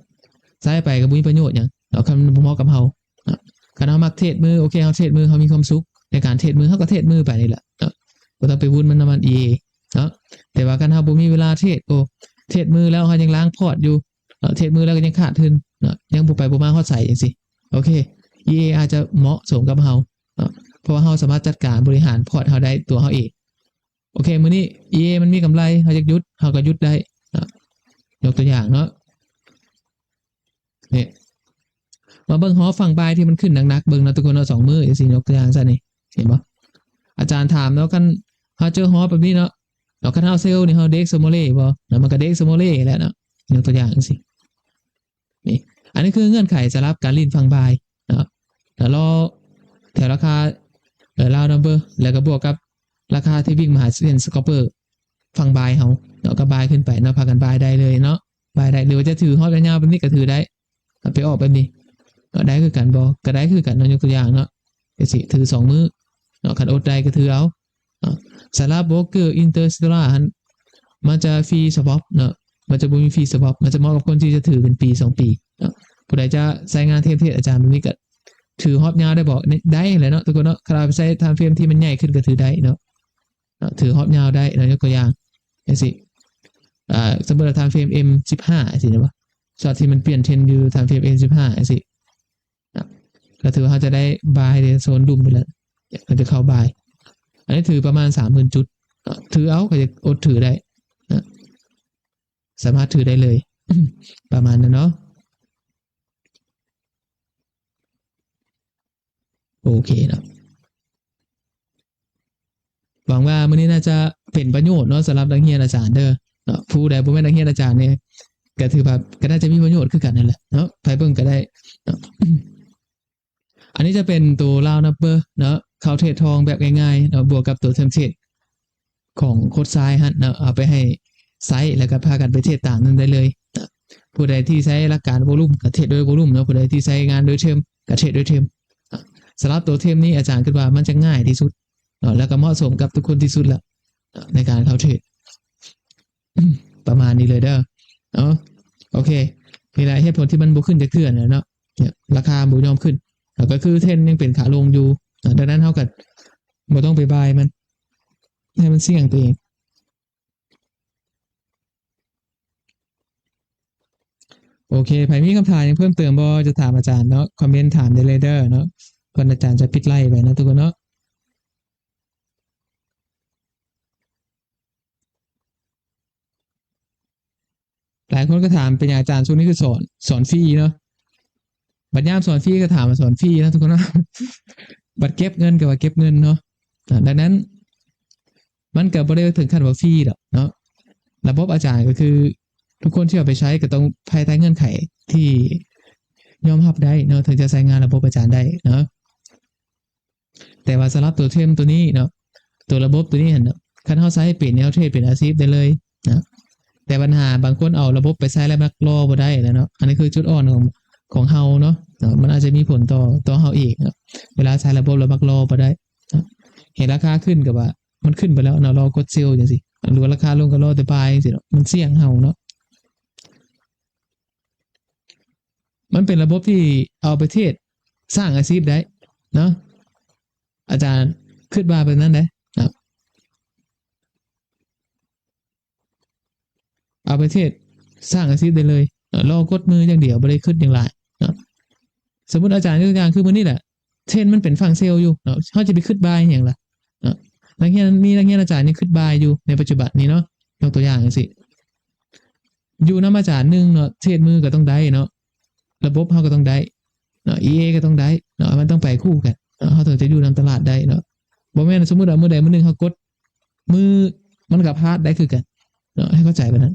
ໃຊ້ໄປກໍບໍ່ມີປະໂຫຍດຫຍັງເນາະ ຄັນມັນບໍ່ເໝາະກັບເຮົາເນາະ. ຄັນເຮົາມັກເທຣດມື ໂອເຄ ເຮົາເທຣດມື ເຮົາມີຄວາມສຸກໃນການເທຣດມື ເຮົາກໍເທຣດມືໄປນີ້ແຫຼະເນາະ ບໍ່ຕ້ອງໄປວຸ້ນນຳມັນ ເອ ເນາະ. ແຕ່ວ່າຄັນເຮົາບໍ່ມີເວລາເທຣດ ໂອ້ ເທຣດມືແລ້ວເຮົາຍັງລ້າງພອດຢູ່ ເນາະ ເທຣດມື້ແລ້ວກໍຍັງຂາດທຶນເນາະ ຍັງບໍ່ໄປບໍ່ມາຮອດໃສຈັ່ງຊີ້. ໂອເຄ ເອ ອາດຈະເໝາະສົມກັບເຮົາເນາະ ເພາະວ່າເຮົາສາມາດຈັດການບໍລິຫານພອດເຮົາໄດ້ຕົວເຮົາເອງ. ໂອເຄ ມື້ນີ້ ເອ ມັນມີກຳໄລ ເຮົາຢາກຢຸດ ເຮົາກໍຢຸດໄດ້ເນາະ. ຍົກຕົວຢ່າງເນາະ ນີ້ ມາເບິ່ງຮອບຝັ່ງບາຍທີ່ມັນຂຶ້ນໜັກໆ ເບິ່ງເນາະທຸກຄົນເນາະ ສອງມື້ຈັ່ງຊີ້ ຍົກຕົວຢ່າງຊັ້ນນີ້ ເຫັນບໍ່? ອາຈານຖາມເນາະ ຄັນເຮົາເຈີຮອບແບບນີ້ເນາະ ແລ້ວຄັນເຮົາເຊວນີ້ ເຮົາເດກສະໂມເລບໍ່ເນາະ? ມັນກໍເດກສະໂມເລແຫຼະເນາະ ຍົກຕົວຢ່າງຈັ່ງຊີ້ ນີ້ ອັນນີ້ຄືເງື່ອນໄຂສຳລັບການຫຼິ້ນຝັ່ງບາຍເນາະ ແລ້ວລໍແຖວລາຄາ ເອີ ລາວນຳເບີ ແລ້ວກໍບວກກັບລາຄາທີ່ວິ່ງມາຫາເສັ້ນສະກອບເປີຝັ່ງບາຍເຮົາເນາະ ກໍບາຍຂຶ້ນໄປເນາະ ພາກັນບາຍໄດ້ເລີຍເນາະ ບາຍໄດ້ ຫຼືວ່າຈະຖືຮອບຍາວໆແບບນີ້ກໍຖືໄດ້ ໄປອອກແບບນີ້ ກໍໄດ້ຄືກັນບໍ່? ກໍໄດ້ຄືກັນເນາະ ຍົກຕົວຢ່າງເນາະ ຈັ່ງຊີ້ ຖືສອງມື້ເນາະ ຄັນອົດໄດ້ກໍຖືເອົາເນາະ. ສຳລັບໂບຣກເກີອິນເຕີສະເຕລລາຫັ້ນ ມັນຈະຟຣີສະວັອບເນາະ ມັນຈະບໍ່ມີຟຣີສະວັອບ ມັນຈະເໝາະກັບຄົນທີ່ຈະຖືເປັນປີສອງປີເນາະ. ຜູ້ໃດຈະໃຊ້ງານເທຣດອາຈານແບບນີ້ກໍຖືຮອບຍາວໄດ້ບໍ່? ໄດ້ແຫຼະເນາະທຸກຄົນເນາະ ຄັນເອົາໄປໃຊ້ທາມເຟຣມທີ່ມັນໃຫຍ່ຂຶ້ນກໍຖືໄດ້ເນາະ. ເນາະ ຖືຮອບຍາວໄດ້ເນາະ ຍົກຕົວຢ່າງຈັ່ງຊີ້ ອ່າ ສົມມຸດວ່າ time frame M ສິບຫ້າ ຈັ່ງຊີ້ນະ ເນາະ ຊັອດທີ່ມັນປ່ຽນເທຣນຢູ່ time frame M ສິບຫ້າ ຈັ່ງຊີ້ ເນາະ ກໍຖືວ່າເຮົາຈະໄດ້ບາຍໃນໂຊນລຸ່ມໄປແລ້ວ ເຮົາຈະເຂົ້າບາຍ ອັນນີ້ຖືປະມານ ສາມໝື່ນ ຈຸດເນາະ ຖືເອົາ ກໍຈະອົດຖືໄດ້ເນາະ ສາມາດຖືໄດ້ເລີຍ ປະມານນັ້ນເນາະ. ໂອເຄເນາະ ຫວັງວ່າມື້ນີ້ໜ້າຈະເປັນປະໂຫຍດເນາະ ສຳລັບນັກຮຽນອາຈານເດີເນາະ ຜູ້ໃດບໍ່ແມ່ນນັກຮຽນອາຈານນີ້ ກໍຖືວ່າກໍໜ້າຈະມີປະໂຫຍດຄືກັນນັ້ນແຫຼະເນາະ ໃຜເບິ່ງກໍໄດ້ເນາະ. ອັນນີ້ຈະເປັນໂຕ round number ເນາະ ເຂົ້າເທຣດທອງແບບງ່າຍໆເນາະ ບວກກັບໂຕ term trade ຂອງໂຄດຊາຍຫັ້ນເນາະ ເອົາໄປໃຫ້ໃຊ້ ແລ້ວກໍພາກັນໄປເທຣດຕາມນັ້ນໄດ້ເລີຍເນາະ. ຜູ້ໃດທີ່ໃຊ້ຫຼັກການ volume ກໍເທຣດດ້ວຍ volume ເນາະ ຜູ້ໃດທີ່ໃຊ້ງານດ້ວຍ term ກໍເທຣດດ້ວຍ term ເນາະ. ສຳລັບໂຕ term ນີ້ ອາຈານຄິດວ່າມັນຈະງ່າຍທີ່ສຸດເນາະ ແລ້ວກໍເໝາະສົມກັບທຸກຄົນທີ່ສຸດແລ້ວເນາະ ໃນການເຂົ້າເທຣດ ປະມານນີ້ເລີຍເດີເນາະ. ໂອເຄ ນີ້ແຫຼະເຫດຜົນທີ່ມັນບໍ່ຂຶ້ນຈັກເທື່ອນະເນາະ ເນຍ ລາຄາບໍ່ຍອມຂຶ້ນ ກໍຄືເທຣນຍັງເປັນຂາລົງຢູ່ ອາ ດັ່ງນັ້ນເຮົາກໍບໍ່ຕ້ອງໄປບາຍມັນ ໃຫ້ມັນສ່ຽງຕົວເອງ. ໂອເຄ ໃຜມີຄຳຖາມຫຍັງເພີ່ມເຕີມບໍ່ ຈະຖາມອາຈານເນາະ ຄອມເມັນຖາມໄດ້ເລີຍເດີເນາະ ກ່ອນອາຈານຈະປິດໄລຟ໌ໄປເນາະທຸກຄົນເນາະ. ຫຼາຍຄົນກໍຖາມ ເປັນຫຍັງອາຈານຊ່ວງນີ້ຄືສອນ ສອນຟຣີເນາະ ບັດຍາມສອນຟຣີກໍຖາມວ່າສອນຟຣີເນາະທຸກຄົນເນາະ ບັດເກັບເງິນກໍວ່າເກັບເງິນເນາະ. ອາ ດັ່ງນັ້ນ ມັນກໍບໍ່ໄດ້ເຖິງຂັ້ນວ່າຟຣີດອກເນາະ ລະບົບອາຈານກໍຄື ທຸກຄົນທີ່ເອົາໄປໃຊ້ກໍຕ້ອງພາຍໃຕ້ເງື່ອນໄຂທີ່ຍອມຮັບໄດ້ເນາະ ເຖິງຈະໃຊ້ງານລະບົບອາຈານໄດ້ເນາະ. ແຕ່ວ່າສຳລັບໂຕເທຣນໂຕນີ້ເນາະ ໂຕລະບົບໂຕນີ້ຫັ້ນເນາະ ຄັນເຮົາໃຊ້ເປັນແນວເທຣດເປັນອາຊີບໄດ້ເລີຍນະ ແຕ່ບັນຫາບາງຄົນເອົາລະບົບໄປໃຊ້ແລ້ວມັກລໍບໍ່ໄດ້ແລ້ວເນາະ ອັນນີ້ຄືຈຸດອ່ອນຂອງ ຂອງເຮົາເນາະ ເນາະ ມັນອາດຈະມີຜົນຕໍ່ ຕໍ່ເຮົາເອງເນາະ ເວລາໃຊ້ລະບົບແລ້ວມັກລໍບໍ່ໄດ້ເນາະ ເຫັນລາຄາຂຶ້ນກໍວ່າມັນຂຶ້ນໄປແລ້ວເນາະ ລໍກົດເຊວຈັ່ງຊີ້ ຫຼືວ່າລາຄາລົງກໍລໍແຕ່ບາຍຈັ່ງຊີ້ເນາະ ມັນສ່ຽງເຮົາເນາະ. ມັນເປັນລະບົບທີ່ເອົາໄປເທຣດສ້າງອາຊີບໄດ້ເນາະ ອາຈານຄິດວ່າແບບນັ້ນເດ້ເນາະ ເອົາໄປເທຣດສ້າງອາຊີບໄດ້ເລີຍເນາະ ລໍກົດມືຢ່າງດຽວ ບໍ່ໄດ້ຄິດຫຍັງຫຼາຍເນາະ. ສົມມຸດອາຈານຍົກຕົວຢ່າງຄືມື້ນີ້ແຫຼະ ເທຣນມັນເປັນຝັ່ງເຊວຢູ່ເນາະ ເຮົາຈະໄປຄິດບາຍຫຍັງລະເນາະ. ນັກຮຽນ ມີນັກຮຽນອາຈານຍັງຄິດບາຍຢູ່ໃນປັດຈຸບັນນີ້ເນາະ ຍົກຕົວຢ່າງຈັ່ງຊີ້ ຢູ່ນຳອາຈານໜຶ່ງເນາະ ເທຣດມືກໍຕ້ອງໄດ້ເນາະ ລະບົບເຮົາກໍຕ້ອງໄດ້ເນາະ ອີເອ ກໍຕ້ອງໄດ້ເນາະ ມັນຕ້ອງໄປຄູ່ກັນເນາະ ເຮົາເຖິງຈະຢູ່ນຳຕະຫຼາດໄດ້ເນາະ. ບໍ່ແມ່ນສົມມຸດວ່າມື້ໃດມື້ໜຶ່ງເຮົາກົດມື ມັນກໍພາດໄດ້ຄືກັນເນາະ ໃຫ້ເຂົ້າໃຈແບບນັ້ນ.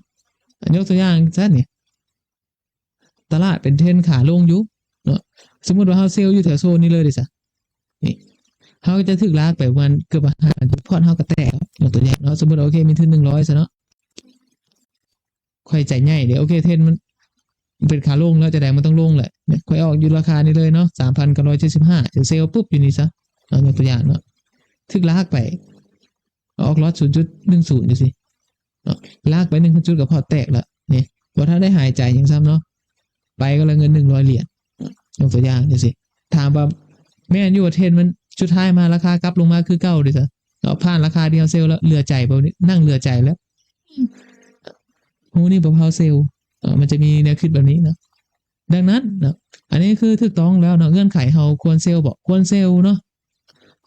ຍົກຕົວຢ່າງຊັ້ນນີ້ ຕະຫຼາດເປັນເທຣນຂາລົງຢູ່ເນາະ ສົມມຸດວ່າເຮົາເຊວຢູ່ແຖວໂຊນນີ້ເລີຍເດ້ຊະ ນີ້ ເຮົາຈະຖືກລາກໄປປະມານເກືອບຫ້າພັນຈຸດ ພອດເຮົາກໍແຕກ ຍົກຕົວຢ່າງເນາະ ສົມມຸດວ່າ ໂອເຄ ມີທຶນໜຶ່ງຮ້ອຍຊະເນາະ ຂ້ອຍໃຈໃຫຍ່ເດ້ ໂອເຄ ເທຣນມັນເປັນຂາລົງແລ້ວ ຈັ່ງໃດມັນຕ້ອງລົງແຫຼະ ຂ້ອຍອອກຢູ່ລາຄານີ້ເລີຍເນາະ ສາມພັນເກົ້າຮ້ອຍເຈັດສິບຫ້າ ຈະເຊວປຸບຢູ່ນີ້ຊະເນາະ ຍົກຕົວຢ່າງເນາະ ຖືກລາກໄປ ອອກລັອດ ສູນຈຸດໜຶ່ງສູນຈັ່ງຊີ້ເນາະ ລາກໄປໜຶ່ງພັນຈຸດກໍພອດແຕກແລ້ວນີ້ ບໍ່ທັນໄດ້ຫາຍໃຈຫຍັງຊ້ຳເນາະ ໄປກໍລະເງິນໜຶ່ງຮ້ອຍຫຼຽນເນາະ ຍົກຕົວຢ່າງຈັ່ງຊີ້. ຖາມວ່າແມ່ນຢູ່ວ່າເທຣນມັນ ສຸດທ້າຍມາລາຄາກັບລົງມາຄືເກົ່າເດ້ຊະເນາະ ຜ່ານລາຄາທີ່ເຮົາເຊວແລ້ວ ເຫຼືອໃຈບໍ່ນີ້ ນັ່ງເຫຼືອໃຈແລ້ວ ຮູ້ນີ້ບໍ່ພາວເຊວເນາະ ມັນຈະມີແນວຄິດແບບນີ້ເນາະ. ດັ່ງນັ້ນເນາະ ອັນນີ້ຄືຖືກຕ້ອງແລ້ວເນາະ ເງື່ອນໄຂເຮົາຄວນເຊວບໍ່ ຄວນເຊວເນາະ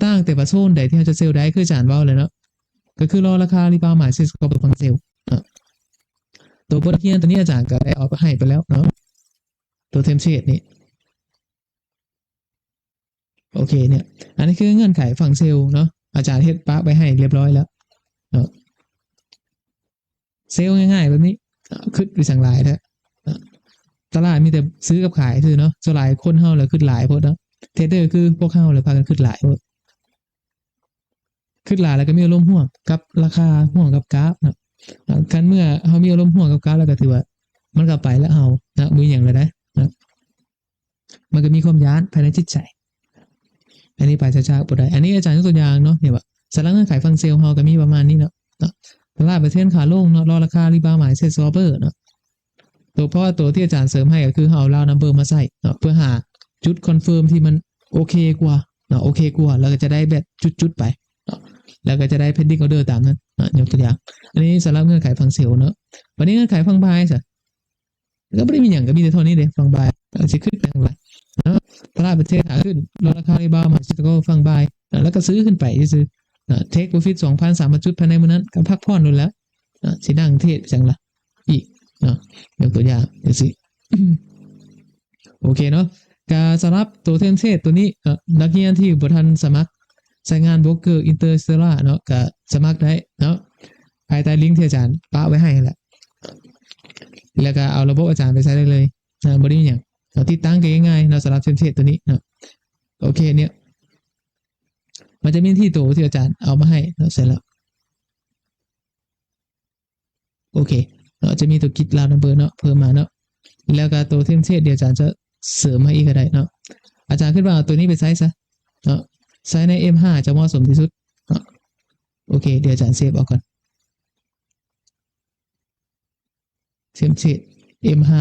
ຕ່າງແຕ່ວ່າໂຊນໃດທີ່ເຮົາຈະເຊວໄດ້ ຄືອາຈານເວົ້າແລ້ວເນາະ ກໍຄືລໍລາຄາຣີບາວ ໝາຍເຊສ ກໍເປັນຝັ່ງເຊວເນາະ. ໂຕບົດຮຽນໂຕນີ້ອາຈານກໍໄດ້ເອົາໄປໃຫ້ໄປແລ້ວເນາະ ໂຕເທມເຊດນີ້ ໂອເຄ ເນຍ ອັນນີ້ຄືເງື່ອນໄຂຝັ່ງເຊວເນາະ ອາຈານເຮັດປະໄວ້ໃຫ້ຮຽບຮ້ອຍແລ້ວເນາະ. ເຊວງ່າຍໆແບບນີ້ ຄຶດໄປສັງຫຼາຍແທ້ ຕະຫຼາດມີແຕ່ຊື້ກັບຂາຍຊື່ເນາະ. ສ່ວນຫຼາຍຄົນເຮົາລະຄຶດຫຼາຍໂພດເນາະ ເທຣດເດີຄືພວກເຮົາລະພາກັນຄຶດຫຼາຍໂພດ ຄຶດຫຼາຍແລ້ວກໍມີອາລົມຮ່ວມກັບລາຄາ ຮ່ວມກັບກາຟເນາະ. ຄັນເມື່ອເຮົາມີອາລົມຮ່ວມກັບກາຟແລ້ວກໍຖືວ່າມັນກໍໄປແລ້ວ ເຮົານະ ບໍ່ມີຫຍັງແລ້ວໃດ໋ນະ. ມັນກໍມີຄວາມຢ້ານພາຍໃນຈິດໃຈ ອັນນີ້ປາສຈາກບໍ່ໄດ້. ອັນນີ້ອາຈານຍົກຕົວຢ່າງເນາະ ເຫັນບໍ່ ສາລະເງື່ອນໄຂຝັ່ງເຊວເຮົາກໍມີປະມານນີ້ເນາະ ເນາະ ຕະຫຼາດປະເທດຂາລົງເນາະ ລໍລາຄາຣີບາວ ໝາຍເຊສ ສະຕອບເປີເນາະ. ໂຕ ເພາະວ່າໂຕທີ່ອາຈານເສີມໃຫ້ກໍຄືເຮົາເອົາລາວນຳເບີມາໃສ່ເນາະ ເພື່ອຫາຈຸດຄອນເຟີມທີ່ມັນໂອເຄກວ່າເນາະ ໂອເຄກວ່າ ແລ້ວກໍຈະໄດ້ແບບຈຸດໆໄປເນາະ. ແລ້ວກໍຈະໄດ້ pending order ຕາມນັ້ນເນາະ ຍົກຕົວຢ່າງ. ອັນນີ້ສຳລັບເງື່ອນໄຂຝັ່ງເຊວເນາະ. ບັດນີ້ເງື່ອນໄຂຝັ່ງບາຍຊະ ກໍບໍ່ໄດ້ມີຫຍັງ ກໍມີແຕ່ເທົ່ານີ້ເດ້ ຝັ່ງບາຍ. ເອີ ຊິຂຶ້ນໄປທາງໃດເນາະ? ຕະຫຼາດປະເທດຂາຂຶ້ນ ລອງລາຄາ rebound ມາ Chicago ຝັ່ງບາຍ ເອີ ແລ້ວກໍຊື້ຂຶ້ນໄປຊື່ໆ ເນາະ. Take profit ສອງພັນ ສາມພັນຈຸດ ພາຍໃນມື້ນັ້ນ ກໍພັກຜ່ອນໂລດແລ້ວເນາະ. ຊິນັ່ງເທຣດຫຍັງລະອີກເນາະ? ຍົກຕົວຢ່າງຈັ່ງຊີ້. ໂອເຄເນາະ. ກະສຳລັບໂຕ Temp Trade ໂຕນີ້ເນາະ ນັກຮຽນທີ່ບໍ່ທັນສະໝັກໃຊ້ງານໂບຣກເກີ Interstellar ເນາະ ກະສະໝັກໄດ້ເນາະ ພາຍໃຕ້ລິ້ງທີ່ອາຈານປະໄວ້ໃຫ້ຫັ້ນແຫຼະ. ແລ້ວກະເອົາລະບົບອາຈານໄປໃຊ້ໄດ້ເລີຍເນາະ ບໍ່ໄດ້ມີຫຍັງເນາະ. ຕິດຕັ້ງກໍງ່າຍໆເນາະ ສຳລັບ Temp Trade ໂຕນີ້ເນາະ. ໂອເຄ ເນຍ ມັນຈະມີທີ່ໂຕທີ່ອາຈານເອົາມາໃຫ້ເນາະ ໃສ່ແລ້ວ. ໂອເຄເນາະ ຈະມີຕົວ Git Round Number ເນາະ ເພີ່ມມາເນາະ ແລ້ວກໍຕົວ Temp Trade ດຽວອາຈານຈະເສີມໃຫ້ອີກກໍໄດ້ເນາະ. ອາຈານຄິດວ່າເອົາຕົວນີ້ໄປໃຊ້ຊະເນາະ ໃຊ້ໃນ M ຫ້າ ຈະເໝາະສົມທີ່ສຸດເນາະ. ໂອເຄ ດຽວອາຈານເຊບອອກກ່ອນ Temp Trade M ຫ້າ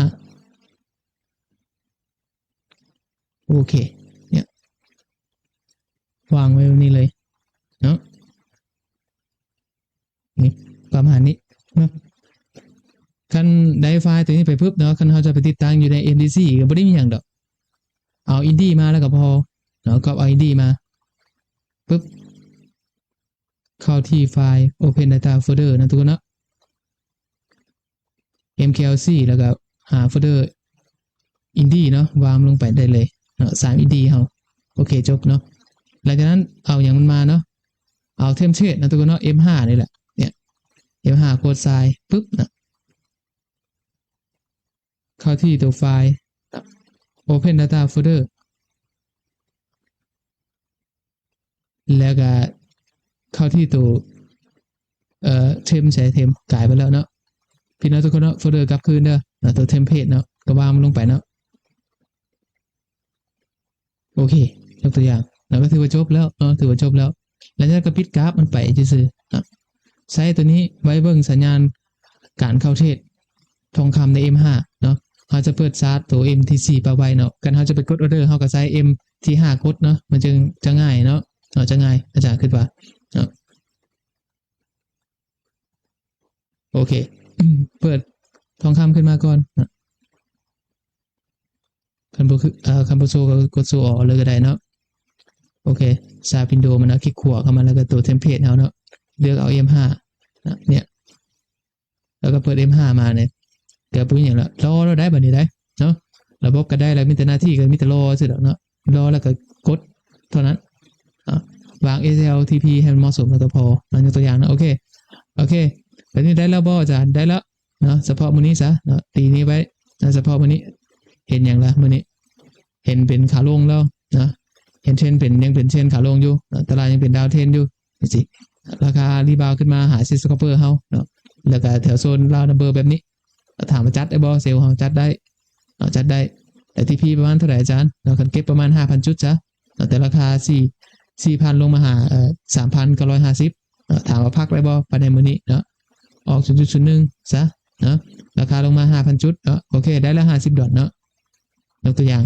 ໂອເຄ ເນຍ ວາງໄວ້ແບບນີ້ເລີຍເນາະ. ນີ້ ປະມານນີ້ເນາະ. ຄັນໄດ້ໄຟລ໌ຕົວນີ້ໄປປຶບເນາະ ຄັນເຮົາຈະໄປຕິດຕັ້ງຢູ່ໃນ MDC ກໍບໍ່ໄດ້ມີຫຍັງດອກ ເອົາ INDEE ມາແລ້ວກໍພໍເນາະ. ກໍເອົາ INDEE ມາປຶບ ເຂົ້າທີ່ໄຟລ໌ Open Data Folder ເນາະ ທຸກຄົນເນາະ. MKLC ແລ້ວກໍຫາໂຟນເດີ INDEE ເນາະ ວາງລົງໄປໄດ້ເລີຍເນາະ ສາມ INDEE ເຮົາ. ໂອເຄ ຈົບເນາະ. ຫຼັງຈາກນັ້ນເອົາຫຍັງມັນມາເນາະ ເອົາ Temp Trade ເນາະ ທຸກຄົນເນາະ M ຫ້າ ນີ້ແຫຼະ ເນຍ M ຫ້າ ກົດໃສ່ປຶບເນາະ ເຂົ້າທີ່ຕົວໄຟລ໌ Open Data Folder ແລ້ວກໍເຂົ້າທີ່ໂຕ ເອີ Temp ໃສ່ Temp ກາຍໄປແລ້ວເນາະ. ພີ່ນ້ອງທຸກຄົນເນາະ ໂຟນເດີກັບຄືນເດີເນາະ ໂຕ Template ເນາະ ກໍວາງມັນລົງໄປເນາະ. ໂອເຄ ຍົກຕົວຢ່າງເນາະ ກໍຖືວ່າຈົບແລ້ວເນາະ ຖືວ່າຈົບແລ້ວ. ຫຼັງຈາກນັ້ນກໍປິດກາບມັນໄປຊື່ໆເນາະ. ໃຊ້ໂຕນີ້ໄວ້ເບິ່ງສັນຍານການເຂົ້າເທຣດທອງຄຳໃນ M ຫ້າ ເນາະ. ເຮົາຈະເປີດຊາດໂຕ MTC ປະໄວ້ເນາະ. ຄັນເຮົາຈະໄປກົດ order ເຮົາກໍໃຊ້ MT ຫ້າ ກົດເນາະ ມັນຈຶ່ງຈະງ່າຍເນາະ ເນາະ ຈະງ່າຍ ອາຈານຄິດວ່າເນາະ. ໂອເຄ ເປີດທອງຄຳຂຶ້ນມາກ່ອນເນາະ. ຄັນບໍ່ຄື ເອີ ຄັນບໍ່ໂຊກໍກົດ Show All ເລີຍກໍໄດ້ເນາະ. ໂອເຄ ຊາບ Window ມັນເນາະ ຄລິກຂວາເຂົ້າມາ ແລ້ວກໍຕົວ Template ເຮົາເນາະ ເລືອກເອົາ M ຫ້າ ເນາະ ເນຍ ແລ້ວກໍເປີດ M ຫ້າ ມາເນຍ ກໍບໍ່ມີຫຍັງລະ ລໍໂລດໄດ໋ ບັດນີ້ໄດ໋ເນາະ. ລະບົບກໍໄດ້ລະ ມີແຕ່ໜ້າທີ່ກໍມີແຕ່ລໍຊື່ດອກເນາະ ລໍແລ້ວກໍກົດເທົ່ານັ້ນ. ອາ ວາງ SLTP ໃຫ້ມັນເໝາະສົມແລ້ວກໍພໍເນາະ ຍົກຕົວຢ່າງເນາະ. ໂອເຄ ໂອເຄ ແບບນີ້ໄດ້ແລ້ວບໍ່ອາຈານ? ໄດ້ແລ້ວ ເນາະ ສະເພາະມື້ນີ້ຊະເນາະ ຕີນີ້ໄວ້ເນາະ ສະເພາະມື້ນີ້. ເຫັນຫຍັງລະມື້ນີ້? ເຫັນເປັນຂາລົງແລ້ວເນາະ ເຫັນເທຣນເປັນ ຍັງເປັນເທຣນຂາລົງຢູ່ເນາະ ຕະຫຼາດຍັງເປັນ downtrend ຢູ່ຈັ່ງຊີ້. ລາຄາ rebound ຂຶ້ນມາຫາ Scalper ເຮົາເນາະ ແລ້ວກະແຖວໂຊນ round number ແບບນີ້ ຖາມວ່າຈັດໄດ້ບໍ່? ເຊວເຮົາຈັດໄດ້ເນາະ ຈັດໄດ້. ແຕ່ TP ປະມານເທົ່າໃດອາຈານເນາະ? ຄັນເກັບປະມານຫ້າພັນຈຸດຊະ ເນາະ ແຕ່ລາຄາສີ່ ສີ່ພັນລົງມາຫາ ເອີ ສາມພັນເກົ້າຮ້ອຍຫ້າສິບເນາະ. ຖາມວ່າພັກໄດ້ບໍ່ພາຍໃນມື້ນີ້ເນາະ? ອອກສູນຈຸດສູນໜຶ່ງຊະເນາະ ລາຄາລົງມາຫ້າພັນຈຸດເນາະ. ໂອເຄ ໄດ້ລະຫ້າສິບດອນເນາະ ຍົກຕົວຢ່າງ.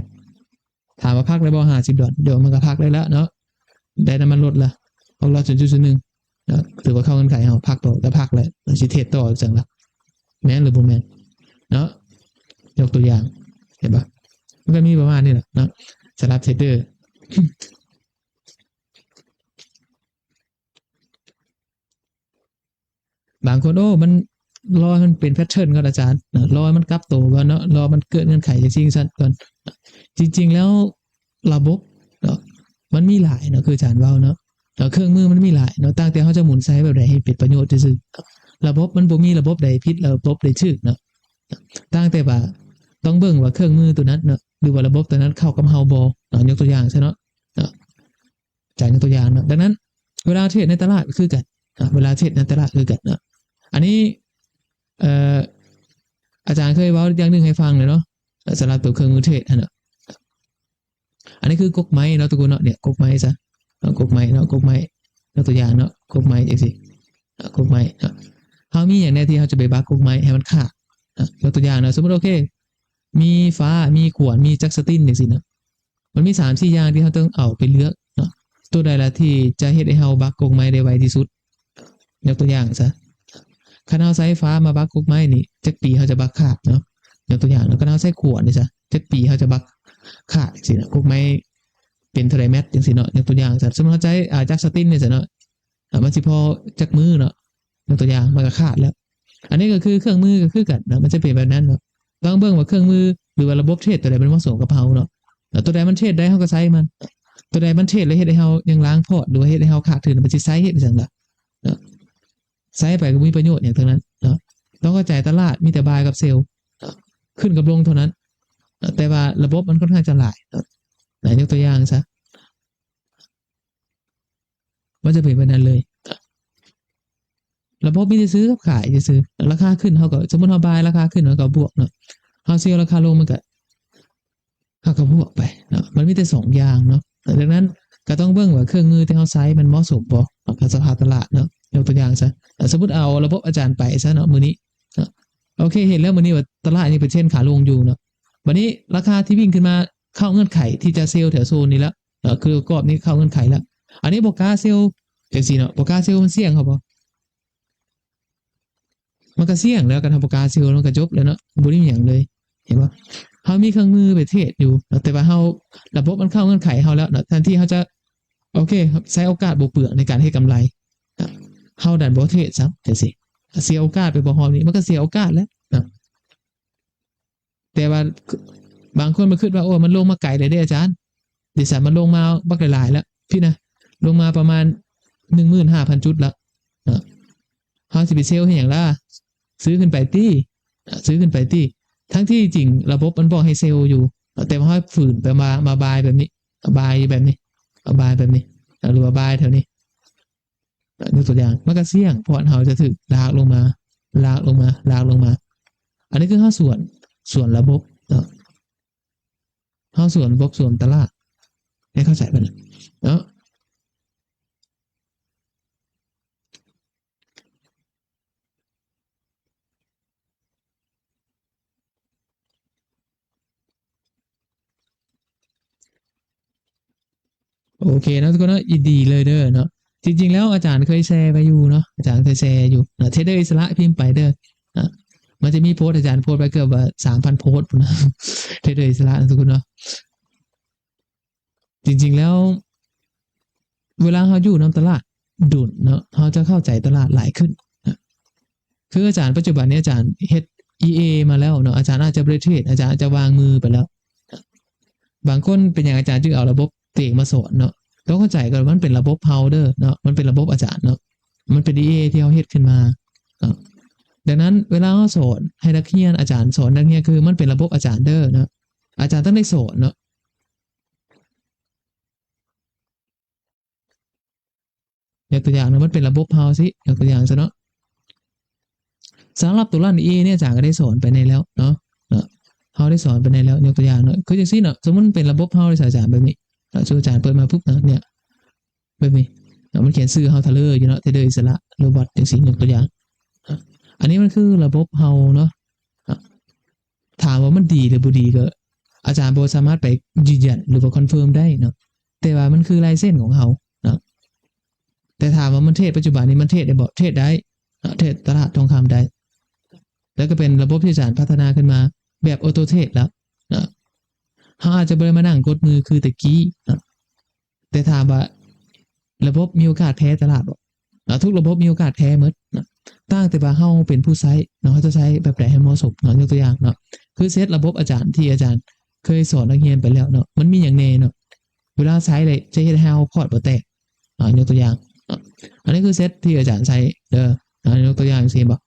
ຖາມວ່າພັກໄດ້ບໍ່ຫ້າສິບດອນ? ດຽວມັນກໍພັກໄດ້ລະເນາະ ໄດ້ນ້ຳມັນລົດລະ ອອກລອດສູນຈຸດສູນໜຶ່ງເນາະ. ຖືວ່າເຂົ້າເງື່ອນໄຂເຮົາ ພັກຕໍ່ ກໍພັກແຫຼະ ຊິເທຣດຕໍ່ຈັ່ງລະ ແມ່ນຫຼືບໍ່ແມ່ນເນາະ. ຍົກຕົວຢ່າງ ເຫັນບໍ່? ມັນກໍມີປະມານນີ້ແຫຼະເນາະ ສຳລັບເທຣດເດີ. ບາງຄົນ ໂອ້ ມັນ ລໍໃຫ້ມັນເປັນແພັດເທີນກ່ອນອາຈານເນາະ ລໍໃຫ້ມັນກັບໂຕກ່ອນເນາະ ລໍໃຫ້ມັນເກີດເງື່ອນໄຂຈັ່ງຊີ້ຈັ່ງຊັ້ນກ່ອນ. ຈິງໆແລ້ວລະບົບເນາະ ມັນມີຫຼາຍເນາະ ຄືອາຈານເວົ້າເນາະ ເອີ ເຄື່ອງມືມັນມີຫຼາຍເນາະ ຕ່າງແຕ່ເຮົາຈະໝູນໃຊ້ແບບໃດໃຫ້ເປັນປະໂຫຍດຊື່ໆ. ລະບົບມັນບໍ່ມີລະບົບໃດຜິດ ລະບົບໃດຖືກເນາະ ຕ່າງແຕ່ວ່າຕ້ອງເບິ່ງວ່າເຄື່ອງມືໂຕນັ້ນເນາະ ຫຼືວ່າລະບົບໂຕນັ້ນເຂົ້າກັບເຮົາບໍ່ເນາະ. ຍົກຕົວຢ່າງຊະເນາະ ເນາະ ອາຈານຍົກຕົວຢ່າງເນາະ. ດັ່ງນັ້ນ ເວລາເທຣດໃນຕະຫຼາດກໍຄືກັນເນາະ ເວລາເທຣດໃນຕະຫຼາດຄືກັນເນາະ. ອັນນີ້ ເອີ ອາຈານເຄີຍເວົ້າຢ່າງໜຶ່ງໃຫ້ຟັງແລ້ວເນາະ ສຳລັບໂຕເຄື່ອງມືເທຣດຫັ້ນເນາະ. ອັນນີ້ຄືກົກໄມ້ເນາະທຸກຄົນເນາະ ເນຍ ກົກໄມ້ຊະເນາະ ກົກໄມ້ເນາະ ກົກໄມ້ ຍົກຕົວຢ່າງເນາະ ກົກໄມ້ຈັ່ງຊີ້ເນາະ ກົກໄມ້ເນາະ. ເຮົາມີຫຍັງແດ່ທີ່ເຮົາຈະໄປບັກກົກໄມ້ໃຫ້ມັນຂາດເນາະ? ຍົກຕົວຢ່າງເນາະ ສົມມຸດ ໂອເຄ ມີຟ້າ ມີຂວານ ມີຈັກສະຕິນຈັ່ງຊີ້ເນາະ. ມັນມີສາມສີ່ຢ່າງທີ່ເຮົາຕ້ອງເອົາໄປເລືອກເນາະ ຕົວໃດລະທີ່ຈະເຮັດໃຫ້ເຮົາບັກກົກໄມ້ໄດ້ໄວທີ່ສຸດ? ຍົກຕົວຢ່າງຊະ ຄັນເຮົາໃຊ້ຟ້າມາບັກກົກໄມ້ນີ້ ຈັກປີເຮົາຈະບັກຂາດເນາະ? ຍົກຕົວຢ່າງເນາະ ຄັນເຮົາໃຊ້ຂວານນີ້ຊະ ຈັກປີເຮົາຈະບັກຂາດຈັ່ງຊີ້ນະ? ກົກໄມ້ເປັນເທົ່າໃດແມັດຈັ່ງຊີ້ເນາະ? ຍົກຕົວຢ່າງຊະ ສົມມຸດເຮົາໃຊ້ ອາ ຈັກສະຕິນນີ້ຊະເນາະ ອາ ມັນຊິພໍຈັກມື້ເນາະ? ຍົກຕົວຢ່າງ ມັນກໍຂາດແລ້ວ. ອັນນີ້ກໍຄືເຄື່ອງມືກໍຄືກັນເນາະ ມັນຈະເປັນແບບນັ້ນເນາະ. ຕ້ອງເບິ່ງວ່າເຄື່ອງມື ຫຼືວ່າລະບົບເທຣດຕົວໃດມັນເໝາະສົມກັບເຮົາເນາະ. ແລ້ວຕົວໃດມັນເທຣດໄດ້ ເຮົາກໍໃຊ້ມັນ, ຕົວໃດມັນເທຣດແລ້ວເຮັດໃຫ້ເຮົາຍັງລ້າງພອດ ຫຼືວ່າເຮັດໃຫ້ເຮົາຂາດທຶນ ມັນຊິໃຊ້ເຮັດຈັ່ງຊັ້ນລະເນາະ. ໃຊ້ໄປກໍບໍ່ມີປະໂຫຍດຫຍັງທັງນັ້ນເນາະ. ຕ້ອງເຂົ້າໃຈຕະຫຼາດມີແຕ່ບາຍກັບເຊວ, ຂຶ້ນກັບລົງເທົ່ານັ້ນເນາະ. ແຕ່ວ່າລະບົບມັນຄ່ອນຂ້າງຈະຫຼາຍເນາະ. ນະ ຍົກຕົວຢ່າງຊະ ມັນຈະເປັນແບບນັ້ນເລີຍ. ລະບົບມີແຕ່ຊື້ກັບຂາຍຊື່ໆ. ລາຄາຂຶ້ນເຮົາກໍ ສົມມຸດເຮົາບາຍ ລາຄາຂຶ້ນເຮົາກໍບວກເນາະ, ເຮົາເຊລລາຄາລົງ ມັນກໍ ເຮົາກໍບວກໄປເນາະ. ມັນມີແຕ່ສອງຢ່າງເນາະ. ດັ່ງນັ້ນກໍຕ້ອງເບິ່ງວ່າເຄື່ອງມືທີ່ເຮົາໃຊ້ມັນເໝາະສົມບໍ່ກັບສະພາບຕະຫຼາດເນາະ. ຍົກຕົວຢ່າງຊະ ສົມມຸດເອົາລະບົບອາຈານໄປຊະເນາະ ມື້ນີ້ເນາະ. ໂອເຄ ເຫັນແລ້ວມື້ນີ້ວ່າຕະຫຼາດຍັງເປັນເທຣນຂາລົງຢູ່ເນາະ. ບັດນີ້ລາຄາທີ່ວິ່ງຂຶ້ນມາ ເຂົ້າເງື່ອນໄຂທີ່ຈະເຊລແຖວໂຊນນີ້ແລ້ວເນາະ, ຄືກອບນີ້ເຂົ້າເງື່ອນໄຂແລ້ວ. ອັນນີ້ບໍ່ກ້າເຊລຈັ່ງຊີ້ເນາະ, ບໍ່ກ້າເຊລ ມັນສ່ຽງເຮົາບໍ່? ມັນກໍສ່ຽງແລ້ວ, ຄັນເຮົາບໍ່ກ້າເຊລ ມັນກໍຈົບແລ້ວເນາະ, ບໍ່ໄດ້ມີຫຍັງເລີຍ ເຫັນບໍ່? ເຮົາມີເຄື່ອງມືໄປເທຣດຢູ່ເນາະ, ແຕ່ວ່າເຮົາ ລະບົບມັນເຂົ້າເງື່ອນໄຂເຮົາແລ້ວເນາະ, ແທນທີ່ເຮົາຈະ ໂອເຄ ໃຊ້ໂອກາດບໍ່ເປືອງໃນການເຮັດກຳໄລ, ເຮົາດັນບໍ່ເທຣດຊ້ຳຈັ່ງຊີ້, ເສຍໂອກາດໄປບໍ່ຮອບນີ້ ມັນກໍເສຍໂອກາດແລ້ວເນາະ. ແຕ່ວ່າບາງຄົນມາຄິດວ່າ ໂອ້ ມັນລົງມາໄກແລ້ວເດ້ອາຈານ, ເດຊະ ມັນລົງມາບັກຫຼາຍໆແລ້ວ ພີ້ນະ, ລົງມາປະມານໜຶ່ງໝື່ນຫ້າພັນຈຸດແລ້ວເນາະ, ເຮົາຊິໄປເຊລເຮັດຫຍັງລະ? ຊື້ຂຶ້ນໄປຕິ, ຊື້ຂຶ້ນໄປຕິ. ທັງທີ່ຈິງລະບົບມັນບອກໃຫ້ເຊລຢູ່, ແຕ່ວ່າເຮົາຝືນໄປມາ ມາບາຍແບບນີ້, ບາຍຢູ່ແບບນີ້, ບາຍແບບນີ້ ຫຼືວ່າບາຍແຖວນີ້. ຍົກຕົວຢ່າງ ມັນກໍສ່ຽງ ພອດເຮົາຈະຖືກລາກລົງມາ ລາກລົງມາ ລາກລົງມາ. ອັນນີ້ຄືເຮົາສວນ ສວນລະບົບເນາະ, ເຮົາສວນລະບົບ ສວນຕະຫຼາດ ໃຫ້ເຂົ້າໃຈໄປນະເນາະ. ໂອເຄເນາະທຸກຄົນເນາະ, ຍິນດີເລີຍເດີເນາະ. ຈິງໆແລ້ວອາຈານເຄີຍແຊໄວ້ຢູ່ເນາະ, ອາຈານເຄີຍແຊຢູ່ເນາະ, ເທຣດເດີອິດສະຫຼະ ພິມໄປເດີເນາະ. ມັນຈະມີໂພສ ອາຈານໂພສໄວ້ເກືອບວ່າສາມພັນໂພສພຸ້ນນະ, ເທຣດເດີອິດສະຫຼະນະທຸກຄົນເນາະ. ຈິງໆແລ້ວ ເວລາເຮົາຢູ່ນຳຕະຫຼາດດົນເນາະ ເຮົາຈະເຂົ້າໃຈຕະຫຼາດຫຼາຍຂຶ້ນນະ. ຄືອາຈານປັດຈຸບັນນີ້ ອາຈານເຮັດ ອີ ເອ ມາແລ້ວເນາະ, ອາຈານອາດຈະບໍ່ໄດ້ເທຣດ, ອາຈານອາດຈະວາງມືໄປແລ້ວ. ບາງຄົນ ເປັນຫຍັງອາຈານຈຶ່ງເອົາລະບົບຕົວເອງມາສອນເນາະ? ຕ້ອງເຂົ້າໃຈກ່ອນ ມັນເປັນລະບົບເຮົາເດີເນາະ, ມັນເປັນລະບົບອາຈານເນາະ, ມັນເປັນ ອີ ເອ ທີ່ເຮົາເຮັດຂຶ້ນມາເນາະ. ດັ່ງນັ້ນ ເວລາເຮົາສອນໃຫ້ນັກຮຽນ ອາຈານສອນນັກຮຽນ ຄືມັນເປັນລະບົບອາຈານເດີເນາະ, ອາຈານຕ້ອງໄດ້ສອນເນາະ. ຍົກຕົວຢ່າງເນາະ, ມັນເປັນລະບົບເຮົາຊີ້ ຍົກຕົວຢ່າງຊະເນາະ. ສຳລັບຕົວລັນ ເອ ນີ້ ອາຈານກໍໄດ້ສອນໄປແດ່ແລ້ວເນາະ, ເນາະ ເຮົາໄດ້ສອນໄປແດ່ແລ້ວ. ຍົກຕົວຢ່າງເນາະ ຄືຈັ່ງຊີ້ເນາະ, ສົມມຸດເປັນລະບົບເຮົາເລີຍ ອາຈານ ແບບນີ້ເນາະ, ສົມມຸດອາຈານເປີດມາປຸບເນາະ ເນຍ ແບບນີ້ເນາະ, ມັນຂຽນຊື່ເຮົາທະເລີຢູ່ເນາະ, ເທຣດເດີອິດສະຫຼະ ໂຣບອດ ຈັ່ງຊີ້ ຍົກຕົວຢ່າງ. ອັນນີ້ມັນຄືລະບົບເຮົາເນາະ. ຖາມວ່າມັນດີຫຼືບໍ່ດີ ກໍອາຈານບໍ່ສາມາດໄປຢືນຢັນ ຫຼືວ່າຄອນເຟີມໄດ້ເນາະ, ແຕ່ວ່າມັນຄືລາຍເຊັນຂອງເຮົາເນາະ. ແຕ່ຖາມວ່າມັນເທຣດປັດຈຸບັນນີ້ ມັນເທຣດໄດ້ບໍ່? ເທຣດໄດ້ເນາະ, ເທຣດຕະຫຼາດທອງຄຳໄດ້. ແລ້ວກໍເປັນລະບົບທີ່ອາຈານພັດທະນາຂຶ້ນມາແບບໂອໂຕເທຣດແລ້ວເນາະ. ເຮົາອາດຈະບໍ່ໄດ້ມານັ່ງກົດມືຄືແຕ່ກີ້ເນາະ. ແຕ່ຖາມວ່າລະບົບມີໂອກາດແພ້ຕະຫຼາດບໍ່? ເນາະ ທຸກລະບົບມີໂອກາດແພ້ໝົດເນາະ, ຕ່າງແຕ່ວ່າເຮົາເປັນຜູ້ໃຊ້ເນາະ, ເຮົາຈະໃຊ້ແບບໃດໃຫ້ເໝາະສົມເນາະ. ຍົກຕົວຢ່າງເນາະ ຄືເຊັດລະບົບອາຈານທີ່ອາຈານເຄີຍສອນນັກຮຽນໄປແລ້ວເນາະ, ມັນມີຫຍັງແດ່ເນາະ? ເວລາໃຊ້ແລ້ວຈະເຮັດໃຫ້ເຮົາພອດບໍ່ແຕກ. ອາ ຍົກຕົວຢ່າງເນາະ, ອັນນີ້ຄືເຊັດທີ່ອາຈານໃຊ້ເດີ. ອາ ຍົກຕົວຢ່າງ ເຫັນບໍ່?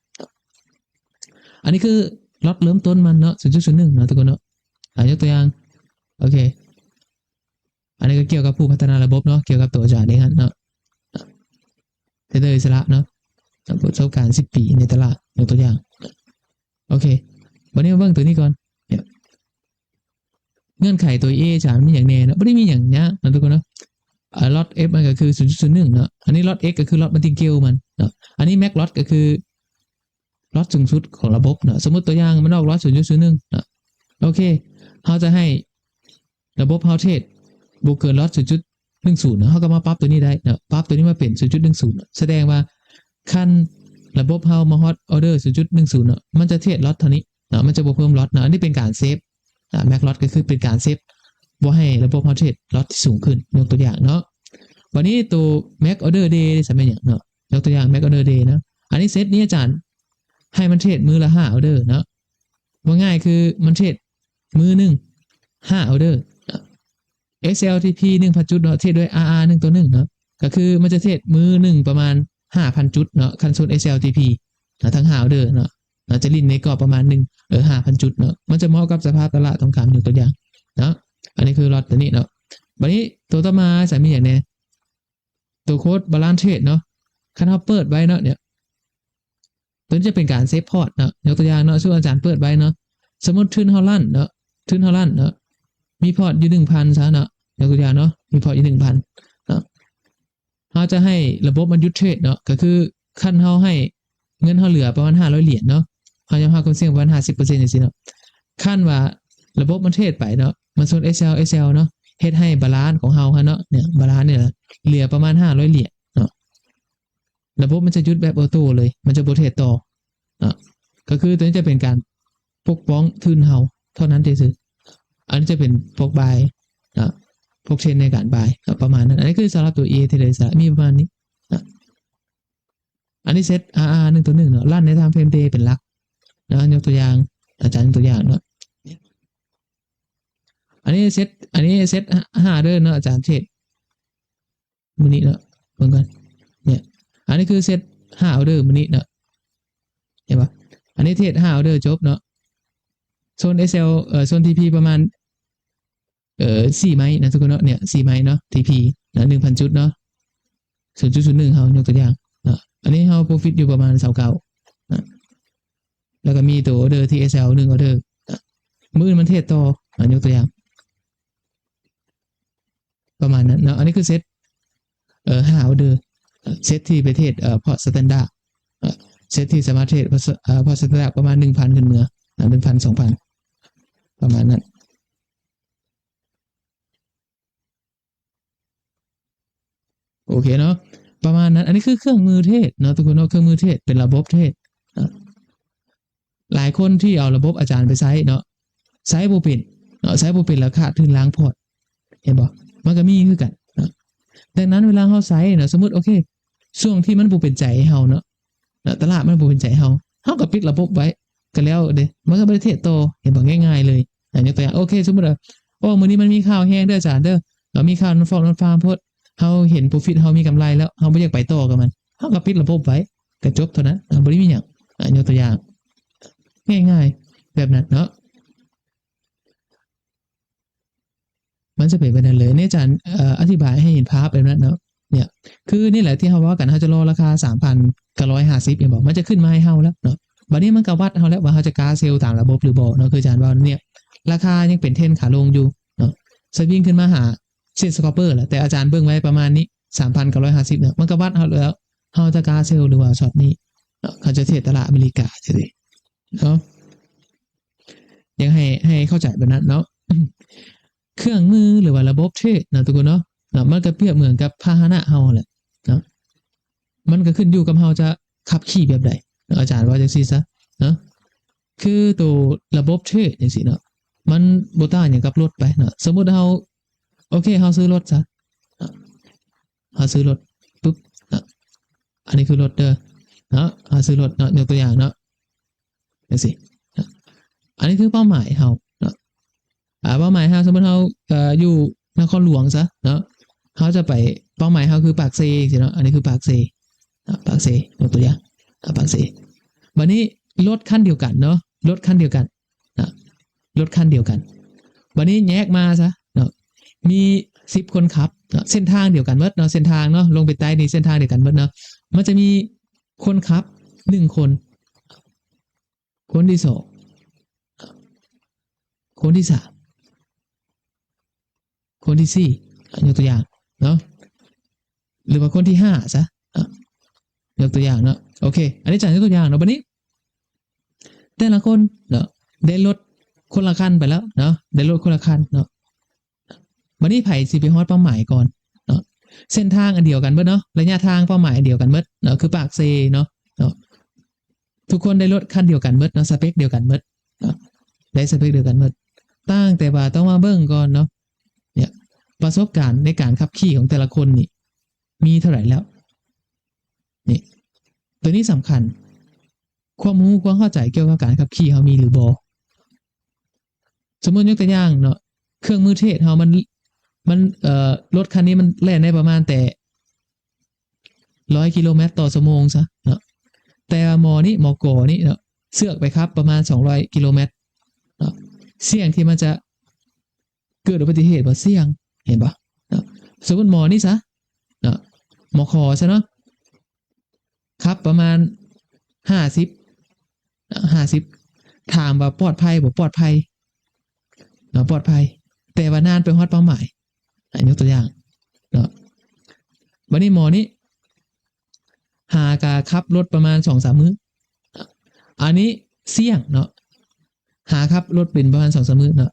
ອັນນີ້ຄືລັອດເລີ່ມຕົ້ນມັນເນາະ ສູນຈຸດສູນໜຶ່ງເນາະ ທຸກຄົນເນາະ. ອາ ຍົກຕົວຢ່າງ ໂອເຄ ອັນນີ້ກໍກ່ຽວກັບຜູ້ພັດທະນາລະບົບເນາະ, ກ່ຽວກັບຕົວອາຈານເອງຫັ້ນເນາະ, ເທຣດເດີອິດສະຫຼະເນາະ, ປະສົບການສິບປີໃນຕະຫຼາດ ຍົກຕົວຢ່າງ. ໂອເຄ ບັດນີ້ມາເບິ່ງຕົວນີ້ກ່ອນ. ເງື່ອນໄຂຕົວ ເອ ຈະມີຫຍັງແດ່ເນາະ? ບໍ່ໄດ້ມີຫຍັງຍາກເນາະ ທຸກຄົນເນາະ. ອາ ລັອດ F ມັນກໍຄືສູນຈຸດສູນໜຶ່ງເນາະ, ອັນນີ້ລັອດ X ກໍຄືລັອດມັນຕິງເກວມັນເນາະ, ອັນນີ້ແມັກລັອດກໍຄື ລັອດສູງສຸດຂອງລະບົບເນາະ. ສົມມຸດຕົວຢ່າງມັນອອກລັອດສູນຈຸດສູນໜຶ່ງເນາະ, ໂອເຄ ເຮົາຈະໃຫ້ລະບົບເຮົາເທຣດບໍ່ເກີນລັອດສູນຈຸດ ໜຶ່ງສູນເນາະ ເຮົາກໍມາປັບຕົວນີ້ໄດ້ເນາະ ປັບຕົວນີ້ມາເປັນສູນຈຸດໜຶ່ງສູນເນາະ ສະແດງວ່າຄັນລະບົບເຮົາມາຮອດອໍເດີສູນຈຸດໜຶ່ງສູນເນາະ ມັນຈະເທຣດລັອດເທົ່ານີ້ເນາະ ມັນຈະບໍ່ເພີ່ມລັອດເນາະ ອັນນີ້ເປັນການເຊຟ ອາ max loss ກໍຄືເປັນການເຊຟ ບໍ່ໃຫ້ລະບົບເຮົາເທຣດລັອດທີ່ສູງຂຶ້ນ ຍົກຕົວຢ່າງເນາະ ບາດນີ້ໂຕ max order day ນີ້ຊະແມ່ນຫຍັງເນາະ ຍົກຕົວຢ່າງ max order day ເນາະ ອັນນີ້ເຊັດນີ້ອາຈານໃຫ້ມັນເທຣດມື້ລະຫ້າອໍເດີເນາະ ເວົ້າງ່າຍຄືມັນເທຣດມື້ໜຶ່ງຫ້າອໍເດີ ເອັສແອລ ທີພີ ໜຶ່ງພັນຈຸດເນາະ ເທຣດດ້ວຍ ອາ ອາ ໜຶ່ງຕໍ່ໜຶ່ງເນາະ ກໍຄືມັນຈະເທຣດມື້ໜຶ່ງປະມານຫ້າພັນຈຸດເນາະ ຄັນໂຊນ ເອັສແອລ ທີພີ ເນາະ ທັງຫ້າອໍເດີເນາະ ເນາະ ຈະຫຼິ້ນໃນກອບປະມານໜຶ່ງ ເອີ ຫ້າພັນຈຸດເນາະ ມັນຈະເໝາະກັບສະພາບຕະຫຼາດທອງຄຳ ຍົກຕົວຢ່າງເນາະ ອັນນີ້ຄືລັອດຕົວນີ້ເນາະ ບາດນີ້ໂຕຕໍ່ມາຈະມີຫຍັງແດ່ ໂຕໂຄດ balance trade ເນາະ ຄັນເຮົາເປີດໄວ້ເນາະ ເນຍ ຕົວນີ້ຈະເປັນການເຊຟພອດເນາະ ຍົກຕົວຢ່າງເນາະ ສົມມຸດອາຈານເປີດໄວ້ເນາະ ສົມມຸດທຶນເຮົາລ້ານເນາະ ທຶນເຮົາລ້ານເນາະ ມີພອດຢູ່ໜຶ່ງພັນຊະເນາະ ຍົກຕົວຢ່າງເນາະ ມີພອດຢູ່ໜຶ່ງພັນເນາະ ເຮົາຈະໃຫ້ລະບົບມັນຢຸດເທຣດເນາະ ກໍຄືຄັນເຮົາໃຫ້ເງິນເຮົາເຫຼືອປະມານຫ້າຮ້ອຍຫຼຽນເນາະ ເຮົາຍອມຮັບຄວາມສ່ຽງປະມານຫ້າສິບເປີເຊັນຈັ່ງຊີ້ເນາະ ຄັນວ່າລະບົບມັນເທຣດໄປເນາະ ມັນຊົນ ເອັສແອລ ເອັສແອລ ເນາະ ເຮັດໃຫ້ balance ຂອງເຮົາຫັ້ນເນາະ ເນຍ balance ນີ້ນະ ເຫຼືອປະມານຫ້າຮ້ອຍຫຼຽນເນາະ ລະບົບມັນຈະຢຸດແບບໂອໂຕ້ເລີຍ ມັນຈະບໍ່ເທຣດຕໍ່ເນາະ ກໍຄືຕົວນີ້ຈະເປັນການປົກປ້ອງທຶນເຮົາເທົ່ານັ້ນຊື່ໆ ອັນນີ້ຈະເປັນພວກບາຍເນາະ ພວກເທຣນໃນການບາຍເນາະ ປະມານນັ້ນ ອັນນີ້ຄືສຳລັບຕົວ ເອ ເທຣດເລີ ຈະມີປະມານນີ້ເນາະ ອັນນີ້ເຊັດ ອາ ອາ ໜຶ່ງຕໍ່ໜຶ່ງເນາະ ລັນໃນ time frame day ເປັນຫຼັກເນາະ ຍົກຕົວຢ່າງ ອາຈານຍົກຕົວຢ່າງເນາະ ອັນນີ້ເຊັດ ອັນນີ້ເຊັດຫ້າເດີເນາະ ອາຈານເທຣດ ມື້ນີ້ເນາະ ເບິ່ງກ່ອນ ເນຍ ອັນນີ້ຄືເຊັດຫ້າອໍເດີມື້ນີ້ເນາະ ເຫັນບໍ່ ອັນນີ້ເທຣດຫ້າອໍເດີຈົບເນາະ ໂຊນ ເອັສແອລ ເອີ ໂຊນ ທີພີ ປະມານ ເອີ ສີ່ໄມ້ນະທຸກຄົນເນາະ ເນຍ ສີ່ໄມ້ເນາະ ທີພີ ນະ ໜຶ່ງພັນຈຸດເນາະ ສູນຈຸດສູນໜຶ່ງເຮົາຍົກຕົວຢ່າງເນາະ ອັນນີ້ເຮົາ profit ຢູ່ປະມານຊາວເກົ້ານະ ແລ້ວກໍມີໂຕອໍເດີ ທີ ເອັສແອລ ໜຶ່ງອໍເດີນະ ມື້ອື່ນມັນເທຣດຕໍ່ນະ ຍົກຕົວຢ່າງ ປະມານນັ້ນເນາະ ອັນນີ້ຄືເຊັດ ເອີ ຫ້າອໍເດີ ເຊັດທີ່ໄປເທຣດ ເອີ ພອດ standard ເຊັດທີ່ສາມາດເທຣດ ເອີ ພອດ standard ປະມານໜຶ່ງພັນຂຶ້ນເມືອ ໜຶ່ງພັນ ສອງພັນ ປະມານນັ້ນ ໂອເຄເນາະ ປະມານນັ້ນ ອັນນີ້ຄືເຄື່ອງມືເທຣດເນາະທຸກຄົນເນາະ ເຄື່ອງມືເທຣດ ເປັນລະບົບເທຣດເນາະ ຫຼາຍຄົນທີ່ເອົາລະບົບອາຈານໄປໃຊ້ເນາະ ໃຊ້ບໍ່ເປັນເນາະ ໃຊ້ບໍ່ເປັນແລ້ວຂາດທຶນລ້າງພອດ ເຫັນບໍ່ ມັນກໍມີຄືກັນເນາະ ດັ່ງນັ້ນເວລາເຮົາໃຊ້ເນາະ ສົມມຸດ ໂອເຄ ຊ່ວງທີ່ມັນບໍ່ເປັນໃຈເຮົາເນາະ ເນາະ ຕະຫຼາດມັນບໍ່ເປັນໃຈເຮົາ ເຮົາກໍປິດລະບົບໄວ້ກໍແລ້ວເດ້ ມັນກໍບໍ່ໄດ້ເທຣດຕໍ່ ເຫັນບໍ່ ງ່າຍໆເລີຍ ອາ ຍົກຕົວຢ່າງ ໂອເຄ ສົມມຸດວ່າ ໂອ້ ມື້ນີ້ມັນມີຂ່າວແຮງເດີອາຈານເດີ ເຮົາມີຂ່າວນອນຟອກນອນຟາມໂພດ ເຮົາເຫັນ profit ເຮົາມີກຳໄລແລ້ວ ເຮົາບໍ່ຢາກໄປຕໍ່ກັບມັນ ເຮົາກໍປິດລະບົບໄວ້ ກໍຈົບເທົ່ານັ້ນ ບໍ່ໄດ້ມີຫຍັງ ອາ ຍົກຕົວຢ່າງ ງ່າຍໆແບບນັ້ນເນາະ ມັນຈະເປັນແບບນັ້ນເລີຍ ນີ້ອາຈານ ເອີ ອະທິບາຍໃຫ້ເຫັນພາບແບບນັ້ນເນາະ ເນຍ ຄືນີ້ແຫຼະທີ່ເຮົາເວົ້າກັນ ເຮົາຈະລໍລາຄາສາມພັນເກົ້າຮ້ອຍຫ້າສິບ ແມ່ນບໍ່ ມັນຈະຂຶ້ນມາໃຫ້ເຮົາແລ້ວເນາະ ບັດນີ້ມັນກໍວັດເຮົາແລ້ວວ່າເຮົາຈະກ້າເຊວຕາມລະບົບຫຼືບໍ່ເນາະ ຄືອາຈານເວົ້ານີ້ ລາຄາຍັງເປັນເທຣນຂາລົງຢູ່ເນາະ ສະວິງຂຶ້ນມາຫາເສັ້ນ scalper ແຫຼະ ແຕ່ອາຈານເບິ່ງໄວ້ປະມານນີ້ ສາມພັນເກົ້າຮ້ອຍຫ້າສິບເນາະ ມັນກໍວັດເຮົາແລ້ວ ເຮົາຈະກ້າເຊວຫຼືວ່າຊັອດນີ້ເນາະ ເຮົາຈະເທຣດຕະຫຼາດອາເມລິກາຈັ່ງຊີ້ເນາະ ຢາກໃຫ້ ໃຫ້ເຂົ້າໃຈແບບນັ້ນເນາະ ເຄື່ອງມື ຫຼືວ່າລະບົບເທຣດເນາະທຸກຄົນເນາະ ເນາະ ມັນກໍປຽບເໝືອນກັບພາຫະນະເຮົາຫັ້ນແຫຼະເນາະ ມັນກໍຂຶ້ນຢູ່ກັບເຮົາຈະຂັບຂີ່ແບບໃດເນາະ ອາຈານວ່າຈັ່ງຊີ້ຊະເນາະ ຄືໂຕລະບົບເທຣດຈັ່ງຊີ້ເນາະ ມັນບໍ່ຕ່າງຫຍັງກັບລົດໄປເນາະ ສົມມຸດເຮົາ ໂອເຄ ເຮົາຊື້ລົດຊະເນາະ ເຮົາຊື້ລົດປຶບເນາະ ອັນນີ້ຄືລົດເດີເນາະ ເຮົາຊື້ລົດເນາະ ຍົກຕົວຢ່າງເນາະ ຈັ່ງຊີ້ເນາະ ອັນນີ້ຄືເປົ້າໝາຍເຮົາເນາະ ອາ ເປົ້າໝາຍເຮົາ ສົມມຸດເຮົາ ເອີ ຢູ່ນະຄອນຫຼວງຊະເນາະ ເຮົາຈະໄປ ເປົ້າໝາຍເຮົາຄືປາກເຊຊີ້ເນາະ ອັນນີ້ຄືປາກເຊເນາະ ປາກເຊ ຍົກຕົວຢ່າງ ອາ ປາກເຊ ບັດນີ້ລົດຄັນດຽວກັນເນາະ ລົດຄັນດຽວກັນ ນະ ລົດຄັນດຽວກັນ ບັດນີ້ແຍກມາຊະເນາະ ມີສິບຄົນຂັບເນາະ ເສັ້ນທາງດຽວກັນໝົດເນາະ ເສັ້ນທາງເນາະ ລົງໄປໃຕ້ນີ້ເສັ້ນທາງດຽວກັນໝົດເນາະ ມັນຈະມີຄົນຂັບໜຶ່ງຄົນ ຄົນທີສອງ ຄົນທີສາມ ຄົນທີສີ່ ອາ ຍົກຕົວຢ່າງເນາະ ຫຼືວ່າຄົນທີຫ້າຊະ ອາ ຍົກຕົວຢ່າງເນາະ ໂອເຄ ອັນນີ້ຈະຍົກຕົວຢ່າງເນາະ ບັດນີ້ ແຕ່ລະຄົນເນາະ ໄດ້ລົດຄົນລະຄັນໄປແລ້ວເນາະ ໄດ້ລົດຄົນລະຄັນເນາະ ບັດນີ້ໃຜຊິໄປຮອດເປົ້າໝາຍກ່ອນເນາະ ເສັ້ນທາງອັນດຽວກັນເບິດເນາະ, ໄລຍະທາງເປົ້າໝາຍອັນດຽວກັນເບິດເນາະ, ຄືປາກເຊເນາະ, ເນາະ. ທຸກຄົນໄດ້ລົດຄັນດຽວກັນເບິດເນາະ, ສະເປັກດຽວກັນເບິດເນາະ, ໄດ້ສະເປັກດຽວກັນເບິດ. ຕ່າງແຕ່ວ່າຕ້ອງມາເບິ່ງກ່ອນເນາະ, ເນຍ ປະສົບການໃນການຂັບຂີ່ຂອງແຕ່ລະຄົນນີ້ມີເທົ່າໃດແລ້ວ. ນີ້ ໂຕນີ້ສຳຄັນ, ຄວາມຮູ້ຄວາມເຂົ້າໃຈກ່ຽວກັບການຂັບຂີ່ເຮົາມີຫຼືບໍ່? ສົມມຸດຍົກຕົວຢ່າງເນາະ, ເຄື່ອງມືເທດເຮົາມັນ ມັນ ເອີ ລົດຄັນນີ້ມັນແລ່ນໄດ້ປະມານແຕ່ຮ້ອຍກິໂລແມັດຕໍ່ຊົ່ວໂມງຊະເນາະ, ແຕ່ວ່າໝໍນີ້ ໝໍກອນີ້ເນາະ ເຊືອກໄປຂັບປະມານສອງຮ້ອຍກິໂລແມັດເນາະ, ສ່ຽງທີ່ມັນຈະເກີດອຸບັດຕິເຫດບໍ່? ສ່ຽງ, ເຫັນບໍ່ເນາະ? ສົມມຸດໝໍນີ້ຊະເນາະ, ໝໍຂອຊະເນາະ ຂັບປະມານຫ້າສິບ ຫ້າສິບ ຖາມວ່າປອດໄພບໍ່? ປອດໄພເນາະ, ປອດໄພ ແຕ່ວ່ານານໄປຮອດເປົ້າໝາຍ. ອາ ຍົກຕົວຢ່າງເນາະ, ບັດນີ້ໝໍນີ້ຫາກະຂັບລົດປະມານສອງສາມມື້, ອັນນີ້ສ່ຽງເນາະ, ຫາຂັບລົດເປັນປະມານສອງສາມມື້ເນາະ,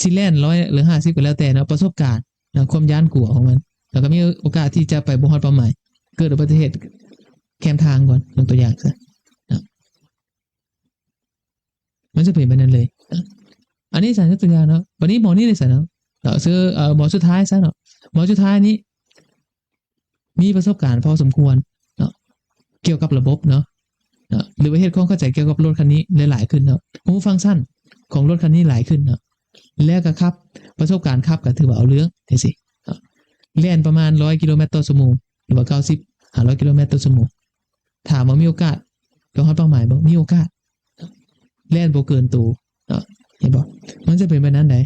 ຊິແລ່ນຮ້ອຍຫຼືຫ້າສິບກໍແລ້ວແຕ່ເນາະ, ປະສົບການເນາະ, ຄວາມຢ້ານກົວຂອງມັນ ແລ້ວກໍມີໂອກາດທີ່ຈະໄປບໍ່ຮອດເປົ້າໝາຍ, ເກີດອຸບັດຕິເຫດແຄມທາງກ່ອນ, ຍົກຕົວຢ່າງຊະເນາະ, ມັນຈະເປັນແບບນັ້ນເລີຍ. ອັນນີ້ສານຍົກຕົວຢ່າງເນາະ, ບັດນີ້ໝໍນີ້ເດຊະເນາະ, ເອີ ຊື່ ເອີ ໝໍສຸດທ້າຍຊະເນາະ, ໝໍສຸດທ້າຍນີ້ ມີປະສົບການພໍສົມຄວນເນາະ ກ່ຽວກັບລະບົບເນາະ ເນາະ ຫຼືວ່າເຮັດຄວາມເຂົ້າໃຈກ່ຽວກັບລົດຄັນນີ້ຫຼາຍໆຂຶ້ນເນາະ, ຮູ້ຟັງຊັນຂອງລົດຄັນນີ້ຫຼາຍຂຶ້ນເນາະ ແລ້ວກໍຂັບ ປະສົບການຂັບກໍຖືວ່າເອົາເລື່ອງຈັ່ງຊີ້ເນາະ, ແລ່ນປະມານຮ້ອຍກິໂລແມັດຕໍ່ຊົ່ວໂມງ ຫຼືວ່າເກົ້າສິບ ຫ້າຮ້ອຍກິໂລແມັດຕໍ່ຊົ່ວໂມງ. ຖາມວ່າມີໂອກາດໄປຮອດເປົ້າໝາຍບໍ່? ມີໂອກາດ. ແລ່ນບໍ່ເກີນໂຕເນາະ, ເຫັນບໍ່? ມັນຈະເປັນແບບນັ້ນໃດ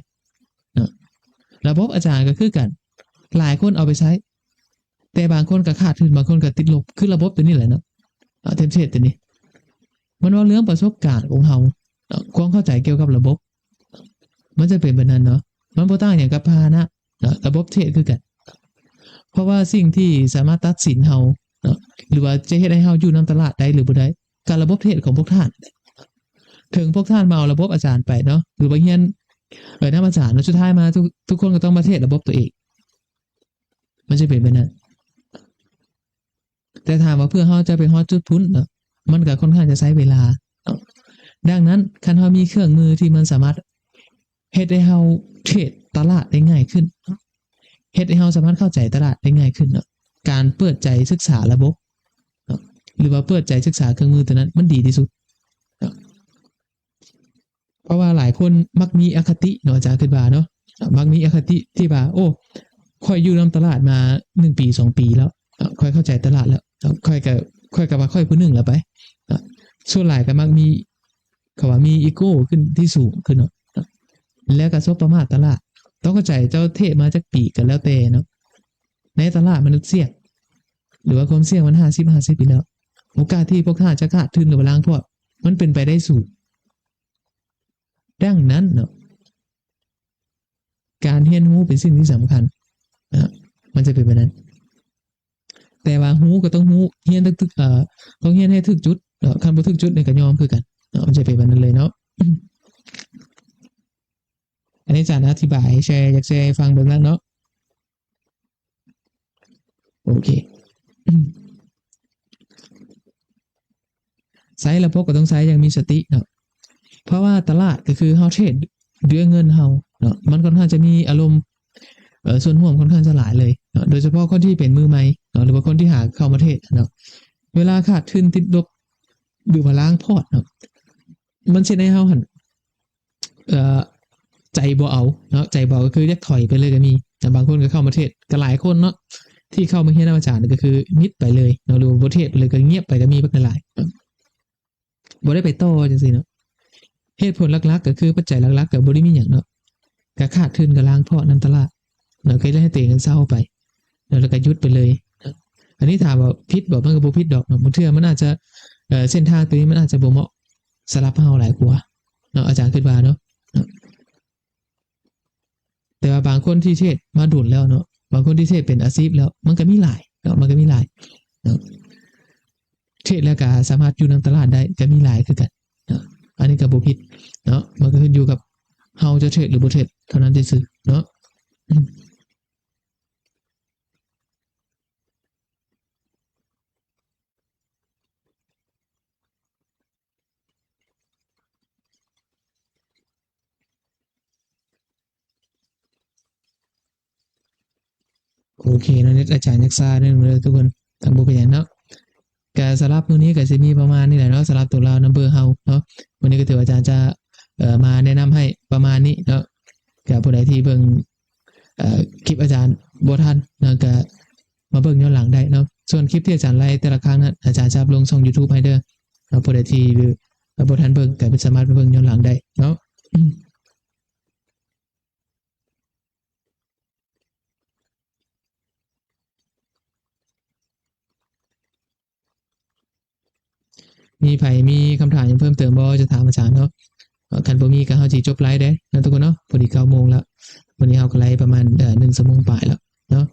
ເນາະ. ລະບົບອາຈານກໍຄືກັນ, ຫຼາຍຄົນເອົາໄປໃຊ້ ແຕ່ບາງຄົນກໍຂາດທຶນ, ບາງຄົນກໍຕິດລົບ, ຄືລະບົບຕົວນີ້ແຫຼະເນາະ, ເທມເພລດຕົວນີ້ ມັນເວົ້າເລື່ອງປະສົບການຂອງເຮົາເນາະ, ຄວາມເຂົ້າໃຈກ່ຽວກັບລະບົບ. ມັນຈະເປັນແບບນັ້ນເນາະ, ມັນບໍ່ຕ່າງຫຍັງກັບພາຫະນະເນາະ, ລະບົບເທຣດຄືກັນ. ເພາະວ່າສິ່ງທີ່ສາມາດຕັດສິນເຮົາເນາະ ຫຼືວ່າຈະເຮັດໃຫ້ເຮົາຢູ່ນຳຕະຫຼາດໄດ້ ຫຼື ບໍ່ໄດ້ ກໍລະບົບເທຣດຂອງພວກທ່ານ. ເຖິງພວກທ່ານມາເອົາລະບົບອາຈານໄປເນາະ ຫຼືວ່າຮຽນ ເອີ ນຳອາຈານເນາະ, ສຸດທ້າຍມາທຸກ ທຸກຄົນກໍຕ້ອງມາເທຣດລະບົບຕົວເອງ. ມັນຈະເປັນແບບນັ້ນ. ແຕ່ຖາມວ່າເພື່ອເຮົາຈະໄປຮອດຈຸດພຸ້ນເນາະ, ມັນກໍຄ່ອນຂ້າງຈະໃຊ້ເວລາເນາະ. ດັ່ງນັ້ນ ຄັນເຮົາມີເຄື່ອງມືທີ່ມັນສາມາດເຮັດໃຫ້ເຮົາເທຣດຕະຫຼາດໄດ້ງ່າຍຂຶ້ນເນາະ, ເຮັດໃຫ້ເຮົາສາມາດເຂົ້າໃຈຕະຫຼາດໄດ້ງ່າຍຂຶ້ນເນາະ, ການເປີດໃຈສຶກສາລະບົບເນາະ ຫຼືວ່າເປີດໃຈສຶກສາເຄື່ອງມືຕົວນັ້ນ ມັນດີທີ່ສຸດເນາະ. ເພາະວ່າຫຼາຍຄົນມັກມີອະຄະຕິເນາະ, ອາຈານຄິດວ່າເນາະ, ມັກມີອະຄະຕິທີ່ວ່າ ໂອ້ ຂ້ອຍຢູ່ນຳຕະຫຼາດມາໜຶ່ງປີສອງປີແລ້ວເນາະ, ຂ້ອຍເຂົ້າໃຈຕະຫຼາດແລ້ວເນາະ, ຂ້ອຍກໍ ຂ້ອຍກໍວ່າຂ້ອຍຜູ້ໜຶ່ງແລ້ວໄປເນາະ. ສ່ວນຫຼາຍກໍມັກມີ ເຂົາວ່າມີອີໂກ້ຂຶ້ນທີ່ສູງຂຶ້ນເນາະ, ແລ້ວກໍສົບປະມາດຕະຫຼາດ. ຕ້ອງເຂົ້າໃຈ ເຈົ້າເທຣດມາຈັກປີກໍແລ້ວແຕ່ເນາະ, ໃນຕະຫຼາດມັນສ່ຽງ ຫຼືວ່າຄວາມສ່ຽງມັນຫ້າສິບຫ້າສິບຢູ່ແລ້ວ. ໂອກາດທີ່ພວກທ່ານຈະຂາດທຶນ ຫຼືວ່າລ້າງພອດ ມັນເປັນໄປໄດ້ສູງ. ດັ່ງນັ້ນເນາະ, ການຮຽນຮູ້ເປັນສິ່ງທີ່ສຳຄັນນະ, ມັນຈະເປັນແບບນັ້ນ. ແຕ່ວ່າຮູ້ກໍຕ້ອງຮູ້, ຮຽນຖືກ ເອີ ຕ້ອງຮຽນໃຫ້ຖືກຈຸດເນາະ, ຄັນບໍ່ຖືກຈຸດນີ້ກໍຍອມຄືກັນເນາະ, ມັນຈະເປັນແບບນັ້ນເລີຍເນາະ. ອັນນີ້ອາຈານອະທິບາຍ ແຊ ຢາກແຊໃຫ້ຟັງເບິ່ງນຳເນາະ. ໂອເຄ ໃຊ້ລະບົບກໍຕ້ອງໃຊ້ຢ່າງມີສະຕິເນາະ, ເພາະວ່າຕະຫຼາດກໍຄືເຮົາເທຣດດ້ວຍເງິນເຮົາເນາະ, ມັນຄ່ອນຂ້າງຈະມີອາລົມ ເອີ ສ່ວນຮ່ວມຄ່ອນຂ້າງຈະຫຼາຍເລີຍເນາະ, ໂດຍສະເພາະຄົນທີ່ເປັນມືໃໝ່ເນາະ ຫຼືວ່າຄົນທີ່ຫາເຂົ້າມາເທຣດເນາະ. ເວລາຂາດທຶນ ຕິດລົບ ຫຼືວ່າລ້າງພອດເນາະ, ມັນຊິເຮັດໃຫ້ເຮົາຫັ້ນ ເອີ ໃຈບໍ່ເອົາເນາະ, ໃຈບໍ່ເອົາກໍຄືຢາກຖອຍໄປເລີຍກໍມີ. ແຕ່ບາງຄົນກໍເຂົ້າມາເທຣດ ກໍຫຼາຍຄົນເນາະ ທີ່ເຂົ້າມາຮຽນນຳອາຈານກໍຄືມິດໄປເລີຍເນາະ, ຫຼືວ່າບໍ່ເທຣດເລີຍກໍງຽບໄປກໍມີບັກຫຼາຍເນາະ, ບໍ່ໄດ້ໄປຕໍ່ຈັ່ງຊີ້ເນາະ. ເຫດຜົນຫຼັກໆ ກໍຄືປັດໄຈຫຼັກໆ ກໍບໍ່ໄດ້ມີຫຍັງເນາະ, ກໍຂາດທຶນ ກໍລ້າງພອດນຳຕະຫຼາດເນາະ, ກໍເຮັດໃຫ້ຕົວເອງເຊົາໄປເນາະ, ແລ້ວກໍຢຸດໄປເລີຍເນາະ. ອັນນີ້ຖາມວ່າຜິດບໍ່? ມັນກໍບໍ່ຜິດດອກເນາະ, ບາງເທື່ອມັນອາດຈະ ເອີ ເສັ້ນທາງຕົວນີ້ມັນອາດຈະບໍ່ເໝາະສຳລັບເຮົາຫຼາຍກວ່າເນາະ, ອາຈານຄິດວ່າເນາະ. ແຕ່ວ່າບາງຄົນທີ່ເທຣດມາດົນແລ້ວເນາະ, ບາງຄົນທີ່ເທຣດເປັນອາຊີບແລ້ວ ມັນກໍມີຫຼາຍເນາະ, ມັນກໍມີຫຼາຍເນາະ, ເທຣດແລ້ວກໍສາມາດຢູ່ນຳຕະຫຼາດໄດ້ ກໍມີຫຼາຍຄືກັນເນາະ. ອັນນີ້ກໍບໍ່ຜິດເນາະ, ມັນກໍຂຶ້ນຢູ່ກັບເຮົາຈະເທຣດ ຫຼື ບໍ່ເທຣດເທົ່ານັ້ນຊື່ໆເນາະ. ໂອເຄເນາະ ເນັດອາຈານຍັກຊາໜ້ອຍໜຶ່ງເດີທຸກຄົນ ບໍ່ເປັນຫຍັງເນາະ. ກະສຳລັບມື້ນີ້ກະຊິມີປະມານນີ້ແຫຼະເນາະ ສຳລັບຕົວລາວນຳເບີເຮົາເນາະ. ມື້ນີ້ກະຖືວ່າອາຈານຈະ ເອີ ມາແນະນຳໃຫ້ປະມານນີ້ເນາະ. ກະຜູ້ໃດທີ່ເບິ່ງ ເອີ ຄລິບອາຈານບໍ່ທັນເນາະ ກະມາເບິ່ງຍ້ອນຫຼັງໄດ້ເນາະ. ສ່ວນຄລິບທີ່ອາຈານໄລແຕ່ລະຄັ້ງນັ້ນ ອາຈານຈະອັບລົງຊ່ອງຢູທູບໃຫ້ເດີເນາະ. ຜູ້ໃດທີ່ ເອີ ບໍ່ທັນເບິ່ງກະສາມາດໄປເບິ່ງຍ້ອນຫຼັງໄດ້ເນາະ. ມີໃຜມີຄຳຖາມຫຍັງເພີ່ມເຕີມບໍ່ ຈະຖາມອາຈານເນາະ. ເອີ ຄັນບໍ່ມີກະເຮົາຊິຈົບໄລຟ໌ເດ້ເນາະທຸກຄົນເນາະ. ພໍດີເກົ້າໂມງແລ້ວ ມື້ນີ້ເຮົາກະໄລຟ໌ປະມານ ເອີ ໜຶ່ງຊົ່ວໂມງປາຍແລ້ວເນາະ.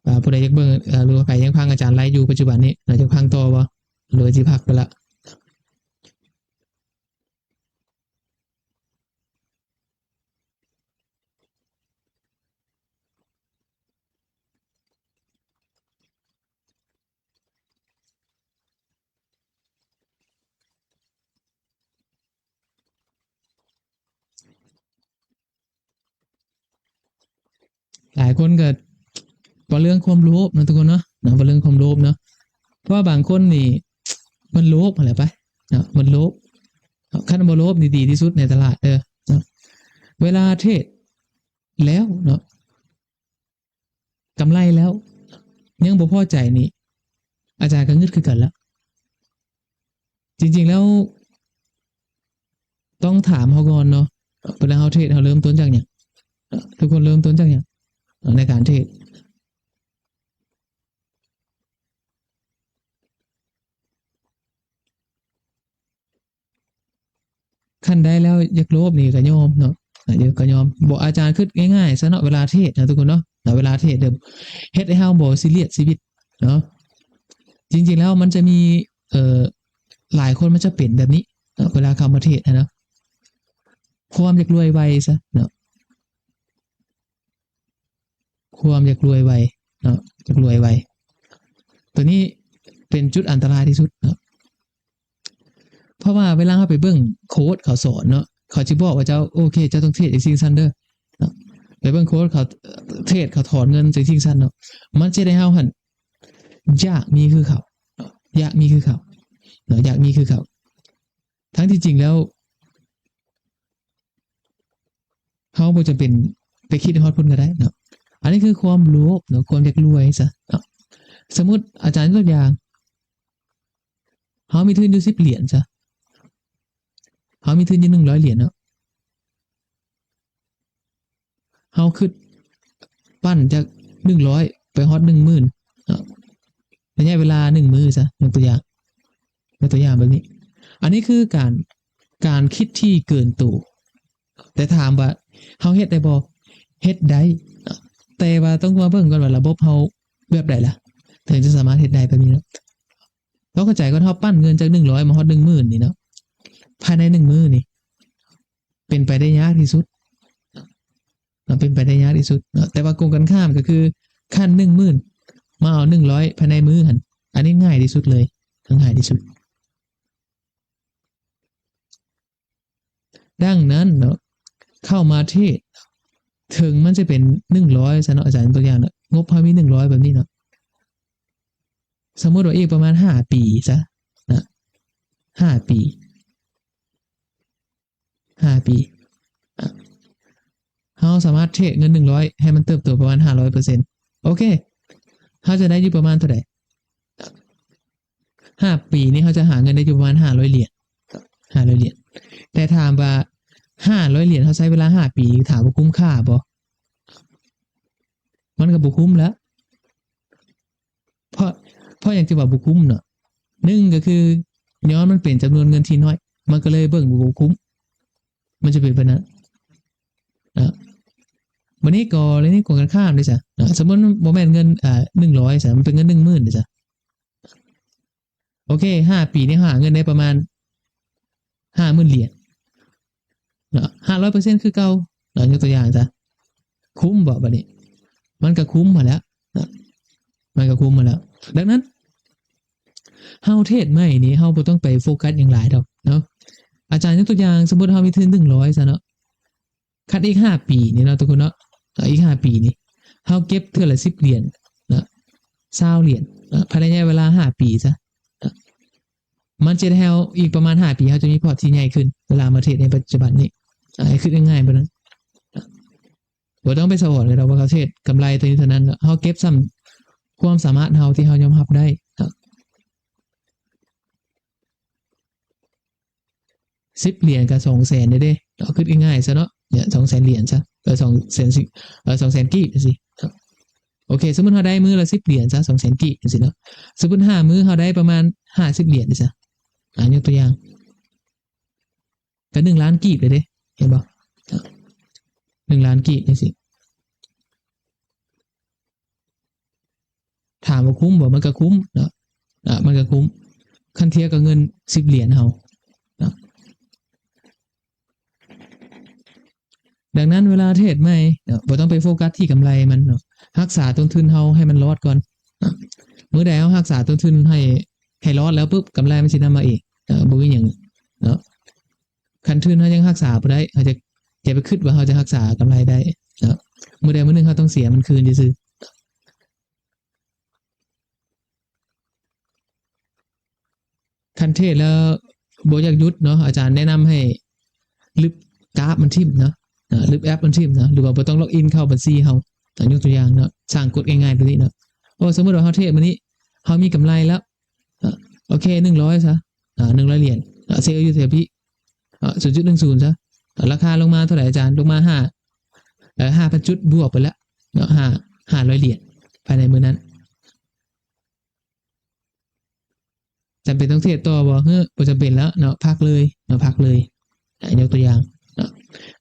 ອ່າ ຜູ້ໃດຢາກເບິ່ງ ເອີ ຫຼືວ່າໃຜຍັງຟັງອາຈານໄລຟ໌ຢູ່ປັດຈຸບັນນີ້ເນາະ ຢາກຟັງຕໍ່ບໍ່ ຫຼືວ່າຊິພັກໄປລະ? ຫຼາຍຄົນກໍເວົ້າເລື່ອງຄວາມໂລບເນາະທຸກຄົນເນາະ ເນາະ ເວົ້າເລື່ອງຄວາມໂລບເນາະ. ເພາະວ່າບາງຄົນນີ້ມັນໂລບຫັ້ນແຫຼະໄປເນາະ ມັນໂລບ. ຄັນບໍ່ໂລບນີ້ດີທີ່ສຸດໃນຕະຫຼາດເດີເນາະ. ເວລາເທຣດແລ້ວເນາະ ກຳໄລແລ້ວ ຍັງບໍ່ພໍໃຈນີ້ ອາຈານກໍງຶດຄືກັນລະ. ຈິງໆແລ້ວ ຕ້ອງຖາມເຮົາກ່ອນເນາະ ເວລາເຮົາເທຣດ ເຮົາເລີ່ມຕົ້ນຈາກຫຍັງ? ທຸກຄົນເລີ່ມຕົ້ນຈາກຫຍັງໃນການເທຣດ? ຄັນໄດ້ແລ້ວຢາກໂລບນີ້ກໍຍອມເນາະ ກໍຍອມ. ບໍ່ ອາຈານຄິດງ່າຍໆຊະເນາະ ເວລາເທຣດນະທຸກຄົນເນາະ ເວລາເທຣດເດີ ເຮັດໃຫ້ເຮົາບໍ່ຊີຣຽສຊີວິດເນາະ. ຈິງໆແລ້ວມັນຈະມີ ເອີ ຫຼາຍຄົນມັນຈະເປັນແບບນີ້ເນາະ ເວລາເຂົ້າມາເທຣດນະ ຄວາມຢາກລວຍໄວຊະເນາະ. ຄວາມຢາກລວຍໄວເນາະ ຢາກລວຍໄວ ຕົວນີ້ເປັນຈຸດອັນຕະລາຍທີ່ສຸດເນາະ. ເພາະວ່າເວລາເຮົາໄປເບິ່ງໂຄດເຂົາສອນເນາະ ເຂົາຊິບອກວ່າເຈົ້າ ໂອເຄ ເຈົ້າຕ້ອງເທຣດຈັ່ງຊີ້ຈັ່ງຊັ້ນເດີເນາະ. ໄປເບິ່ງໂຄດເຂົາເທຣດ ເຂົາຖອນເງິນຈັ່ງຊີ້ຈັ່ງຊັ້ນເນາະ ມັນຊິເຮັດໃຫ້ເຮົາຫັ້ນຢາກມີຄືເຂົາເນາະ ຢາກມີຄືເຂົາເນາະ ຢາກມີຄືເຂົາ. ທັງທີ່ຈິງແລ້ວ ເຮົາບໍ່ຈຳເປັນໄປຄິດຮອດພຸ້ນກໍໄດ້ເນາະ. ອັນນີ້ຄືຄວາມໂລບເນາະ ຄວາມຢາກລວຍຊະເນາະ. ສົມມຸດອາຈານຍົກຕົວຢ່າງ ເຮົາມີທຶນຢູ່ສິບຫຼຽນຊະ ເຮົາມີທຶນຢູ່ໜຶ່ງຮ້ອຍຫຼຽນເນາະ. ເຮົາຄິດປັ້ນຈາກໜຶ່ງຮ້ອຍໄປຮອດໜຶ່ງໝື່ນເນາະ ໄລຍະເວລາໜຶ່ງມື້ຊະ ຍົກຕົວຢ່າງ ຍົກຕົວຢ່າງແບບນີ້. ອັນນີ້ຄືການ ການຄິດທີ່ເກີນໂຕ. ແຕ່ຖາມວ່າເຮົາເຮັດໄດ້ບໍ່? ເຮັດໄດ້ເນາະ ແຕ່ວ່າຕ້ອງມາເບິ່ງກ່ອນວ່າລະບົບເຮົາແບບໃດລະ ເຖິງຈະສາມາດເຮັດໄດ້ແບບນີ້ເນາະ. ຕ້ອງເຂົ້າໃຈກ່ອນ ເຮົາປັ້ນເງິນຈາກໜຶ່ງຮ້ອຍມາຮອດໜຶ່ງໝື່ນນີ້ເນາະ ພາຍໃນໜຶ່ງມື້ນີ້ ເປັນໄປໄດ້ຍາກທີ່ສຸດເນາະ ເປັນໄປໄດ້ຍາກທີ່ສຸດເນາະ. ແຕ່ວ່າກົງກັນຂ້າມກໍຄື ຂັ້ນໜຶ່ງໝື່ນ ມາເອົາໜຶ່ງຮ້ອຍພາຍໃນມື້ຫັ້ນ ອັນນີ້ງ່າຍທີ່ສຸດເລີຍ ງ່າຍທີ່ສຸດ. ດັ່ງນັ້ນເນາະ ເຂົ້າມາເທຣດ ເຖິງມັນຈະເປັນໜຶ່ງຮ້ອຍຊະເນາະ ອາຈານຍົກຕົວຢ່າງເນາະ ງົບເຮົາມີໜຶ່ງຮ້ອຍແບບນີ້ເນາະ ສົມມຸດວ່າອີກປະມານຫ້າປີຊະນະ ຫ້າປີ ຫ້າປີ ອະ ເຮົາສາມາດເທຣດເງິນໜຶ່ງຮ້ອຍໃຫ້ມັນເຕີບໂຕປະມານຫ້າຮ້ອຍເປີເຊັນ ໂອເຄ ເຮົາຈະໄດ້ຢູ່ປະມານເທົ່າໃດ? ຫ້າປີນີ້ເຮົາຈະຫາເງິນໄດ້ຢູ່ປະມານຫ້າຮ້ອຍຫຼຽນ ຫ້າຮ້ອຍຫຼຽນ. ແຕ່ຖາມວ່າຫ້າຮ້ອຍຫຼຽນເຮົາໃຊ້ເວລາຫ້າປີ ຖາມວ່າຄຸ້ມຄ່າບໍ່? ມັນກໍບໍ່ຄຸ້ມແລ້ວ. ເພາະ ເພາະຫຍັງຈຶ່ງວ່າບໍ່ຄຸ້ມເນາະ? ໜຶ່ງກໍຄືຍ້ອນມັນເປັນຈຳນວນເງິນທີ່ນ້ອຍ ມັນກໍເລີຍເບິ່ງບໍ່ຄຸ້ມ ມັນຈະເປັນແບບນັ້ນນະ. ບັດນີ້ກໍ ລະນີ້ກົງກັນຂ້າມເດ້ຊະນະ ສົມມຸດບໍ່ແມ່ນເງິນ ອາ ໜຶ່ງຮ້ອຍຊະ ມັນເປັນເງິນໜຶ່ງໝື່ນເດ້ຊະ. ໂອເຄ ຫ້າປີນີ້ຫາເງິນໄດ້ປະມານຫ້າໝື່ນຫຼຽນເນາະ ຫ້າຮ້ອຍເປີເຊັນຄືເກົ່າເນາະ ຍົກຕົວຢ່າງຊະ ຄຸ້ມບໍ່ບັດນີ້? ມັນກໍຄຸ້ມຫັ້ນແຫຼະເນາະ ມັນກໍຄຸ້ມຫັ້ນແຫຼະ. ດັ່ງນັ້ນ ເຮົາເທຣດໃໝ່ນີ້ ເຮົາບໍ່ຕ້ອງໄປໂຟກັສຫຍັງຫຼາຍດອກເນາະ. ອາຈານຍົກຕົວຢ່າງ ສົມມຸດເຮົາມີທຶນໜຶ່ງຮ້ອຍຊະເນາະ ຄັນອີກຫ້າປີນີ້ເນາະທຸກຄົນເນາະ ເອີ ອີກຫ້າປີນີ້ ເຮົາເກັບເທື່ອລະສິບຫຼຽນເນາະ ຊາວຫຼຽນເນາະ ພາຍໃນໄລຍະເວລາຫ້າປີຊະເນາະ ມັນຈະເຮັດໃຫ້ເຮົາ ອີກປະມານຫ້າປີ ເຮົາຈະມີພອດທີ່ໃຫຍ່ຂຶ້ນ ເວລາມາເທຣດໃນປັດຈຸບັນນີ້ ເອີ ໃຫ້ຄິດງ່າຍໆແບບນັ້ນ ບໍ່ຕ້ອງໄປສະອອນເລີຍດອກວ່າເຂົາເທຣດກຳໄລເທົ່ານີ້ເທົ່ານັ້ນເນາະ ເຮົາເກັບຊ່ຳຄວາມສາມາດເຮົາທີ່ເຮົາຍອມຮັບໄດ້ເນາະ. ສິບຫຼຽນກໍສອງແສນເດ້ເນາະ ຄິດງ່າຍໆຊະເນາະ ເນຍ ສອງແສນຫຼຽນຊະ ເອີ ສອງແສນສິບ ເອີ ສອງແສນກີບຈັ່ງຊີ້ເນາະ. ໂອເຄ ສົມມຸດເຮົາໄດ້ມື້ລະສິບຫຼຽນຊະ ສອງແສນກີບຈັ່ງຊີ້ເນາະ ສົມມຸດຫ້າມື້ເຮົາໄດ້ປະມານຫ້າສິບຫຼຽນນີ້ຊະ ອາ ຍົກຕົວຢ່າງ ກໍໜຶ່ງລ້ານກີບເລີຍເດ້ ເຫັນບໍ່ ໜຶ່ງລ້ານກີບຈັ່ງຊີ້. ຖາມວ່າຄຸ້ມບໍ່? ມັນກໍຄຸ້ມເນາະ ອາ ມັນກໍຄຸ້ມ ຄັນທຽບກັບເງິນສິບຫຼຽນເຮົາເນາະ. ດັ່ງນັ້ນເວລາເທຣດໃໝ່ເນາະ ບໍ່ຕ້ອງໄປໂຟກັສທີ່ກຳໄລມັນເນາະ ຮັກສາຕົ້ນທຶນເຮົາໃຫ້ມັນລອດກ່ອນເນາະ. ມື້ໃດເຮົາຮັກສາຕົ້ນທຶນໃຫ້ ໃຫ້ລອດແລ້ວປຶບ ກຳໄລມັນຊິນຳມາເອງເນາະ ບໍ່ມີຫຍັງເນາະ. ຄັນທຶນເຮົາຍັງຮັກສາບໍ່ໄດ້ ເຮົາຈະ ຢ່າໄປຄິດວ່າເຮົາຈະຮັກສາກຳໄລໄດ້ເນາະ ມື້ໃດມື້ໜຶ່ງເຮົາຕ້ອງເສຍມັນຄືນຊື່ໆ. ຄັນເທຣດແລ້ວບໍ່ຢາກຢຸດເນາະ ອາຈານແນະນຳໃຫ້ລຶບກາຟມັນຖິ້ມເນາະ ເນາະ ລຶບແອັບມັນຖິ້ມເນາະ ຫຼືວ່າບໍ່ຕ້ອງລັອກອິນເຂົ້າບັນຊີເຮົາ. ອາ ຍົກຕົວຢ່າງເນາະ ສ້າງກົດງ່າຍໆແບບນີ້ເນາະ ໂອ້ ສົມມຸດວ່າເຮົາເທຣດມື້ນີ້ ເຮົາມີກຳໄລແລ້ວ ເນາະ ໂອເຄ ໜຶ່ງຮ້ອຍຊະ ອາ ໜຶ່ງຮ້ອຍຫຼຽນ ເນາະ ເຊວຢູ່ແຖວພີ້ ເນາະ ສູນຈຸດໜຶ່ງສູນຊະ ເນາະ ລາຄາລົງມາເທົ່າໃດອາຈານ? ລົງມາຫ້າ ເອີ ຫ້າພັນຈຸດບວກໄປແລ້ວເນາະ ຫ້າ ຫ້າຮ້ອຍຫຼຽນ ພາຍໃນມື້ນັ້ນ. ຈຳເປັນຕ້ອງເທຣດຕໍ່ບໍ່? ເຮີ ບໍ່ຈຳເປັນແລ້ວເນາະ ພັກເລີຍເນາະ ພັກເລີຍ ອາ ຍົກຕົວຢ່າງເນາະ.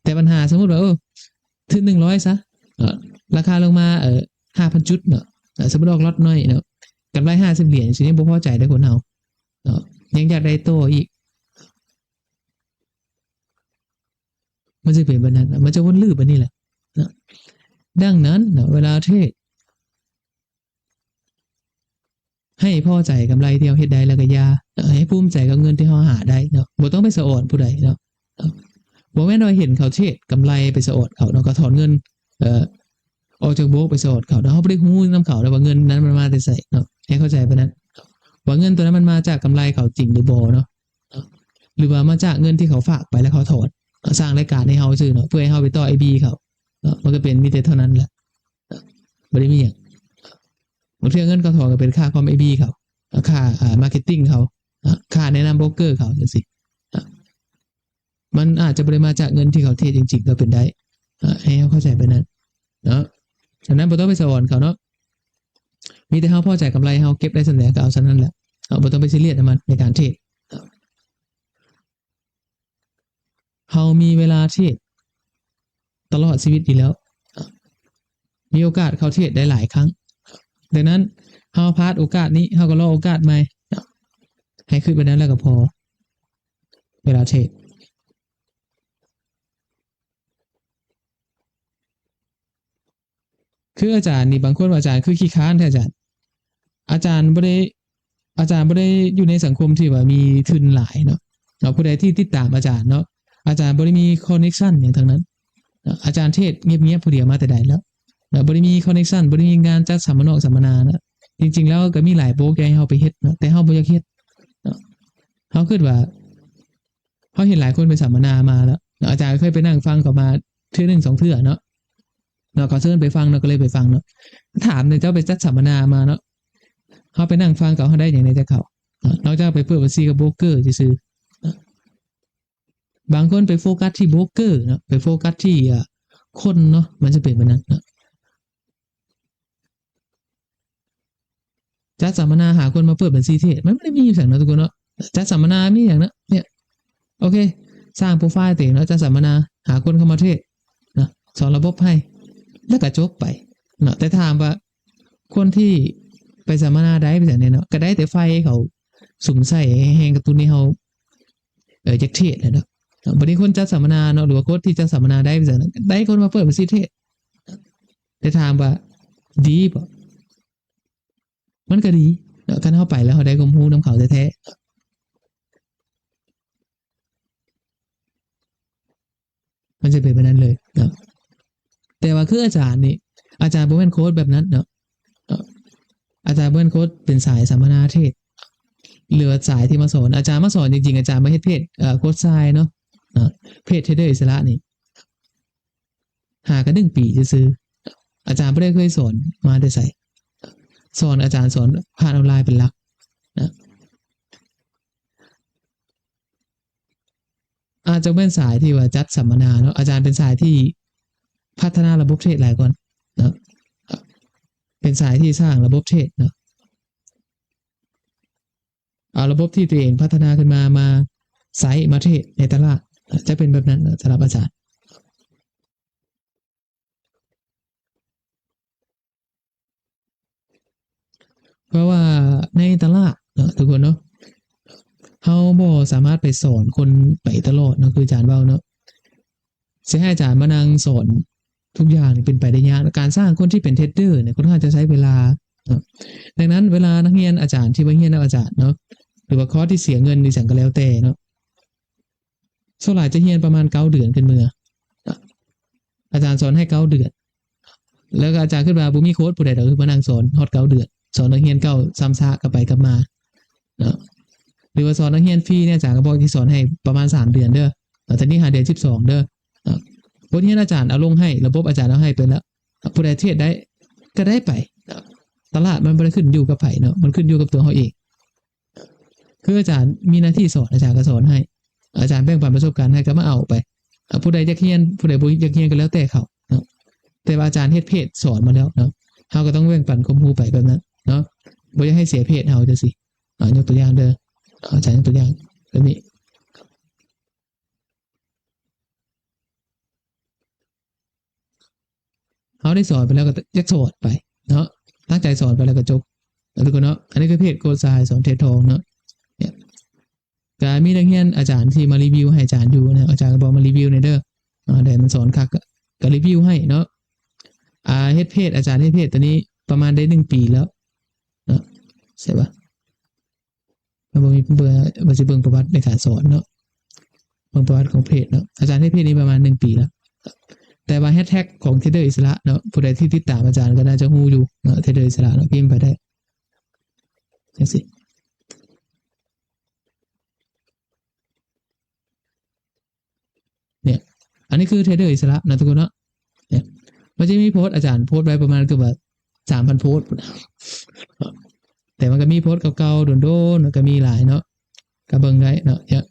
ແຕ່ບັນຫາ ສົມມຸດວ່າ ເອີ ຖືກໜຶ່ງຮ້ອຍຊະເນາະ ລາຄາລົງມາ ເອີ ຫ້າພັນຈຸດເນາະ ເອີ ສົມມຸດອອກລັອດໜ້ອຍເນາະ ກຳໄລຫ້າສິບຫຼຽນ ຊິຍັງບໍ່ພໍໃຈເດ້ຄົນເຮົາເນາະ ຍັງຢາກໄດ້ຕໍ່ອີກ. ມັນຈະເປັນແບບນັ້ນ ມັນຈະວົນລູບແບບນີ້ແຫຼະເນາະ. ດັ່ງນັ້ນເນາະ ເວລາເທຣດ ໃຫ້ພໍໃຈກຳໄລທີ່ເຮົາເຮັດໄດ້ແລ້ວກໍຢ່າເນາະ ໃຫ້ພູມໃຈກັບເງິນທີ່ເຮົາຫາໄດ້ເນາະ ບໍ່ຕ້ອງໄປສະອອນຜູ້ໃດເນາະ. ບໍ່ແມ່ນວ່າເຫັນເຂົາເທຣດກຳໄລໄປສະອອນເຂົາເນາະ ກໍຖອນເງິນ ເອີ ອອກຈາກໂບຣກໄປສະອອນເຂົາເນາະ ເຮົາບໍ່ໄດ້ຮູ້ນຳເຂົາເນາະວ່າເງິນນັ້ນມັນມາແຕ່ໃສເນາະ ໃຫ້ເຂົ້າໃຈປານນັ້ນ ວ່າເງິນຕົວນັ້ນມັນມາຈາກກຳໄລເຂົາຈິງຫຼືບໍ່ເນາະ ຫຼືວ່າມາຈາກເງິນທີ່ເຂົາຝາກໄປແລ້ວເຂົາຖອນ ສ້າງລາຍການໃຫ້ເຮົາຊື່ເນາະ ເພື່ອໃຫ້ເຮົາໄປຕໍ່ໄອບີເຂົາເນາະ ມັນກໍເປັນມີແຕ່ເທົ່ານັ້ນແຫຼະ ບໍ່ໄດ້ມີຫຍັງ. ບາງເທື່ອເງິນເຂົາຖອນກໍເປັນຄ່າຄອມໄອບີເຂົາ ຄ່າ ອາ ມາເກັດຕິງເຂົາ ອາ ຄ່າແນະນຳໂບຣກເກີເຂົາຈັ່ງຊີ້ ອາ ມັນອາດຈະບໍ່ໄດ້ມາຈາກເງິນທີ່ເຂົາເທຣດຈິງໆ ກໍເປັນໄດ້ ອາ ໃຫ້ເຮົາເຂົ້າໃຈແບບນັ້ນເນາະ. ສະນັ້ນບໍ່ຕ້ອງໄປສະອອນເຂົາເນາະ ມີແຕ່ເຮົາພໍໃຈກຳໄລ ເຮົາເກັບໄດ້ສ່ຳໃດກໍເອົາສ່ຳນັ້ນແຫຼະ ເຮົາບໍ່ຕ້ອງໄປຊີຣຽສນຳມັນໃນການເທຣດ. ເຮົາມີເວລາເທຣດຕະຫຼອດຊີວິດຢູ່ແລ້ວ ມີໂອກາດເຂົ້າເທຣດໄດ້ຫຼາຍຄັ້ງ ດັ່ງນັ້ນເຮົາພາດໂອກາດນີ້ ເຮົາກໍລໍໂອກາດໃໝ່ ໃຫ້ຄິດແບບນັ້ນແລ້ວກໍພໍ ເວລາເທຣດ. ຄືອາຈານນີ້ ບາງຄົນວ່າອາຈານຄືຂີ້ຄ້ານແທ້ອາຈານ. ອາຈານບໍ່ໄດ້ ອາຈານບໍ່ໄດ້ຢູ່ໃນສັງຄົມທີ່ວ່າມີທຶນຫຼາຍເນາະ ເນາະ ຜູ້ໃດທີ່ຕິດຕາມອາຈານເນາະ ອາຈານບໍ່ໄດ້ມີຄອນເນັກຊັນຫຍັງທັງນັ້ນເນາະ ອາຈານເທດງຽບໆຜູ້ດຽວມາແຕ່ໃດແລ້ວເນາະ ບໍ່ໄດ້ມີຄອນເນັກຊັນ ບໍ່ໄດ້ມີງານຈັດສຳມະນອກສຳມະນາເນາະ. ຈິງໆແລ້ວກໍມີຫຼາຍໂບຣກຢາກໃຫ້ເຮົາໄປເຮັດເນາະ ແຕ່ເຮົາບໍ່ຢາກເຮັດເນາະ ເຮົາຄິດວ່າ ເຮົາເຫັນຫຼາຍຄົນໄປສຳມະນາມາແລ້ວເນາະ ອາຈານເຄີຍໄປນັ່ງຟັງເຂົາມາເທື່ອໜຶ່ງສອງເທື່ອເນາະ ເນາະ ເຂົາເຊີນໄປຟັງເນາະ ກໍເລີຍໄປຟັງເນາະ. ຖາມແດ່ ເຈົ້າໄປຈັດສຳມະນາມາເນາະ ເຮົາໄປນັ່ງຟັງເຂົາ ເຮົາໄດ້ຫຍັງແດ່ຈາກເຂົາເນາະ ນອກຈາກໄປເປີດບັນຊີກັບໂບຣກເກີຊື່ໆເນາະ. ບາງຄົນໄປໂຟກັສທີ່ໂບຣກເກີເນາະ ໄປໂຟກັສທີ່ ອາ ຄົນເນາະ ມັນຈະເປັນແບບນັ້ນເນາະ. ຈັດສຳມະນາຫາຄົນມາເປີດບັນຊີເທດ ມັນບໍ່ໄດ້ມີຫຍັງເນາະທຸກຄົນເນາະ ຈັດສຳມະນາມີຫຍັງເນາະ ເນຍ ໂອເຄ ສ້າງໂປຣໄຟລ໌ຕົວເອງເນາະ ຈັດສຳມະນາຫາຄົນເຂົ້າມາເທດເນາະ ສອນລະບົບໃຫ້ ແລ້ວກໍຈົບໄປເນາະ. ແຕ່ຖາມວ່າຄົນທີ່ໄປສຳມະນາໄດ້ໄປຈັ່ງໃດເນາະ ກໍໄດ້ແຕ່ໄຟເຂົາສຸມໃສ່ແຮງກະຕຸ້ນໃຫ້ເຮົາ ເອີ ຢາກເທດແຫຼະເນາະ. ບັດນີ້ຄົນຈັດສຳມະນາເນາະ ຫຼືວ່າຄົນທີ່ຈັດສຳມະນາໄດ້ໄປຈັ່ງໃດ ໄດ້ຄົນມາເປີດບັນຊີເທດ ແຕ່ຖາມວ່າດີບໍ່? ມັນກໍດີເນາະ ຄັນເຮົາໄປແລ້ວເຮົາໄດ້ຄວາມຮູ້ນຳເຂົາແທ້ໆ ມັນຈະເປັນແບບນັ້ນເລີຍ ເນາະ. ແຕ່ວ່າຄືອາຈານນີ້ ອາຈານບໍ່ແມ່ນໂຄດແບບນັ້ນເນາະ ເນາະ. ອາຈານບໍ່ແມ່ນໂຄດເປັນສາຍສຳມະນາເທດ ຫຼືວ່າສາຍທີ່ມາສອນ. ອາຈານມາສອນ ຈິງໆ ອາຈານມາເຮັດເພຈ ເອີ ໂຄດຊາຍເນາະ ເນາະ ເພຈເທຣດເດີອິດສະຫຼະນີ້ ຫາກະໜຶ່ງປີຊື່ໆ. ອາຈານບໍ່ໄດ້ເຄີຍສອນມາແຕ່ໃສ ສອນ ອາຈານສອນຜ່ານອອນລາຍເປັນຫຼັກນະ. ອາດຈະແມ່ນສາຍທີ່ວ່າຈັດສຳມະນາເນາະ ອາຈານເປັນສາຍທີ່ພັດທະນາລະບົບເທດຫຼາຍກ່ອນເນາະ ເປັນສາຍທີ່ສ້າງລະບົບເທດເນາະ ເອົາລະບົບທີ່ຕົວເອງພັດທະນາຂຶ້ນມາ ມາໃຊ້ມາເທດໃນຕະຫຼາດ ຈະເປັນແບບນັ້ນເນາະ ສຳລັບອາຈານ. ເພາະວ່າໃນຕະຫຼາດເນາະ ທຸກຄົນເນາະ ເຮົາບໍ່ສາມາດໄປສອນຄົນໄປຕະຫຼອດເນາະ ຄືອາຈານເວົ້າເນາະ ຊິໃຫ້ອາຈານມານັ່ງສອນທຸກຢ່າງນີ້ເປັນໄປໄດ້ຍາກ. ການສ້າງຄົນທີ່ເປັນເທຣດເດີນີ້ ຄ່ອນຂ້າງຈະໃຊ້ເວລາເນາະ. ດັ່ງນັ້ນ ເວລານັກຮຽນອາຈານທີ່ມາຮຽນນຳອາຈານເນາະ ຫຼືວ່າຄອສທີ່ເສຍເງິນອີ່ຫຍັງກໍແລ້ວແຕ່ເນາະ ສ່ວນຫຼາຍຈະຮຽນປະມານເກົ້າເດືອນຂຶ້ນເມືອ ອາຈານສອນໃຫ້ເກົ້າເດືອນ ແລ້ວກໍອາຈານຄິດວ່າບໍ່ມີໂຄດຜູ້ໃດດອກມານັ່ງສອນຮອດເກົ້າເດືອນ ສອນນັກຮຽນເກົ່າຊ້ຳຊາກກັບໄປກັບມາເນາະ. ຫຼືວ່າສອນນັກຮຽນຟຣີນີ້ ອາຈານກໍບອກຊິສອນໃຫ້ປະມານສາມເດືອນເດີ ແລ້ວຕອນນີ້ຫາເດືອນສິບສອງເດີເນາະ. ບົດຮຽນອາຈານເອົາລົງໃຫ້ ລະບົບອາຈານເອົາໃຫ້ໄປແລ້ວ ຜູ້ໃດເທຣດໄດ້ກໍໄດ້ໄປເນາະ. ຕະຫຼາດມັນບໍ່ໄດ້ຂຶ້ນຢູ່ກັບໃຜເນາະ ມັນຂຶ້ນຢູ່ກັບຕົວເຮົາເອງ. ຄືອາຈານມີໜ້າທີ່ສອນ ອາຈານກໍສອນໃຫ້ ອາຈານແບ່ງປັນປະສົບການໃຫ້ກໍມາເອົາໄປ ອາ ຜູ້ໃດຢາກຮຽນ ຜູ້ໃດບໍ່ຢາກຮຽນກໍແລ້ວແຕ່ເຂົາເນາະ. ແຕ່ວ່າອາຈານເຮັດເພຈສອນມາແລ້ວເນາະ ເຮົາກໍຕ້ອງແບ່ງປັນຄວາມຮູ້ໄປແບບນັ້ນເນາະ ບໍ່ຢາກໃຫ້ເສຍເພຈເຮົາຈັ່ງຊີ້. ອາ ຍົກຕົວຢ່າງເດີ ອາຈານຍົກຕົວຢ່າງແບບນີ້ ເຮົາໄດ້ສອນໄປແລ້ວກໍຢາກສອນໄປເນາະ ຕັ້ງໃຈສອນໄປແລ້ວກໍຈົບເນາະ ທຸກຄົນເນາະ. ອັນນີ້ຄືເພຈໂຄດຊາຍສອນເທດທອງເນາະ ເນຍ ກໍມີນັກຮຽນອາຈານທີ່ມາຣີວິວໃຫ້ອາຈານຢູ່ນະ ອາຈານກໍບອກມາຣີວິວແດ່ເດີ ອາ ໄດ້ມັນສອນຄັກ ກໍ ກໍຣີວິວໃຫ້ເນາະ. ອາ ເຮັດເພຈ ອາຈານເຮັດເພຈຕົວນີ້ປະມານໄດ້ໜຶ່ງປີແລ້ວເນາະ ໃຊ່ປະ? ມັນບໍ່ມີເບື່ອ ວ່າຊິເບິ່ງປະຫວັດໃນການສອນເນາະ ເບິ່ງປະຫວັດຂອງເພຈເນາະ. ອາຈານເຮັດເພຈນີ້ປະມານໜຶ່ງປີແລ້ວ ແຕ່ວ່າແຮັດແທັກຂອງເທຣດເດີອິດສະຫຼະເນາະ ຜູ້ໃດທີ່ຕິດຕາມອາຈານກໍໜ້າຈະຮູ້ຢູ່ເນາະ ເທຣດເດີອິດສະຫຼະເນາະ ພິມໄປໄດ້ຈັ່ງຊີ້. ເນຍ ອັນນີ້ຄືເທຣດເດີອິດສະຫຼະນະທຸກຄົນເນາະ. ເນຍ ມັນຈະມີໂພສ ອາຈານໂພສໄວ້ປະມານເກືອບວ່າສາມພັນໂພສ ແຕ່ມັນກໍມີໂພສເກົ່າໆ ໂດນໆ ມັນກໍມີຫຼາຍເນາະ ກໍເບິ່ງໄດ້ເນາະ. ເນຍ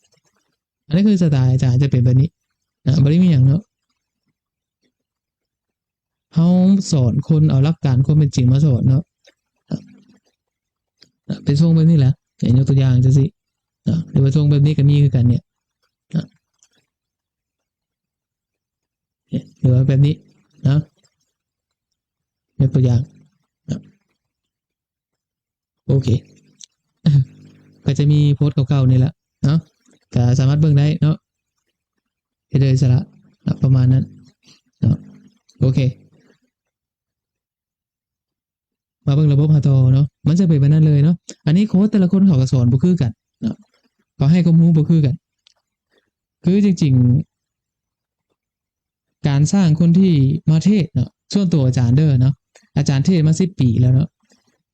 ອັນນີ້ຄືສະໄຕລ໌ອາຈານຈະເປັນແບບນີ້ນະ ບໍ່ໄດ້ມີຫຍັງເນາະ. ເຮົາສອນຄົນເອົາຫຼັກການຄວາມເປັນຈິງມາສອນເນາະ ເປັນຊົງແບບນີ້ແຫຼະ ຍົກຕົວຢ່າງຈັ່ງຊີ້ເນາະ ຫຼືວ່າຊົງແບບນີ້ກໍມີຄືກັນເນຍ ຫຼືວ່າແບບນີ້ເນາະ ຍົກຕົວຢ່າງເນາະ. ໂອເຄ ກໍຈະມີໂພສເກົ່າໆນີ້ແຫຼະເນາະ ກໍສາມາດເບິ່ງໄດ້ເນາະ ເຮັດໄດ້ອິດສະຫຼະເນາະ ປະມານນັ້ນເນາະ. ໂອເຄ ມາເບິ່ງລະບົບເຮົາຕໍ່ເນາະ ມັນຈະເປັນແບບນັ້ນເລີຍເນາະ. ອັນນີ້ໂຄດແຕ່ລະຄົນເຂົາກໍສອນບໍ່ຄືກັນເນາະ ເຂົາໃຫ້ຄວາມຮູ້ບໍ່ຄືກັນ. ຄືຈິງໆ ການສ້າງຄົນທີ່ມາເທດເນາະ ສ່ວນຕົວອາຈານເດີເນາະ ອາຈານເທດມາສິບປີແລ້ວເນາະ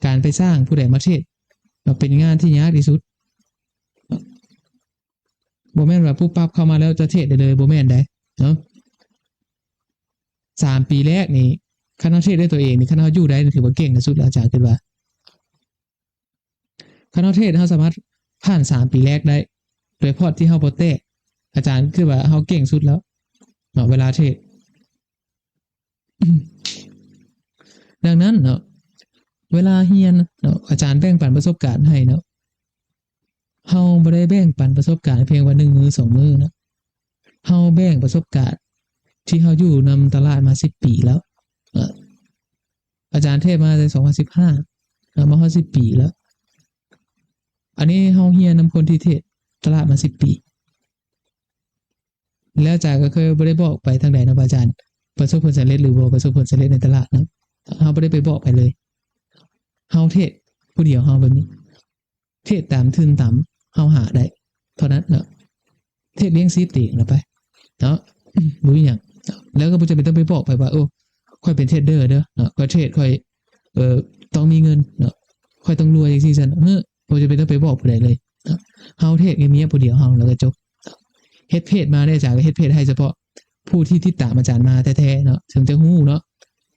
ການໄປສ້າງຜູ້ໃດມາເທດເນາະ ເປັນງານທີ່ຍາກທີ່ສຸດເນາະ. ບໍ່ແມ່ນວ່າປຸບປັບເຂົ້າມາແລ້ວຈະເທດໄດ້ເລີຍ ບໍ່ແມ່ນໃດເນາະ. ສາມປີແລກນີ້ ຄັນເຮົາເທດດ້ວຍຕົວເອງນີ້ ຄັນເຮົາຢູ່ໄດ້ນີ້ ຖືວ່າເກັ່ງທີ່ສຸດແລ້ວ ອາຈານຄິດວ່າ. ຄັນເຮົາເທດ ເຮົາສາມາດຜ່ານສາມປີແລກໄດ້ ໂດຍພອດທີ່ເຮົາບໍ່ແຕກ ອາຈານຄິດວ່າເຮົາເກັ່ງສຸດແລ້ວເນາະ ເວລາເທດ. ດັ່ງນັ້ນເນາະ ເວລາຮຽນເນາະ ອາຈານແບ່ງປັນປະສົບການໃຫ້ເນາະ ເຮົາບໍ່ໄດ້ແບ່ງປັນປະສົບການພຽງວ່າໜຶ່ງມື້ສອງມື້ເນາະ ເຮົາແບ່ງປະສົບການທີ່ເຮົາຢູ່ນຳຕະຫຼາດມາສິບປີແລ້ວເນາະ. ອາຈານເທດມາແຕ່ສອງພັນສິບຫ້າ ເນາະ ມາຮອດສິບປີແລ້ວ. ອັນນີ້ເຮົາຮຽນນຳຄົນທີ່ເທດຕະຫຼາດມາສິບປີ ແລ້ວອາຈານກໍຄືບໍ່ໄດ້ບອກໄປທາງໃດເນາະ ວ່າອາຈານປະສົບຜົນສຳເລັດ ຫຼື ບໍ່ປະສົບຜົນສຳເລັດໃນຕະຫຼາດເນາະ ເຮົາບໍ່ໄດ້ໄປບອກໃຜເລີຍ. ເຮົາເທດຜູ້ດຽວເຮົາແບບນີ້ ເທດຕາມທຶນຕາມເຮົາຫາໄດ້ເທົ່ານັ້ນເນາະ ເທດລ້ຽງຊີບຕົວເອງລະໄປເນາະ ບໍ່ມີຫຍັງ. ແລ້ວກໍບໍ່ຈຳເປັນຕ້ອງໄປບອກໃຜວ່າ ໂອ້ ຂ້ອຍເປັນເທຣດເດີເດີເນາະ ຂ້ອຍເທຣດ ຂ້ອຍ ເອີ ຕ້ອງມີເງິນເນາະ ຂ້ອຍຕ້ອງລວຍຈັ່ງຊີ້ຊັ້ນ ເອີ ບໍ່ຈຳເປັນຕ້ອງໄປບອກຜູ້ໃດເລີຍເນາະ. ເຮົາເທຣດງຽບໆຜູ້ດຽວເຮົາ ແລ້ວກໍຈົບ. ເຮັດເພຈມາເດ້ ອາຈານກໍເຮັດເພຈໃຫ້ສະເພາະຜູ້ທີ່ຕິດຕາມອາຈານມາແທ້ໆເນາະ ເຖິງຈະຮູ້ເນາະ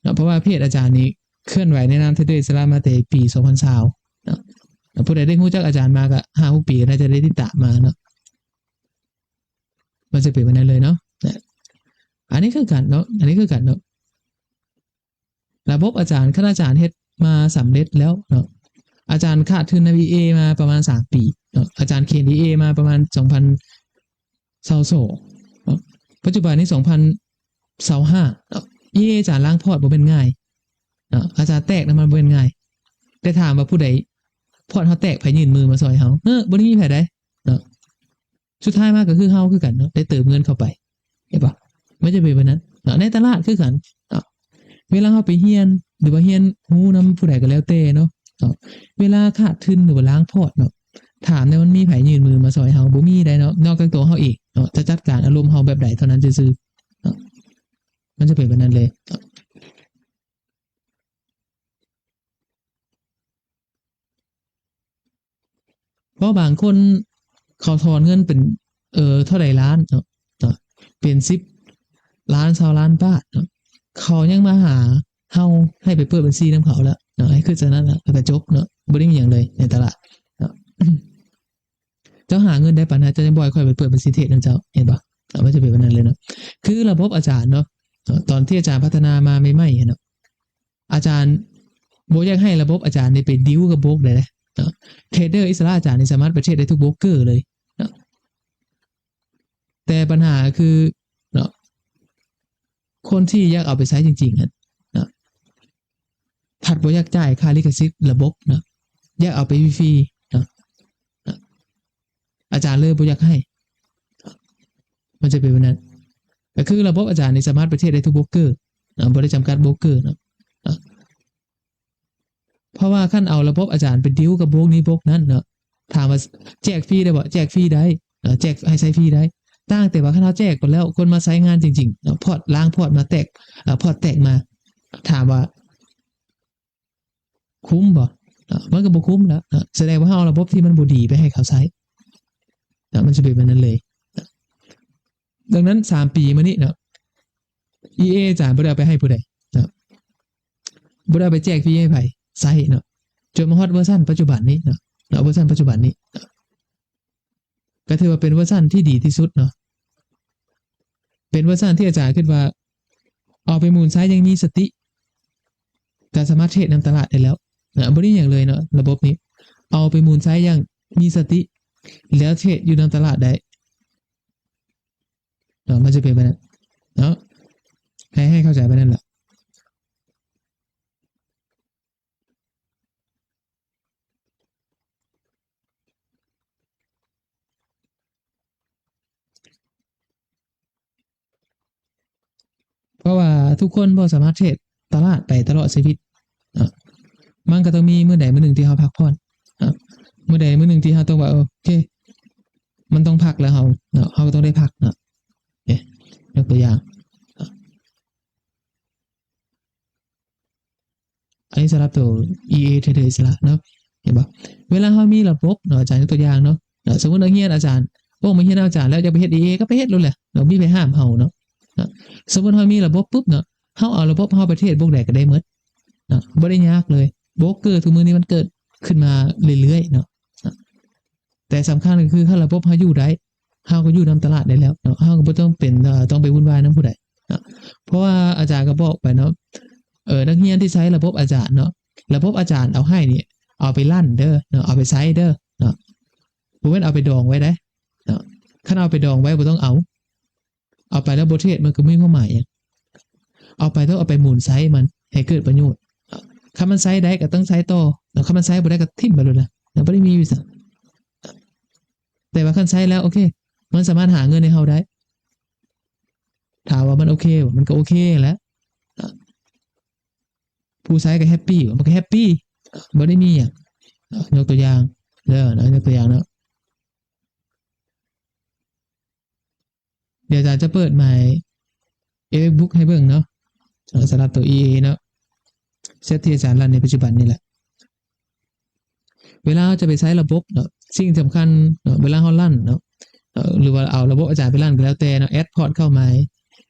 ເນາະ ເພາະວ່າເພຈອາຈານນີ້ເຄື່ອນໄຫວໃນນາມເທຣດເດີອິດສະຫຼະມາແຕ່ປີສອງພັນຊາວເນາະ. ຜູ້ໃດໄດ້ຮູ້ຈັກອາຈານມາກໍຫ້າຫົກປີ ກໍໜ້າຈະໄດ້ຕິດຕາມມາເນາະ. ມັນຈະເປັນແບບນັ້ນເລີຍເນາະ. ອັນນີ້ຄືກັນເນາະ ອັນນີ້ຄືກັນເນາະ. ລະບົບອາຈານ ຄັນອາຈານເຮັດມາສຳເລັດແລ້ວເນາະ ອາຈານຂາດທຶນນຳອີເອມາປະມານສາມປີເນາະ ອາຈານເຄນອີເອມາປະມານສອງພັນຊາວສອງເນາະ ປັດຈຸບັນນີ້ສອງພັນຊາວຫ້າເນາະ. ອີເອອາຈານລ້າງພອດບໍ່ແມ່ນງ່າຍເນາະ ອາຈານແຕກນຳມັນບໍ່ແມ່ນງ່າຍ. ແຕ່ຖາມວ່າຜູ້ໃດ ພອດເຮົາແຕກ ໃຜຍື່ນມືມາຊ່ອຍເຮົາ? ເອີ ບໍ່ໄດ້ມີໃຜໃດເນາະ. ສຸດທ້າຍມາກໍຄືເຮົາຄືກັນເນາະ ໄດ້ເຕີມເງິນເຂົ້າໄປ ເຫັນບໍ່? ມັນຈະເປັນແບບນັ້ນເນາະ. ໃນຕະຫຼາດຄືກັນເນາະ ເວລາເຮົາໄປຮຽນ ຫຼືວ່າຮຽນຮູ້ນຳຜູ້ໃດກໍແລ້ວແຕ່ເນາະ ເນາະ ເວລາຂາດທຶນ ຫຼືວ່າລ້າງພອດເນາະ ຖາມແດ່ ມັນມີໃຜຍື່ນມືມາຊ່ອຍເຮົາ? ບໍ່ມີໃດເນາະ ນອກຈາກຕົວເຮົາເອງເນາະ ຈະຈັດການອາລົມເຮົາແບບໃດເທົ່ານັ້ນຊື່ໆເນາະ. ມັນຈະເປັນແບບນັ້ນເລີຍ. ເພາະບາງຄົນເຂົາຖອນເງິນເປັນ ເອີ ເທົ່າໃດລ້ານເນາະ ເປັນສິບລ້ານ ຊາວລ້ານບາດເນາະ ເຂົາຍັງມາຫາເຮົາໃຫ້ໄປເປີດບັນຊີນຳເຂົາລະເນາະ ໃຫ້ຄຶດສ່ຳນັ້ນລະ ແລ້ວກໍຈົບເນາະ ບໍ່ໄດ້ມີຫຍັງເລີຍໃນຕະຫຼາດເນາະ. ເຈົ້າຫາເງິນໄດ້ປານນັ້ນ ເຈົ້າຍັງບໍ່ໃຫ້ຂ້ອຍໄປເປີດບັນຊີເທຣດນຳເຈົ້າ ເຫັນບໍ່? ເອີ ມັນຈະເປັນແບບນັ້ນເລີຍເນາະ. ຄືລະບົບອາຈານເນາະ ຕອນທີ່ອາຈານພັດທະນາມາໃໝ່ໆຫັ້ນເນາະ ອາຈານບໍ່ຢາກໃຫ້ລະບົບອາຈານນີ້ໄປດີລກັບໂບຣກເລີຍເນາະ. ເທຣດເດີອິດສະຫຼະອາຈານນີ້ສາມາດໄປເທຣດໄດ້ທຸກໂບຣກເກີເລີຍເນາະ. ແຕ່ບັນຫາຄືເນາະ ຄົນທີ່ຢາກເອົາໄປໃຊ້ຈິງໆຫັ້ນເນາະ ພັດບໍ່ຢາກຈ່າຍຄ່າລິຂະສິດລະບົບເນາະ ຢາກເອົາໄປຟຣີໆເນາະ ອາຈານເລີຍບໍ່ຢາກໃຫ້. ມັນຈະເປັນແບບນັ້ນ ກໍຄືລະບົບອາຈານນີ້ສາມາດໄປເທຣດໄດ້ທຸກໂບຣກເກີເນາະ ບໍ່ໄດ້ຈຳກັດໂບຣກເກີເນາະ. ເພາະວ່າຄັນເອົາລະບົບອາຈານໄປດີລກັບໂບຣກນີ້ໂບຣກນັ້ນເນາະ ຖາມວ່າແຈກຟຣີໄດ້ບໍ່? ແຈກຟຣີໄດ້ເນາະ ແຈກໃຫ້ໃຊ້ຟຣີໄດ້. ຕ່າງແຕ່ວ່າຄັນເຮົາແຈກໄປແລ້ວ ຄົນມາໃຊ້ງານຈິງໆເນາະ ພອດ ລ້າງພອດມາແຕກ ເອີ ພອດແຕກມາ ຖາມວ່າຄຸ້ມບໍ່? ເນາະ ມັນກໍບໍ່ຄຸ້ມແລ້ວເນາະ ສະແດງວ່າເຮົາເອົາລະບົບທີ່ມັນບໍ່ດີໄປໃຫ້ເຂົາໃຊ້ເນາະ ມັນຈະເປັນແບບນັ້ນເລີຍ. ດັ່ງນັ້ນສາມປີມານີ້ເນາະ ອີເອອາຈານບໍ່ໄດ້ເອົາໄປໃຫ້ຜູ້ໃດເນາະ ບໍ່ໄດ້ເອົາໄປແຈກຟຣີໃຫ້ໃຜໃຊ້ເນາະ ຈົນມາຮອດເວີຊັນປັດຈຸບັນນີ້ເນາະ ເນາະ ເວີຊັນປັດຈຸບັນນີ້ເນາະ ກໍຖືວ່າເປັນເວີຊັນທີ່ດີທີ່ສຸດເນາະ ເປັນເວີຊັນທີ່ອາຈານຄິດວ່າເອົາໄປໝູນໃຊ້ຢ່າງມີສະຕິ ກໍສາມາດເທຣດນຳຕະຫຼາດໄດ້ແລ້ວເນາະ ບໍ່ໄດ້ຫຍັງເລີຍເນາະ ລະບົບນີ້ ເອົາໄປໝູນໃຊ້ຢ່າງມີສະຕິ ແລ້ວເທຣດຢູ່ນຳຕະຫຼາດໄດ້ ເນາະ ມັນຈະເປັນແບບນັ້ນເນາະ ໃຫ້ ໃຫ້ເຂົ້າໃຈແບບນັ້ນລະ. ເພາະວ່າທຸກຄົນບໍ່ສາມາດເທຣດຕະຫຼາດໄປຕະຫຼອດຊີວິດເນາະ ມັນກໍຕ້ອງມີມື້ໃດມື້ໜຶ່ງທີ່ເຮົາພັກຜ່ອນເນາະ ມື້ໃດມື້ໜຶ່ງທີ່ເຮົາຕ້ອງວ່າ ໂອເຄ ມັນຕ້ອງພັກແລ້ວ ເຮົາເນາະ ເຮົາກໍຕ້ອງໄດ້ພັກເນາະ. ເອີ ຍົກຕົວຢ່າງເນາະ ອັນນີ້ສຳລັບໂຕ ອີເອ ເທຣດເດີອິດສະຫຼະເນາະ ເຫັນບໍ່? ເວລາເຮົາມີລະບົບເນາະ ອາຈານຍົກຕົວຢ່າງເນາະ ເນາະ ສົມມຸດນັກຮຽນອາຈານ ໂອ້ ມາຮຽນນຳອາຈານແລ້ວ ຢາກໄປເຮັດ ອີເອ ກໍໄປເຮັດໂລດແຫຼະເນາະ ບໍ່ມີໃຜຫ້າມເຮົາເນາະ ເນາະ. ສົມມຸດເຮົາມີລະບົບປຶບເນາະ ເຮົາເອົາລະບົບເຮົາໄປເທຣດໂບຣກໃດກໍໄດ້ໝົດເນາະ ບໍ່ໄດ້ຍາກເລີຍ. ໂບຣກເກີດທຸກມື້ນີ້ມັນເກີດຂຶ້ນມາເລື້ອຍໆເນາະ ເນາະ. ແຕ່ສຳຄັນກໍຄື ຄັນລະບົບເຮົາຢູ່ໄດ້ ເຮົາກໍຢູ່ນຳຕະຫຼາດໄດ້ແລ້ວເນາະ ເຮົາກໍບໍ່ຕ້ອງເປັນ ເອີ ຕ້ອງໄປວຸ່ນວາຍນຳຜູ້ໃດເນາະ. ເພາະວ່າອາຈານກໍບອກໄປເນາະ ເອີ ນັກຮຽນທີ່ໃຊ້ລະບົບອາຈານເນາະ ລະບົບອາຈານເອົາໃຫ້ນີ້ ເອົາໄປລັ່ນເດີເນາະ ເອົາໄປໃຊ້ເດີເນາະ ບໍ່ແມ່ນເອົາໄປດອງໄວ້ເດ້ເນາະ. ຄັນເອົາໄປດອງໄວ້ ບໍ່ຕ້ອງເອົາ ເອົາໄປແລ້ວບໍ່ເທຣດ ມັນກໍບໍ່ມີຄວາມໝາຍຫຍັງ. ເອົາໄປ ຕ້ອງເອົາໄປໝູນໃຊ້ມັນໃຫ້ເກີດປະໂຫຍດ. ຄັນມັນໃຊ້ໄດ້ກໍຕ້ອງໃຊ້ຕໍ່ ແລ້ວຄັນມັນໃຊ້ບໍ່ໄດ້ກໍຖິ້ມໄປໂລດນະ ແລ້ວບໍ່ໄດ້ມີວິຊາ. ແຕ່ວ່າຄັນໃຊ້ແລ້ວ ໂອເຄ ມັນສາມາດຫາເງິນໃຫ້ເຮົາໄດ້. ຖາມວ່າມັນໂອເຄບໍ່? ມັນກໍໂອເຄແຫຼະ. ຜູ້ໃຊ້ກໍແຮັບປີບໍ່? ມັນກໍແຮັບປີ ບໍ່ໄດ້ມີຫຍັງ. ຍົກຕົວຢ່າງເດີເນາະ ຍົກຕົວຢ່າງເນາະ. ດຽວອາຈານຈະເປີດໝາຍ Apex Book ໃຫ້ເບິ່ງເນາະ ເອີ ສຳລັບຕົວ EA ເນາະ ເຊັດທີ່ອາຈານຣັນໃນປັດຈຸບັນນີ້ແຫຼະ. ເວລາເຮົາຈະໄປໃຊ້ລະບົບເນາະ ສິ່ງສຳຄັນເນາະ ເວລາເຮົາຣັນເນາະ ເອີ ຫຼືວ່າເອົາລະບົບອາຈານໄປຣັນກໍແລ້ວແຕ່ເນາະ ແອັດພອດເຂົ້າມາ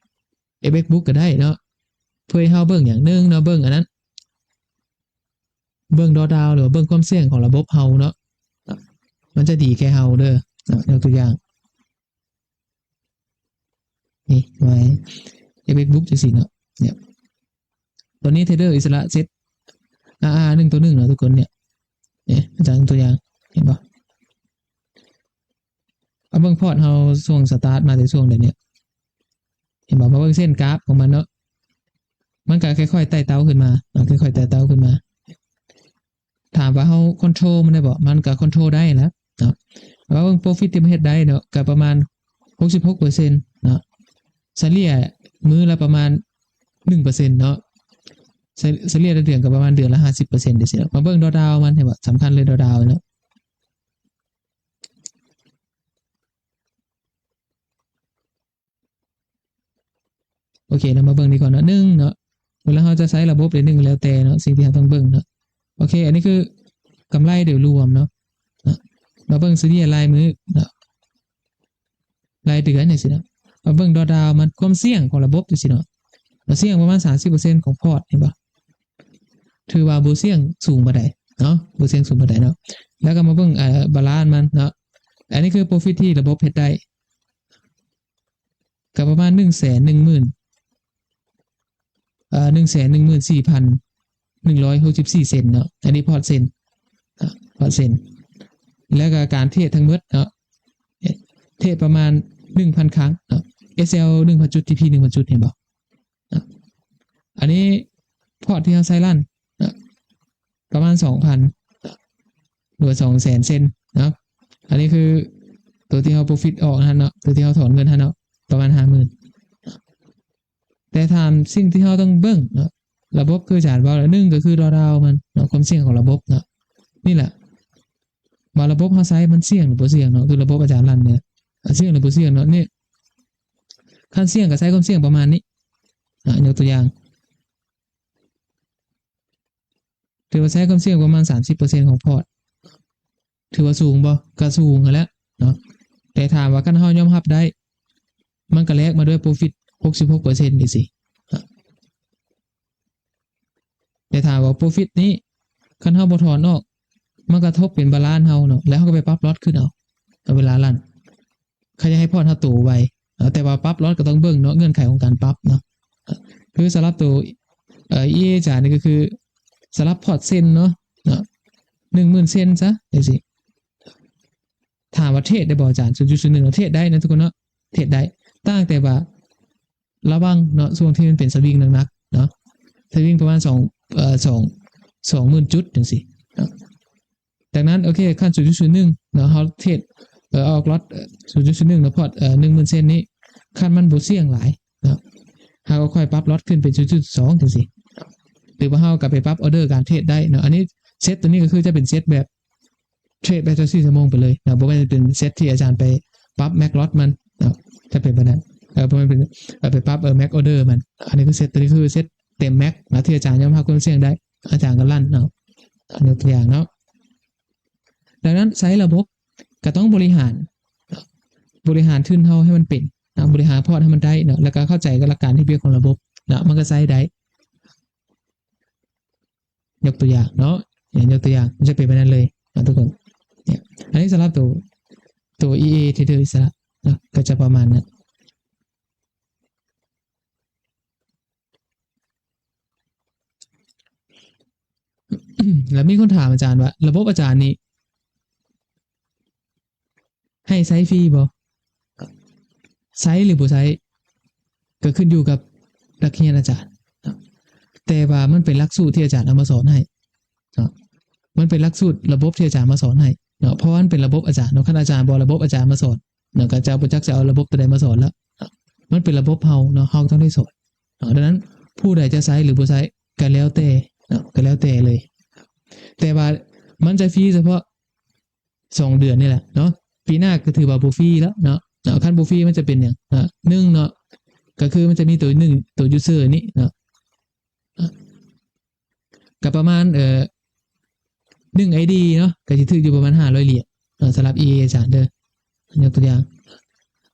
Apex Book ກໍໄດ້ເນາະ ເພື່ອໃຫ້ເຮົາເບິ່ງຫຍັງໜຶ່ງເນາະ ເບິ່ງອັນນັ້ນ ເບິ່ງດຣອບດາວ ຫຼືວ່າເບິ່ງຄວາມສ່ຽງຂອງລະບົບເຮົາເນາະ ມັນຈະດີແກ່ເຮົາເດີເນາະ. ຍົກຕົວຢ່າງ ນີ້ໄວ້ Apex Book ຈັ່ງຊີ້ເນາະ ເນຍ ຕອນນີ້ເທຣດເດີອິດສະຫຼະເຊັດ RR ໜຶ່ງຕໍ່ໜຶ່ງເນາະທຸກຄົນ ເນຍ ເນຍ ອາຈານຍົກຕົວຢ່າງ ເຫັນບໍ່? ເອົາເບິ່ງພອດເຮົາຊ່ວງສະຕາດມາແຕ່ຊ່ວງໃດເນຍ ເຫັນບໍ່? ມາເບິ່ງເສັ້ນກາຟຂອງມັນເນາະ ມັນກໍຄ່ອຍໆໄຕ່ເຕົ້າຂຶ້ນມາເນາະ ຄ່ອຍໆໄຕ່ເຕົ້າຂຶ້ນມາ. ຖາມວ່າເຮົາຄອນໂທຣມັນໄດ້ບໍ່? ມັນກໍຄອນໂທຣໄດ້ແຫຼະເນາະ. ວ່າເບິ່ງໂປຣຟິດທີ່ມັນເຮັດໄດ້ເນາະ ກໍປະມານຫົກສິບຫົກເປີເຊັນເນາະ ສະເລ່ຍມື້ລະປະມານໜຶ່ງເປີເຊັນເນາະ ສະ ສະເລ່ຍແຕ່ເດືອນກໍປະມານເດືອນລະຫ້າສິບເປີເຊັນຈັ່ງຊີ້ເນາະ. ມາເບິ່ງດຣອບດາວມັນ ເຫັນບໍ່? ສຳຄັນເລີຍດຣອບດາວເນາະ. ໂອເຄເນາະ ມາເບິ່ງນີ້ກ່ອນເນາະ ໜຶ່ງເນາະ ເວລາເຮົາຈະໃຊ້ລະບົບໃດໜຶ່ງກໍແລ້ວແຕ່ເນາະ ສິ່ງທີ່ເຮົາຕ້ອງເບິ່ງເນາະ. ໂອເຄ ອັນນີ້ຄືກຳໄລໂດຍລວມເນາະ ເນາະ ມາເບິ່ງສະເລ່ຍລາຍມື້ເນາະ ລາຍເດືອນຈັ່ງຊີ້ເນາະ ມາເບິ່ງດຣອບດາວມັນ ຄວາມສ່ຽງຂອງລະບົບຈັ່ງຊີ້ເນາະ ມັນສ່ຽງປະມານສາມສິບເປີເຊັນຂອງພອດ ເຫັນບໍ່? ຖືວ່າບໍ່ສ່ຽງສູງປານໃດເນາະ ບໍ່ສ່ຽງສູງປານໃດເນາະ. ແລ້ວກໍມາເບິ່ງ ເອີ ບາລານມັນເນາະ ອັນນີ້ຄືໂປຣຟິດທີ່ລະບົບເຮັດໄດ້ ກໍປະມານໜຶ່ງແສນໜຶ່ງໝື່ນ ເອີ ໜຶ່ງແສນໜຶ່ງໝື່ນສີ່ພັນໜຶ່ງຮ້ອຍຫົກສິບສີ່ເຊັນເນາະ ອັນນີ້ພອດເຊັນ ເນາະ ພອດເຊັນ. ແລ້ວກໍການເທຣດທັງໝົດເນາະ ເທຣດປະມານໜຶ່ງພັນຄັ້ງເນາະ SL ໜຶ່ງພັນຈຸດ TP ໜຶ່ງພັນຈຸດ ເຫັນບໍ່? ເນາະ ອັນນີ້ພອດທີ່ເຮົາໃຊ້ລັນເນາະ ປະມານສອງພັນ ຫຼືວ່າສອງແສນເຊັນເນາະ. ອັນນີ້ຄືຕົວທີ່ເຮົາໂປຣຟິດອອກຫັ້ນເນາະ ຕົວທີ່ເຮົາຖອນເງິນຫັ້ນເນາະ ປະມານຫ້າໝື່ນ. ແຕ່ຖາມສິ່ງທີ່ເຮົາຕ້ອງເບິ່ງເນາະ ລະບົບຄືອາຈານເວົ້າແຫຼະ ໜຶ່ງກໍຄືດຣອບດາວມັນເນາະ ຄວາມສ່ຽງຂອງລະບົບເນາະ ນີ້ແຫຼະ ວ່າລະບົບເຮົາໃຊ້ມັນສ່ຽງຫຼືບໍ່ສ່ຽງເນາະ ຄືລະບົບອາຈານລັນເນຍ ສ່ຽງຫຼືບໍ່ສ່ຽງເນາະ. ນີ້ ຄັນສ່ຽງກໍໃຊ້ຄວາມສ່ຽງປະມານນີ້ ອາ ຍົກຕົວຢ່າງ ຖືວ່າໃຊ້ຄວາມສ່ຽງປະມານສາມສິບເປີເຊັນຂອງພອດ ຖືວ່າສູງບໍ່? ກໍສູງຫັ້ນແຫຼະເນາະ ແຕ່ຖາມວ່າຄັນເຮົາຍອມຮັບໄດ້ ມັນກໍແລກມາດ້ວຍໂປຣຟິດຫົກສິບຫົກເປີເຊັນຈັ່ງຊີ້. ແຕ່ຖາມວ່າໂປຣຟິດນີ້ ຄັນເຮົາບໍ່ຖອນອອກ ມັນກະທົບເປັນບາລານເຮົາເນາະ ແລ້ວເຮົາກໍໄປປັບລອດຂຶ້ນເອົາ ເວລາລັນ ເຂົາຢາກໃຫ້ພອດເຮົາໂຕໄວເນາະ. ແຕ່ວ່າປັບລອດກໍຕ້ອງເບິ່ງເນາະ ເງື່ອນໄຂຂອງການປັບເນາະ. ຄືສຳລັບໂຕ ເອີ EA ຈານີ້ກໍຄືສຳລັບພອດເຊັນເນາະ ເນາະ ໜຶ່ງໝື່ນເຊັນຊະຈັ່ງຊີ້. ຖາມວ່າເທຣດໄດ້ບໍ່ອາຈານ? ສູນຈຸດສູນໜຶ່ງເນາະ ເທຣດໄດ້ນະທຸກຄົນເນາະ ເທຣດໄດ້ ຕ່າງແຕ່ວ່າລະວັງເນາະ ຊ່ວງທີ່ມັນເປັນສະວິງໜັກໆເນາະ ສະວິງປະມານສອງ ເອີ ສອງ ສອງໝື່ນຈຸດຈັ່ງຊີ້ເນາະ. ດັ່ງນັ້ນ ໂອເຄ ຄັນສູນຈຸດສູນໜຶ່ງເນາະ ເຮົາເທຣດ ເອີ ອອກລອດ ເອີ ສູນຈຸດສູນໜຶ່ງເນາະ ພອດ ເອີ ໜຶ່ງໝື່ນເຊັນນີ້ ຄັນມັນບໍ່ສ່ຽງຫຼາຍເນາະ ເຮົາກໍຄ່ອຍປັບລອດຂຶ້ນເປັນສູນຈຸດສອງຈັ່ງຊີ້ ຫຼືວ່າເຮົາກໍໄປປັບອອເດີການເທຣດໄດ້ເນາະ. ອັນນີ້ເຊັດຕົວນີ້ກໍຄືຈະເປັນເຊັດແບບ ເທຣດແບບຊາວສີ່ຊົ່ວໂມງໄປເລີຍເນາະ ບໍ່ແມ່ນເປັນເຊັດທີ່ອາຈານໄປປັບແມັກລອດມັນເນາະ ຈະເປັນແບບນັ້ນ ເອີ ບໍ່ແມ່ນເປັນ ເອີ ໄປປັບ ເອີ ແມັກອອເດີມັນ. ອັນນີ້ຄືເຊັດ ຕົວນີ້ຄືເຊັດເຕັມແມັກເນາະ ທີ່ອາຈານຍອມຮັບຄວາມສ່ຽງໄດ້ ອາຈານກໍລັນເນາະ ຍົກຕົວຢ່າງເນາະ. ດັ່ງນັ້ນໃຊ້ລະບົບກໍຕ້ອງບໍລິຫານເນາະ ບໍລິຫານທຶນເຮົາໃຫ້ມັນເປັນເນາະ ບໍລິຫານພອດໃຫ້ມັນໄດ້ເນາະ ແລ້ວກໍເຂົ້າໃຈກັບຫຼັກການເຮັດວຽກຂອງລະບົບເນາະ ມັນກໍໃຊ້ໄດ້. ຍົກຕົວຢ່າງເນາະ ຍົກຕົວຢ່າງ ມັນຈະເປັນແບບນັ້ນເລີຍເນາະທຸກຄົນ. ອັນນີ້ສຳລັບໂຕ ໂຕ EA ເທຣດເດີອິດສະຫຼະເນາະ ກໍຈະປະມານນັ້ນ. ແລ້ວມີຄົນຖາມອາຈານວ່າ ລະບົບອາຈານນີ້ ໃຫ້ໃຊ້ຟຣີບໍ່? ໃຊ້ຫຼືບໍ່ໃຊ້ ກໍຂຶ້ນຢູ່ກັບນັກຮຽນອາຈານເນາະ ແຕ່ວ່າມັນເປັນຫຼັກສູດທີ່ອາຈານເອົາມາສອນໃຫ້ເນາະ ມັນເປັນຫຼັກສູດລະບົບທີ່ອາຈານມາສອນໃຫ້ເນາະ ເພາະວ່າມັນເປັນລະບົບອາຈານເນາະ. ຄັນອາຈານບອກລະບົບອາຈານມາສອນເນາະ ກໍຈະບໍ່ຈັກຈະເອົາລະບົບຕົວໃດມາສອນແລ້ວເນາະ ມັນເປັນລະບົບເຮົາເນາະ ເຮົາຕ້ອງໄດ້ສອນເນາະ. ດັ່ງນັ້ນ ຜູ້ໃດຈະໃຊ້ຫຼືບໍ່ໃຊ້ ກໍແລ້ວແຕ່ເນາະ ກໍແລ້ວແຕ່ເລີຍ ແຕ່ວ່າມັນຈະຟຣີສະເພາະ ສອງເດືອນນີ້ແຫຼະເນາະ ປີໜ້າກໍຖືວ່າບໍ່ຟຣີແລ້ວເນາະ. ເນາະ ຄັນບໍ່ຟຣີມັນຈະເປັນຫຍັງເນາະ ໜຶ່ງເນາະ ກໍຄືມັນຈະມີໂຕໜຶ່ງ ໂຕ user ນີ້ເນາະ ກໍປະມານ ເອີ ໜຶ່ງ ID ເນາະ ກໍຊິຖືກຢູ່ປະມານຫ້າຮ້ອຍຫຼຽນເນາະ ສຳລັບ EA ອາຈານເດີ. ຍົກຕົວຢ່າງ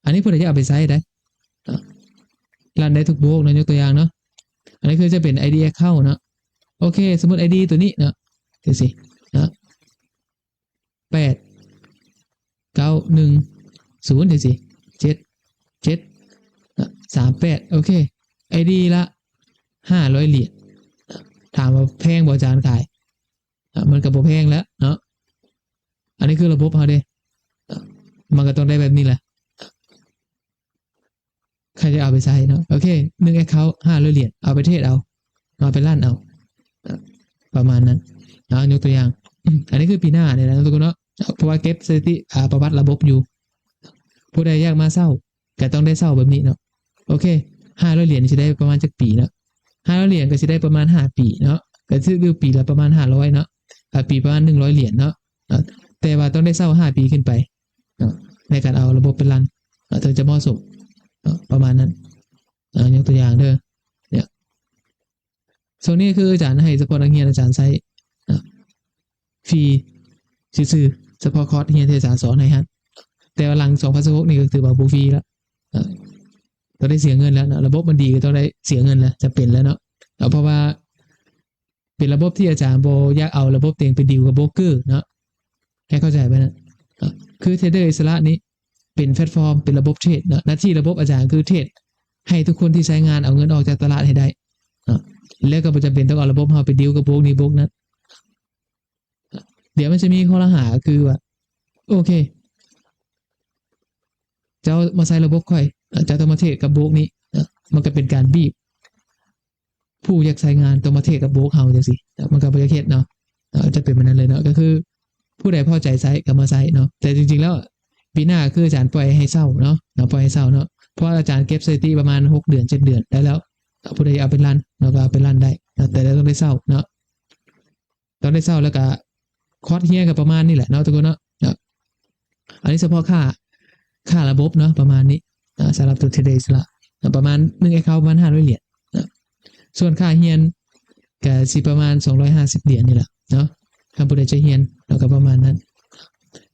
ອັນນີ້ຜູ້ໃດຈະເອົາໄປໃຊ້ໄດ້ ເນາະ ລັນໄດ້ທຸກໂບກເນາະ. ຍົກຕົວຢ່າງເນາະ ອັນນີ້ຄືຈະເປັນ ID account ເນາະ. ໂອເຄ ສົມມຸດ ID ຕົວນີ້ເນາະ ຈັ່ງຊີ້ເນາະ ແປດເກົ້າໜຶ່ງສູນຈັ່ງຊີ້ ເຈັດເຈັດສາມແປດ ໂອເຄ ID ລະຫ້າຮ້ອຍຫຼຽນ. ຖາມວ່າແພງບໍ່ອາຈານຂາຍ? ມັນກໍບໍ່ແພງແລ້ວເນາະ. ອັນນີ້ຄືລະບົບເຮົາເດ້ ມັນກໍຕ້ອງໄດ້ແບບນີ້ແຫຼະ. ໃຜຈະເອົາໄປໃຊ້ເນາະ ໂອເຄ ໜຶ່ງ account ຫ້າຮ້ອຍຫຼຽນ ເອົາໄປເທຣດເອົາ ເອົາໄປລັນເອົາ ປະມານນັ້ນເນາະ. ຍົກຕົວຢ່າງ ອັນນີ້ຄືປີໜ້ານີ້ນະທຸກຄົນເນາະ ເພາະວ່າເກັບສະຖິຕິ ອາ ປະຫວັດລະບົບຢູ່. ຜູ້ໃດຢາກມາເຊົ່າ ກໍຕ້ອງໄດ້ເຊົ່າແບບນີ້ເນາະ. ໂອເຄ ຫ້າຮ້ອຍຫຼຽນຊິໄດ້ປະມານຈັກປີເນາະ? ຫ້າຮ້ອຍຫຼຽນກໍຊິໄດ້ປະມານຫ້າປີເນາະ ກໍຖືກຢູ່ປີລະປະມານຫ້າຮ້ອຍເນາະ ຫ້າປີປະມານໜຶ່ງຮ້ອຍຫຼຽນເນາະ. ແຕ່ວ່າຕ້ອງໄດ້ເຊົ່າຫ້າປີຂຶ້ນໄປເນາະ ໃນການເອົາລະບົບໄປລັນ ເອີ ເຖິງຈະເໝາະສົມເນາະ ປະມານນັ້ນ. ເອີ ຍົກຕົວຢ່າງເດີ ເນຍ ໂຊນນີ້ຄືອາຈານໃຫ້ສະເພາະນັກຮຽນອາຈານໃຊ້ ເນາະ ຟຣີຊື່ໆ ສະເພາະຄອສຮຽນທີ່ອາຈານສອນໃຫ້ຫັ້ນ. ແຕ່ວ່າຫຼັງສອງພັນຊາວຫົກນີ້ກໍຖືວ່າບໍ່ຟຣີລະ ເອີ ຕ້ອງໄດ້ເສຍເງິນແລ້ວເນາະ. ລະບົບມັນດີກໍຕ້ອງໄດ້ເສຍເງິນແລ້ວ ຈຳເປັນແລ້ວເນາະ ເນາະ ເພາະວ່າ ເປັນລະບົບທີ່ອາຈານບໍ່ຢາກເອົາລະບົບຕົວເອງໄປດີວກັບໂບຣກເກີເນາະ ໃຫ້ເຂົ້າໃຈໄປນະ. ຄືເທຣດເດີອິດສະຫຼະນີ້ເປັນແພລດຟອມ ເປັນລະບົບເທຣດເນາະ. ໜ້າທີ່ລະບົບອາຈານຄືເທຣດໃຫ້ທຸກຄົນທີ່ໃຊ້ງານເອົາເງິນອອກຈາກຕະຫຼາດໃຫ້ໄດ້ເນາະ ແລ້ວກໍບໍ່ຈຳເປັນຕ້ອງເອົາລະບົບເຮົາໄປດີວກັບໂບຣກນີ້ໂບຣກນັ້ນ. ດຽວມັນຈະມີຂໍ້ລະຫາຄືວ່າ ໂອເຄ ເຈົ້າມາໃຊ້ລະບົບຂ້ອຍ ເຈົ້າຕ້ອງມາເທຣດກັບໂບຣກນີ້ເນາະ. ມັນກໍເປັນການບີບ ຜູ້ຢາກໃຊ້ງານຕ້ອງມາເທຣດກັບໂບຣກເຮົາຈັ່ງຊີ້ ມັນກໍບໍ່ຢາກເຮັດເນາະ. ເອີ ຈະເປັນແບບນັ້ນເລີຍເນາະ ກໍຄືຜູ້ໃດພໍໃຈໃຊ້ກໍມາໃຊ້ເນາະ. ແຕ່ຈິງໆແລ້ວ ປີໜ້າຄືອາຈານປ່ອຍໃຫ້ເຊົ່າເນາະ ເນາະ ປ່ອຍໃຫ້ເຊົ່າເນາະ ເພາະວ່າອາຈານເກັບສະຖິຕິປະມານຫົກເດືອນ ເຈັດເດືອນໄດ້ແລ້ວ. ເອົາ ຜູ້ໃດເອົາໄປລັນເນາະ ກໍເອົາໄປລັນໄດ້ເນາະ ແຕ່ຕ້ອງໄດ້ເຊົ່າເນາະ. ຕ້ອງໄດ້ເຊົ່າ ແລ້ວກະຄອສຮຽນກໍປະມານນີ້ແຫຼະເນາະທຸກຄົນເນາະ. ອັນນີ້ສະເພາະຄ່າ ຄ່າລະບົບເນາະ ປະມານນີ້ ສຳລັບຕົວເທຣດເດີອິດສະຫຼະ ປະມານໜຶ່ງແອັກເຄົາປະມານຫ້າຮ້ອຍຫຼຽນ. ສ່ວນຄ່າຮຽນກໍຊິປະມານສອງຮ້ອຍຫ້າສິບຫຼຽນນີ້ແຫຼະເນາະ ຄັນຜູ້ໃດຈະຮຽນເນາະ ກໍປະມານນັ້ນ.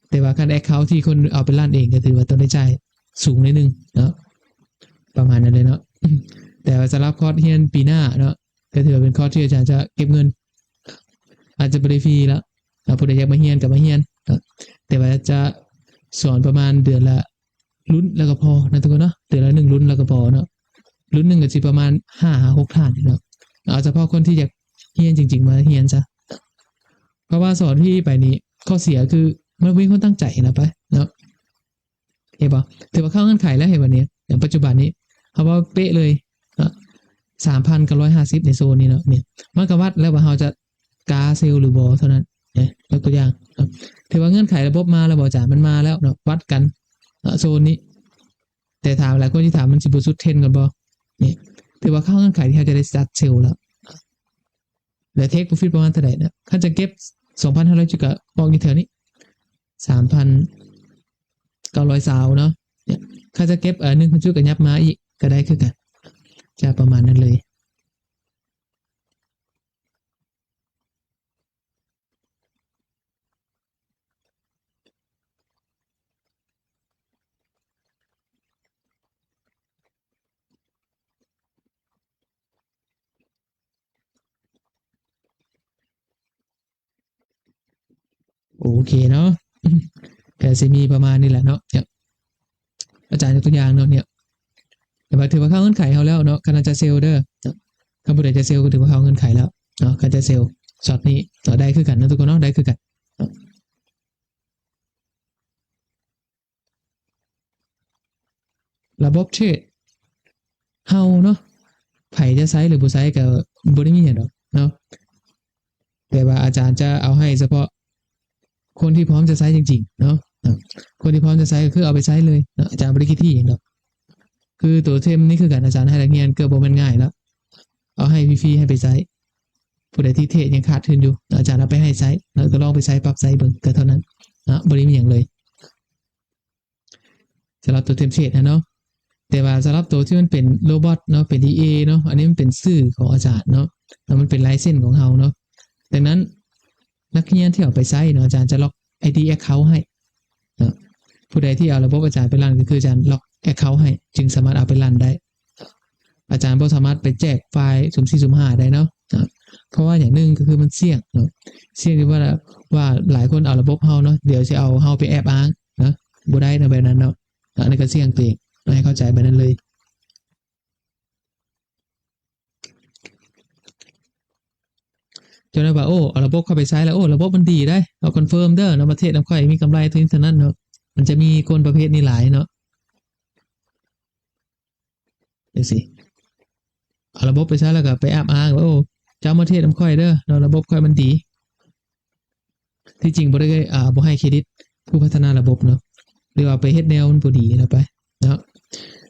ແຕ່ວ່າຄັນແອັກເຄົາທີ່ຄົນເອົາໄປລັນເອງ ກໍຖືວ່າຕ້ອງໄດ້ຈ່າຍສູງໜ້ອຍໜຶ່ງເນາະ ປະມານນັ້ນເລີຍເນາະ. ແຕ່ວ່າສຳລັບຄອສຮຽນປີໜ້າເນາະ ກໍຖືວ່າເປັນຄອສທີ່ອາຈານຈະເກັບເງິນ ອາດຈະບໍ່ໄດ້ຟຣີແລ້ວ ຖ້າຜູ້ໃດຢາກມາຮຽນກໍມາຮຽນເນາະ. ແຕ່ວ່າຈະສອນປະມານເດືອນລະລຸ້ນແລ້ວກໍພໍເນາະທຸກຄົນເນາະ ເດືອນລະໜຶ່ງລຸ້ນແລ້ວກໍພໍເນາະ. ລຸ້ນໜຶ່ງກໍຊິປະມານຫ້າຫາຫົກທ່ານເນາະ. ເອົາສະເພາະຄົນທີ່ຢາກຮຽນຈິງໆມາຮຽນຊະ ເພາະວ່າສອນຟຣີໄປນີ້ ຂໍ້ເສຍຄືມັນບໍ່ມີຄວາມຕັ້ງໃຈນະໄປເນາະ. ເຫັນບໍ່? ຖືວ່າເຂົ້າເງື່ອນໄຂແລ້ວ ເຫັນບໍ່ນີ້? ຢ່າງປັດຈຸບັນນີ້ ເຮົາເວົ້າເປະເລີຍເນາະ ສາມພັນເກົ້າຮ້ອຍຫ້າສິບໃນໂຊນນີ້ເນາະ. ນີ້ມັນກໍວັດແລ້ວວ່າເຮົາຈະກ້າເຊວຫຼືບໍ່ເທົ່ານັ້ນເນາະ. ຍົກຕົວຢ່າງເນາະ ຖືວ່າເງື່ອນໄຂລະບົບມາແລ້ວບໍ່ອາຈານ? ມັນມາແລ້ວເນາະ ວັດກັນເນາະ ໂຊນນີ້. ແຕ່ຖາມ ຫຼາຍຄົນຊິຖາມ ມັນຊິບໍ່ສຸດເທຣນກ່ອນບໍ່? ນີ້ຖືວ່າເຂົ້າເງື່ອນໄຂທີ່ເຮົາຈະໄດ້ຈັດເຊວແລ້ວ. ແລ້ວເທກໂປຣຟິດປະມານເທົ່າໃດນະ? ຄັນຈະເກັບສອງພັນຫ້າຮ້ອຍຈຸດ ກໍອອກຢູ່ແຖວນີ້ ສາມພັນເກົ້າຮ້ອຍຊາວເນາະ. ນີ້ ຄັນຈະເກັບ ເອີ ໜຶ່ງພັນຈຸ ກໍຫຍັບມາອີກກໍໄດ້ຄືກັນ ຈະປະມານນັ້ນເລີຍ. ໂອເຄເນາະ ກໍຊິມີປະມານນີ້ແຫຼະເນາະ. ອາຈານຍົກຕົວຢ່າງເນາະ ນີ້ ແຕ່ວ່າຖືວ່າເຂົ້າເງື່ອນໄຂເຮົາແລ້ວເນາະ. ຄັນຈະເຊວເດີ ຄັນຜູ້ໃດຈະເຊວກໍຖືວ່າເຂົ້າເງື່ອນໄຂແລ້ວເນາະ. ຄັນຈະເຊວຊັອດນີ້ກໍໄດ້ຄືກັນເນາະທຸກຄົນເນາະ ໄດ້ຄືກັນເນາະ. ລະບົບເທຣດເຮົາເນາະ ໃຜຈະໃຊ້ຫຼືບໍ່ໃຊ້ກໍບໍ່ໄດ້ມີຫຍັງດອກເນາະ. ແຕ່ວ່າອາຈານຈະເອົາໃຫ້ສະເພາະຄົນທີ່ພ້ອມຈະໃຊ້ຈິງໆເນາະ. ຄົນທີ່ພ້ອມຈະໃຊ້ກໍຄືເອົາໄປໃຊ້ເລີຍເນາະ ອາຈານບໍ່ໄດ້ຄິດທີ່ຫຍັງດອກ. ຄືໂຕເທມນີ້ຄືກັນ ອາຈານໃຫ້ນັກຮຽນເກືອບບໍ່ແມ່ນງ່າຍແລ້ວ ເອົາໃຫ້ຟຣີໆ ໃຫ້ໄປໃຊ້. ຜູ້ໃດທີ່ເທຣດຍັງຂາດທຶນຢູ່ ອາຈານເອົາໄປໃຫ້ໃຊ້ ແລ້ວກໍລອງໄປໃຊ້ ປັບໃຊ້ເບິ່ງ ກໍເທົ່ານັ້ນເນາະ ບໍ່ໄດ້ມີຫຍັງເລີຍ. ສຳລັບໂຕເທມເທຣດຫັ້ນເນາະ ແຕ່ວ່າສຳລັບໂຕທີ່ມັນເປັນໂຣບອດເນາະ ເປັນ ອີ ເອ ເນາະ ອັນນີ້ມັນເປັນຊື່ຂອງອາຈານເນາະ ແລ້ວມັນເປັນລາຍເຊັນຂອງເຮົາເນາະ. ດັ່ງນັ້ນ ນັກຮຽນທີ່ເອົາໄປໃຊ້ເນາະ ອາຈານຈະລັອກ ໄອດີ account ໃຫ້ເນາະ. ຜູ້ໃດທີ່ເອົາລະບົບອາຈານໄປຣັນ ກໍຄືອາຈານລັອກ account ໃຫ້ ຈຶ່ງສາມາດເອົາໄປຣັນໄດ້. ອາຈານບໍ່ສາມາດໄປແຈກໄຟລ໌ສຸ່ມສີ່ສຸ່ມຫ້າໄດ້ເນາະ ເພາະວ່າຢ່າງໜຶ່ງກໍຄືມັນສ່ຽງເນາະ ສ່ຽງທີ່ວ່າ ວ່າຫຼາຍຄົນເອົາລະບົບເຮົາເນາະ ດຽວຊິເອົາເຮົາໄປແອບອ້າງເນາະ ບໍ່ໄດ້ເນາະ ແບບນັ້ນເນາະ. ອັນນີ້ກໍສ່ຽງຕົວເອງ ໃຫ້ເຂົ້າໃຈແບບນັ້ນເລີຍ. ເຈົ້ານາຍວ່າ ໂອ້ ເອົາລະບົບເຂົ້າໄປໃຊ້ແລ້ວ ໂອ້ ລະບົບມັນດີໄດ໋ ເອົາ confirm ເດີເນາະ ມາເທຣດນຳຂ້ອຍ ມີກຳໄລເທົ່ານີ້ເທົ່ານັ້ນເນາະ. ມັນຈະມີຄົນປະເພດນີ້ຫຼາຍເນາະ ຈັ່ງຊີ້. ເອົາລະບົບໄປໃຊ້ແລ້ວກໍໄປແອບອ້າງວ່າ ໂອ້ ເຈົ້າມາເທຣດນຳຂ້ອຍເດີເນາະ ລະບົບຂ້ອຍມັນດີ. ທີ່ຈິງບໍ່ໄດ້ ອ່າ ບໍ່ໃຫ້ເຄຣດິດຜູ້ພັດທະນາລະບົບເນາະ ຫຼືວ່າໄປເຮັດແນວມັນບໍ່ດີນະ ໄປເນາະ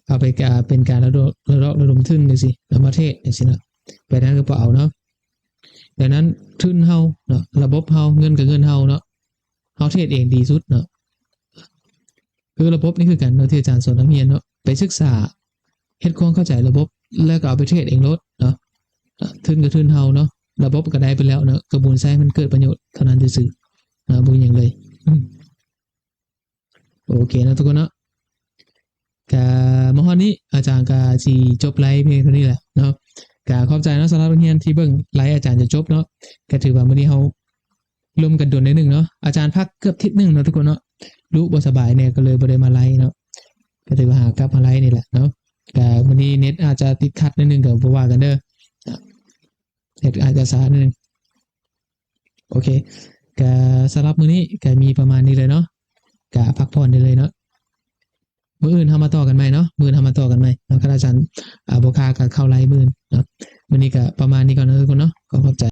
ເອົາໄປກາ ເປັນການລະດົມ ລະດົມ ລະດົມທຶນຈັ່ງຊີ້ ເອົາມາເທຣດຈັ່ງຊີ້ນະ ແບບນັ້ນກໍບໍ່ເອົາເນາະ. ດັ່ງນັ້ນທຶນເຮົາເນາະ ລະບົບເຮົາ ເງິນກໍເງິນເຮົາເນາະ ເຮົາເທຣດເອງດີສຸດເນາະ. ຄືລະບົບນີ້ຄືກັນເນາະ ທີ່ອາຈານສອນນັກຮຽນເນາະ ໄປສຶກສາ ເຮັດຄວາມເຂົ້າໃຈລະບົບ ແລ້ວກໍເອົາໄປເທຣດເອງໂລດເນາະ. ທຶນກໍທຶນເຮົາເນາະ ລະບົບກໍໄດ້ໄປແລ້ວເນາະ ກະບວນໃຊ້ໃຫ້ມັນເກີດປະໂຫຍດເທົ່ານັ້ນຊື່ໆເນາະ ບໍ່ມີຫຍັງເລີຍ. ໂອເຄເນາະທຸກຄົນເນາະ ກະມາຮອດນີ້ອາຈານກະຊິຈົບໄລຟ໌ພຽງເທົ່ານີ້ແຫຼະເນາະ. ກະຂອບໃຈເນາະ ສຳລັບນັກຮຽນທີ່ເບິ່ງໄລຟ໌ອາຈານຈົນຈົບເນາະ. ກະຖືວ່າມື້ນີ້ເຮົາລົມກັນດົນໜ້ອຍໜຶ່ງເນາະ ອາຈານພັກເກືອບທິດໜຶ່ງເນາະທຸກຄົນເນາະ ລູກບໍ່ສະບາຍແດ່ ກໍເລີຍບໍ່ໄດ້ມາໄລຟ໌ເນາະ. ກະຖືວ່າຫາກັບມາໄລຟ໌ນີ້ແຫຼະເນາະ ກະມື້ນີ້ເນັດອາດຈະຕິດຂັດໜ້ອຍໜຶ່ງ ກໍບໍ່ວ່າກັນເດີ ເນັດອາດຈະຊ້າໜ້ອຍໜຶ່ງ. ໂອເຄ ກະສຳລັບມື້ນີ້ກະມີປະມານນີ້ເລີຍເນາະ ກະພັກຜ່ອນໄດ້ເລີຍເນາະ. ມື້ອື່ນເຮົາມາຕໍ່ກັນໃໝ່ເນາະ ມື້ອື່ນເຮົາມາຕໍ່ກັນໃໝ່ເນາະ ຄັນອາຈານ ອ່າ ບໍ່ຄາກໍເຂົ້າໄລຟ໌ມື້ອື່ນເນາະ. ມື້ນີ້ກໍປະມານນີ້ກ່ອນເນາະທຸກຄົນເນາະ ຂໍຂອບໃຈ.